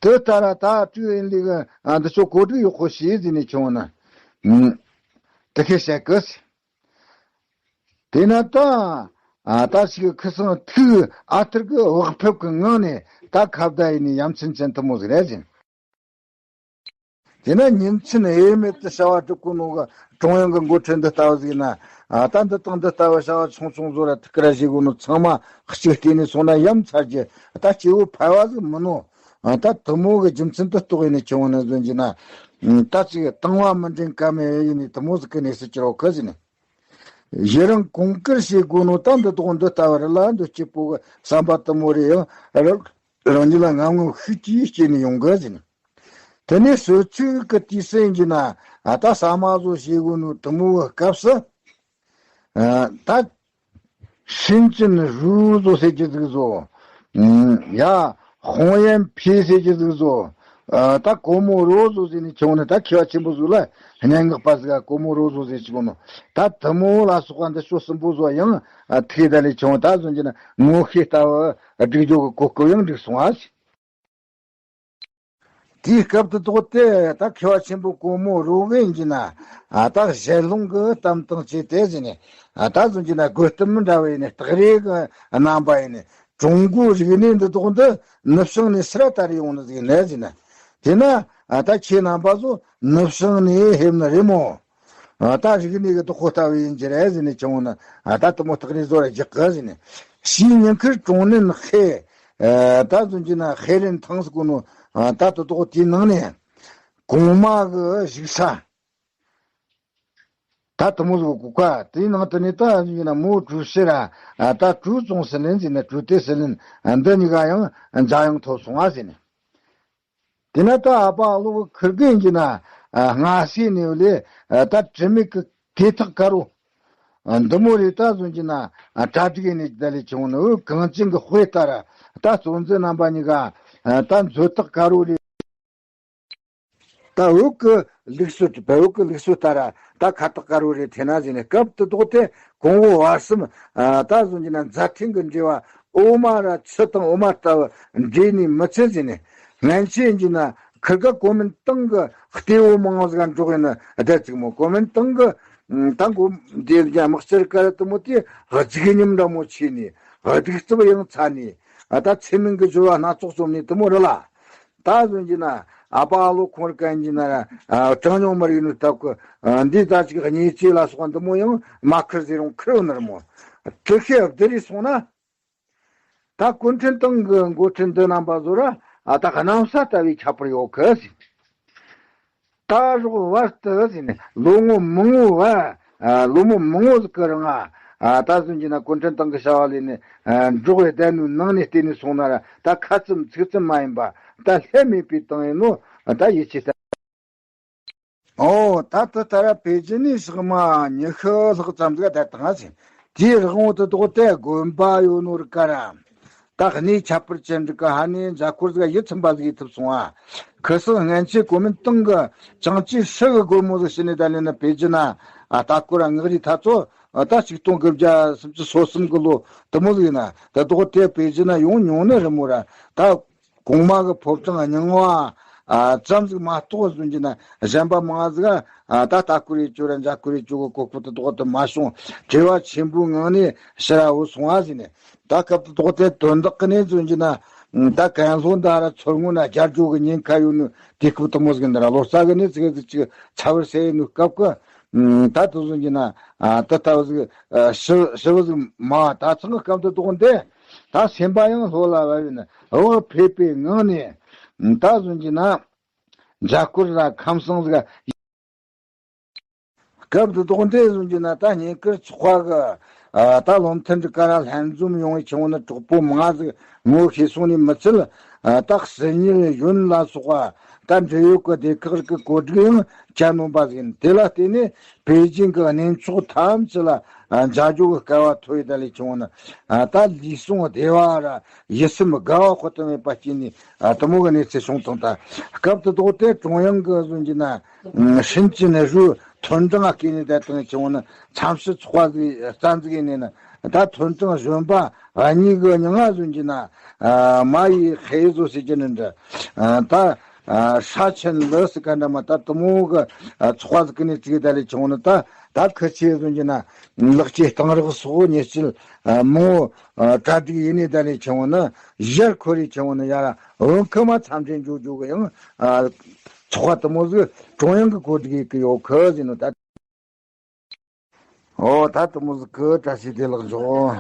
དེ་ལྟར་ད་ཀྲུའུ་ཨིན་ལི་གི་འདི་ཚོ་གོ་སྒྲིག་ཡག་པོ་བྱས་ཟེར་ནས་ཁྱེད་ནི་དེ་ཁས་བཤད་གི། དེས་ན་ད་ཨ་ད་ཞིག་ཁུ་སང་ཐུག་ཨ་ཐུར་གི་བག་ཕེབས་གི་ངང་ནས་ད་ཁ་བརྡ་ཡིན་ནི་ཡ་མཚན་ཅན་དེ་མོ་ཟིག་རེད་ཟེར། དེས་ན་ཉིན་མཚན་དབྱེར་མེད་དུ་བྱ་བ་སྒྲུབ་གོ་ནོ་གི་ཀྲུང་དབྱང་གི་འགོ་ཁྲིད་འདི་ལྟ་བུ་ཟིག་ན་ཨ་ད་འདི་དང་འདི་ལྟ་བུ་བྱ་བ་ཆུང་ཆུང་བཟོ་ར་ཐུག་གི་ར་བྱེད་གོ་ནོ་ཚང་མ་གཅིག་བལྟས་ནས་སོང་ན་ཡ་མཚར་རྒྱུ་ད་སྐྱེ་བོ་ཕལ་བ་ཟིག་མིན་ནོ། ཨ་ད་དེ་མོ་གི་རྒྱུ་མཚན་དུ་གཏོགས་ཡིན་ནི་ཁྱེད་ནི་བཟོ་རྒྱུ་ན་ད་ཅིག་དང་བ་མི་འདྲེན་ཀ་མེད་ཡིན་ནི་དེ་མོ་ཟིག་གི་གནས་སུ་གྱུར་བ་གི་ཟེར་ནི། གཞི་རང་གོང་བཀུར་བྱེད་དགོས་ནོ་ད་འདི་དོག་འདི་ལྟ་བུ་རི་ལ་འདི་སྐྱིད་པོ་གི་བསམ་པ་དེ་མོ་རེ་ཡང་རང་རང་ཉིད་ལ་ངམ་ངམ་ཤུགས་ཀྱིས་སྐྱེས་ནས་ཡོང་གི་ཟེར་ནས། དེ་ནས་སོ་ཚིགས་ཀྱི་དུས་ཟིན་གྱི་ན་ཨ་ད་ཟ་མ་བཟོ་བྱེད་དགོས་ནོ་དེ་མོ་གི་སྐབས་སུ་ཨ་ད་ཤིན་ཅིན་རུའུ་བཟོ་ཟེར་གྱི་ཟིག་བཟོ། ཡ་ཧོང་ཡན་ཕི་ཟེར་གྱི་ཟིག་བཟོ། ཨ་ད་གོ་མོ་རོ་བཟོ་ཟེར་ནས་ཁྱེད་ནི་ད་མཁས་པ་ཆེན་པོ་ཟིག་ལ་སྙན་ངག་པ་ཟིག་ག་གོ་མོ་རོ་བཟོ་ཟེར་གྱི་གོ་ནོ། ད་དེ་མོ་ལ་སོགས་པ་འདི་ཆོ་གསུམ་པོ་བཟོ་ཡང་ཨ་ཐིག་ད་ལས་ཁྱེད་ད་བཟོ་གྱི་ན་ངོ་ཤེས་ལྟ་བུ་སྒྲིག་རྒྱུ་གི་གོ་སྐབས་ཡང་འགྲིག་སོང་ཨ་ཟེར། དེའི་སྐབས་དུ་དོག་དེ་ད་མཁས་པ་ཆེན་པོ་གོ་མོ་རོ་གིན་གྱི་ན་ཨ་ད་ཞལ་ལུང་གི་གཏམ་དང་བཅས་ཏེ་ཟེར་ནས་ཨ་ད་བཟོ་གྱི་ན་དགོད་གཏམ་འདྲ་བའི་ནས་སྟག་རས་གི་རྣམ་པ་ཡིན་ནས། ཀྲུང་གོའི་རིག་གནས་འདི་དག་འདི་ནུབ་བྱང་ནས་ཕྱིར་དར་ཡོང་ནི་ཟིག་ནས་ཟིན་ན། དེས་ན་ཨ་ད་ཁྱེད་རྣམ་པ་ཚོ་ནུབ་བྱང་ནས་ཕེབས་ནི་རེད་མོ། ཨ་ད་རིག་གནས་ཀྱི་བདག་པོ་ལྟ་བུ་ཡིན་གྱི་རེད་ཟེར་ནས་བྱུང་ན་ཨ་ད་དེ་མོ་སྟག་རས་བཟོ་ར་རྒྱག་གི་ཟེར་ནས། ཕྱིའི་ཉིན་ཁར་ཀྲུང་ནན་ཧེ་ཨ་ད་ཟུན་གྱི་ན་ཧེ་རན་ཐང་ཟེར་གོ་ནོ་ཨ་ད་དེ་དག་དེའི་ནང་ནས་གོང་མ་གི་བཞུགས་ས། ད་དེ་མོ་ཟིག་གོ་ཁ་དེའི་ནང་དུ་ནི་ད་ཡིན་ན་མོ་ཀྲུའུ་ཞི་ར་ཨ་ད་ཀྲུའུ་ཙུང་ཟི་ལིན་ཟེར་ནས་ཀྲུའུ་ཏེ་ཟི་ལིན་ཨ་འདི་གཉིས་ཀ་ཡང་མཛའ་ཡང་ཐོབ་སོང་ཨ་ཟེར་ནས། དེ་ན་ད་ཨ་ཕ་ཨ་ལོ་གི་ཁིར་གི་ཡིན་གྱི་ན་ཨ་སྔ་སེ་ནས་ལས་ཨ་ད་དྲི་མེད་ཀྱི་གོས་ཐག་དཀར་བོ་ཨ་འདི་མོ་རེད། ད་བཟོ་གྱི་ན་ཨ་གྲ་སྒྲིག་ཡིན་ནས་ད་ལས་བྱུང་ནི་འུ་གངས་ཅན་གྱི་དཔེ་ལྟར་ད་གཙོ་འཛིན་རྣམ་པ་གཉིས་ཀ་ཨ་ད་མཛོད་ཐག་དཀར་བོ་རེད། ད་བོད་ཀྱི་ལུགས་སྲོལ་བོད་ཀྱི་ལུགས་སྲོལ་ལྟར་ད་ཁ་ཐག་དཀར་བོ་རེ་འཐེན་ན་ཟེར་ནས་སྐབས་དེ་དོག་དེ་གོང་འོག་བར་གསུམ་ཨ་ད་བཟོ་གྱི་ན་མཛའ་མཐུན་གྱི་འབྲེལ་བ་འོ་མ་ར་ཆུ་དང་འོ་མ་ལྟ་བུ་འདྲེས་ནས་མི་ཚད་ཟེར་ནས། སྔན་ཆད་ཡིན་གྱི་ན་ཁིར་ག་གོ་མིན་ཏང་གི་གཏེ་བོ་མང་ཟིག་འགྲོགས་ཡིན་ན་བསྡད་ཅིག་མོ་གོ་མིན་ཏང་གི་ད་གོ་འདི་རྒྱ་དམག་སྤྱིར་ཀ་ར་དེ་མོ་དེ་རྫིག་ཉམས་འདྲ་མོ་ཆེ་ནས་གདུག་རྩུབ་ཡང་ཚ་ནས་ཨ་ད་ཚེ་མིན་གྱི་སྦྱོར་བ་སྣ་ཚོགས་རྩོམ་ནས་དེ་མོ་རེད་ལ། ད་བཟོ་གྱི་ན་ཨ་ཕ་ཨ་ལོ་ཁོང་ར་གན་གྱི་ན་ཨ་གྲངས་ཉུང་མ་རིག་ནོ་སྟབས་ཀྱི་ཨ་འདི་ད་ཅིག་གཉིས་ཆེ་ལ་སོགས་པ་འདི་མོ་ཡང་མ་ཁུར་ཟེར་རུང་ཁུར་ཡོད་ནི་རེད་མོ། དེ་ཤེས་བདེ་རེ་སོང་ན་ད་གུང་ཁྲན་ཏང་གི་འགོ་ཁྲིད་འདི་རྣམ་པ་ཚོ་ར་ཨ་ད་གནམ་ས་ལྟ་བུའི་ཁྱད་པར་ཡོད་གི་ཟེར། ད་རོགས་བར་དུ་ཟེར་ནས་ལོ་ངོ་མང་བོ་བ་ཨ་ལོ་མོ་མང་བོ་ཟིག་གི་རིང་ཨ་ད་བཟོ་གྱི་ན་གུང་ཁྲན་ཏང་གི་བྱ་བ་ལས་ནས་ཨ་འགྲོགས་པའི་བསྡད་ནོའི་ནང་ནས་བལྟས་ནས་སོང་ན་ར་ད་ཁ་ཙམ་ཚིག་ཙམ་མ་ཡིན་པ་ད་ལྷད་མེད་པའི་ཏང་ཡིན་ནོ་ད་ཡིད་ཆེས་ས། ཨོ་ད་དེ་ལྟར་པེ་ཅིན་ནས་ཞག་མ་ཉི་ཤུ་ལྷག་ཙམ་ཟིག་བསྡད་བཏང་ཟིན། དེའི་རིང་བོ་དེ་དོག་དེ་དགོན་པ་ཡོད་ནོ་རིག་ག་ར། ད་གནས་ཁྱད་པར་ཅན་རིག་ག་ཧ་ནས་མཛའ་འཁོར་ཟིག་ཡིད་ཚིམ་པ་ཟིག་ཡིད་ཐུབ་སོང་ཨ། ཁི་སང་སྔན་ཆད་གོ་མིན་ཏང་གི་ཅང་ཅི་ཧྲི་གི་སྒོར་མོ་ཟིག་ཕྱི་ནས་ད་ལེན་ན་པེ་ཅིན་ན་ཨ་ད་ཀོ་ར་ངག་རིག་ཐ་ཚོ་ད་ཆིག་སྟོང་དགུ་བརྒྱ་སུམ་ཅུ་སོ་གསུམ་གི་ལོ་དེ་མོ་ཟིག་ཡིན་ན་དེ་དོག་དེ་པེ་ཅིན་ན་ཡོང་མྱོང་ནི་རི་མོ་ར་ད། གོང་མ་གི་ཕོ་བྲང་རྙིང་བ་ཨ་ཙམ་ཟིག་མ་གཏོགས་བཟོ་གྱི་ན་གཞན་པ་མང་ཟིག་ཨ་ད་ལྟ་སྐོར་ཡེ་བཅུ་ར་མཛའ་སྐོར་ཡེ་བཅུ་གི་གོ་སྐོར་དུ་དོག་དུ་མ་བྱུང་། བྲེལ་བ་ཆེན་པོའི་ངང་ནས་ཕྱིར་ར་འོ་སོང་བ་ཟིན་ནས་ད་སྐབས་དུ་དོག་དེ་དོན་དག་གི་ནས་བཟོ་གྱི་ན་ ད་ཀན་ལྷོ་འདི་ར་མཚོ་སྔོན་ན་རྒྱ་ཇོ་གི་ཉེན་ཁ་ཡོད་ནི་དུས་སྐབས་དུ་མོ་ཟིག་འདི་ར་ལོ་ཙཱ་གི་ནི་ཙི་གེ་ཟིག་ཅིག་ཚ་བར་སེ་ནི་སྐབས་གི། ད་དུ་ཟིན་གྱི་ན་དུ་ལྟ་བུ་ཟིག་ཞི་ཞི་བ་ཟིག་མ་ད་ཚང་གི་སྐབས་དུ་དོགས་འདི་ད་སེམས་པ་ཡང་ལྷོ་ལ་བབས་ཡིན་བག་ཕེབས་པའི་ངང་ནས་ད་ཟིན་གྱི་ན་འཇའ་སྐོར་ར་ཁམས་སངས་ཟིག་སྐབས་འདི་དོགས་འདྲེ་བཟུང་རྒྱུ་ན་ད་བསྙེན་བཀུར་ཚོགས་པ་གི་ད་བློ་མཐུན་གྱི་བཀའ་ར་ལྷན་འཛོམས་ཡོང་བའི་ཆུང་ནི་གྲོགས་པོ་མང་ཟིག་ངོ་ཤེས་སོང་ནི་མི་ཚད། ད་གསེར་ཉིལ་ཡོན་ལ་སོགས་པ་ད་འབྲེལ་ཡོད་ཀྱི་སྡེ་ཁག་གི་བཀོད་སྒྲིག་ཡང་བྱ་ནོན་པ་ཟིག་ཡིན། དེ་ལ་བརྟེན་ནས་པེ་ཅིང་གི་གནས་མཆོག་ཐམས་ཅད་ལ་འཇའ་འཇོག་གི་སྐལ་བ་ཐོབ་ཡོད། ད་ལས་ཆུང་ནི་ད་ལུས་ཟུངས་བདེ་བ་ར་ཡིད་སེམས་དགའ་བ་དཔག་ཏུ་མེད་པ་སྐྱེས་ནས་དུ་མོ་གི་གནས་ཚུལ་བྱུང་དང་། ད་སྐབས་དུ་དོགས་ཏེ་ཀྲུང་དབྱང་གི་བཟུང་རྒྱུ་ན། ཧྲིན་ཅིན་ཧྲུའུ་མཐུན་གྲངས་སྐྱེས་ནས་བསྡད་དང་ཆུང་ནི་འཚམས་ཞིབ་ཚོགས་པ་ཟིག་རྩ་འཛུགས་ཡིན་ནས་ནི་ད་མཐུན་གྲངས་གཞོན་པ་གཉིས་གི་མྱིང་ང་བཟུང་གྱི་ན་མ་ཡི་ཧེ་བཟོ་ཟེར་གྱི་ནི་འདྲ། ད་ཧྲ་ཆེན་ལི་སི་ཀ་འདྲ་མ་ད་དུ་མོ་གི་ཚོགས་པ་ཟིག་གི་ནས་བཙུགས་ད་ལས་ཆུང་ནི་ད་ད་ཁི་ཆེ་བཟུང་གྱི་ན་ལག་སྐྱེས་གཏང་རག་སོགས་ཉེས་སྤྱོད་མང་བོ་གྲ་སྒྲིག་ཡིན་ནས་ད་ལས་ཆུང་ནི་ཡར་འཁོར་རེ་ཆུང་ནི་ཡར་བོད་ཁ་མ་མཚམས་ཆེན་འཇོག་འཇོག་གི་ཡང་། ཚོགས་པ་དུ་མོ་ཟིག་ཀྲུང་དབྱང་གི་གོ་སྒྲིག་གི་ཡོད་ཁུ་ཟིན་ནོ་ད། ཨོ་ད་དུ་མོ་ཟིག་གི་བཀྲ་ཤིས་བདེ་ལེགས་འཇོག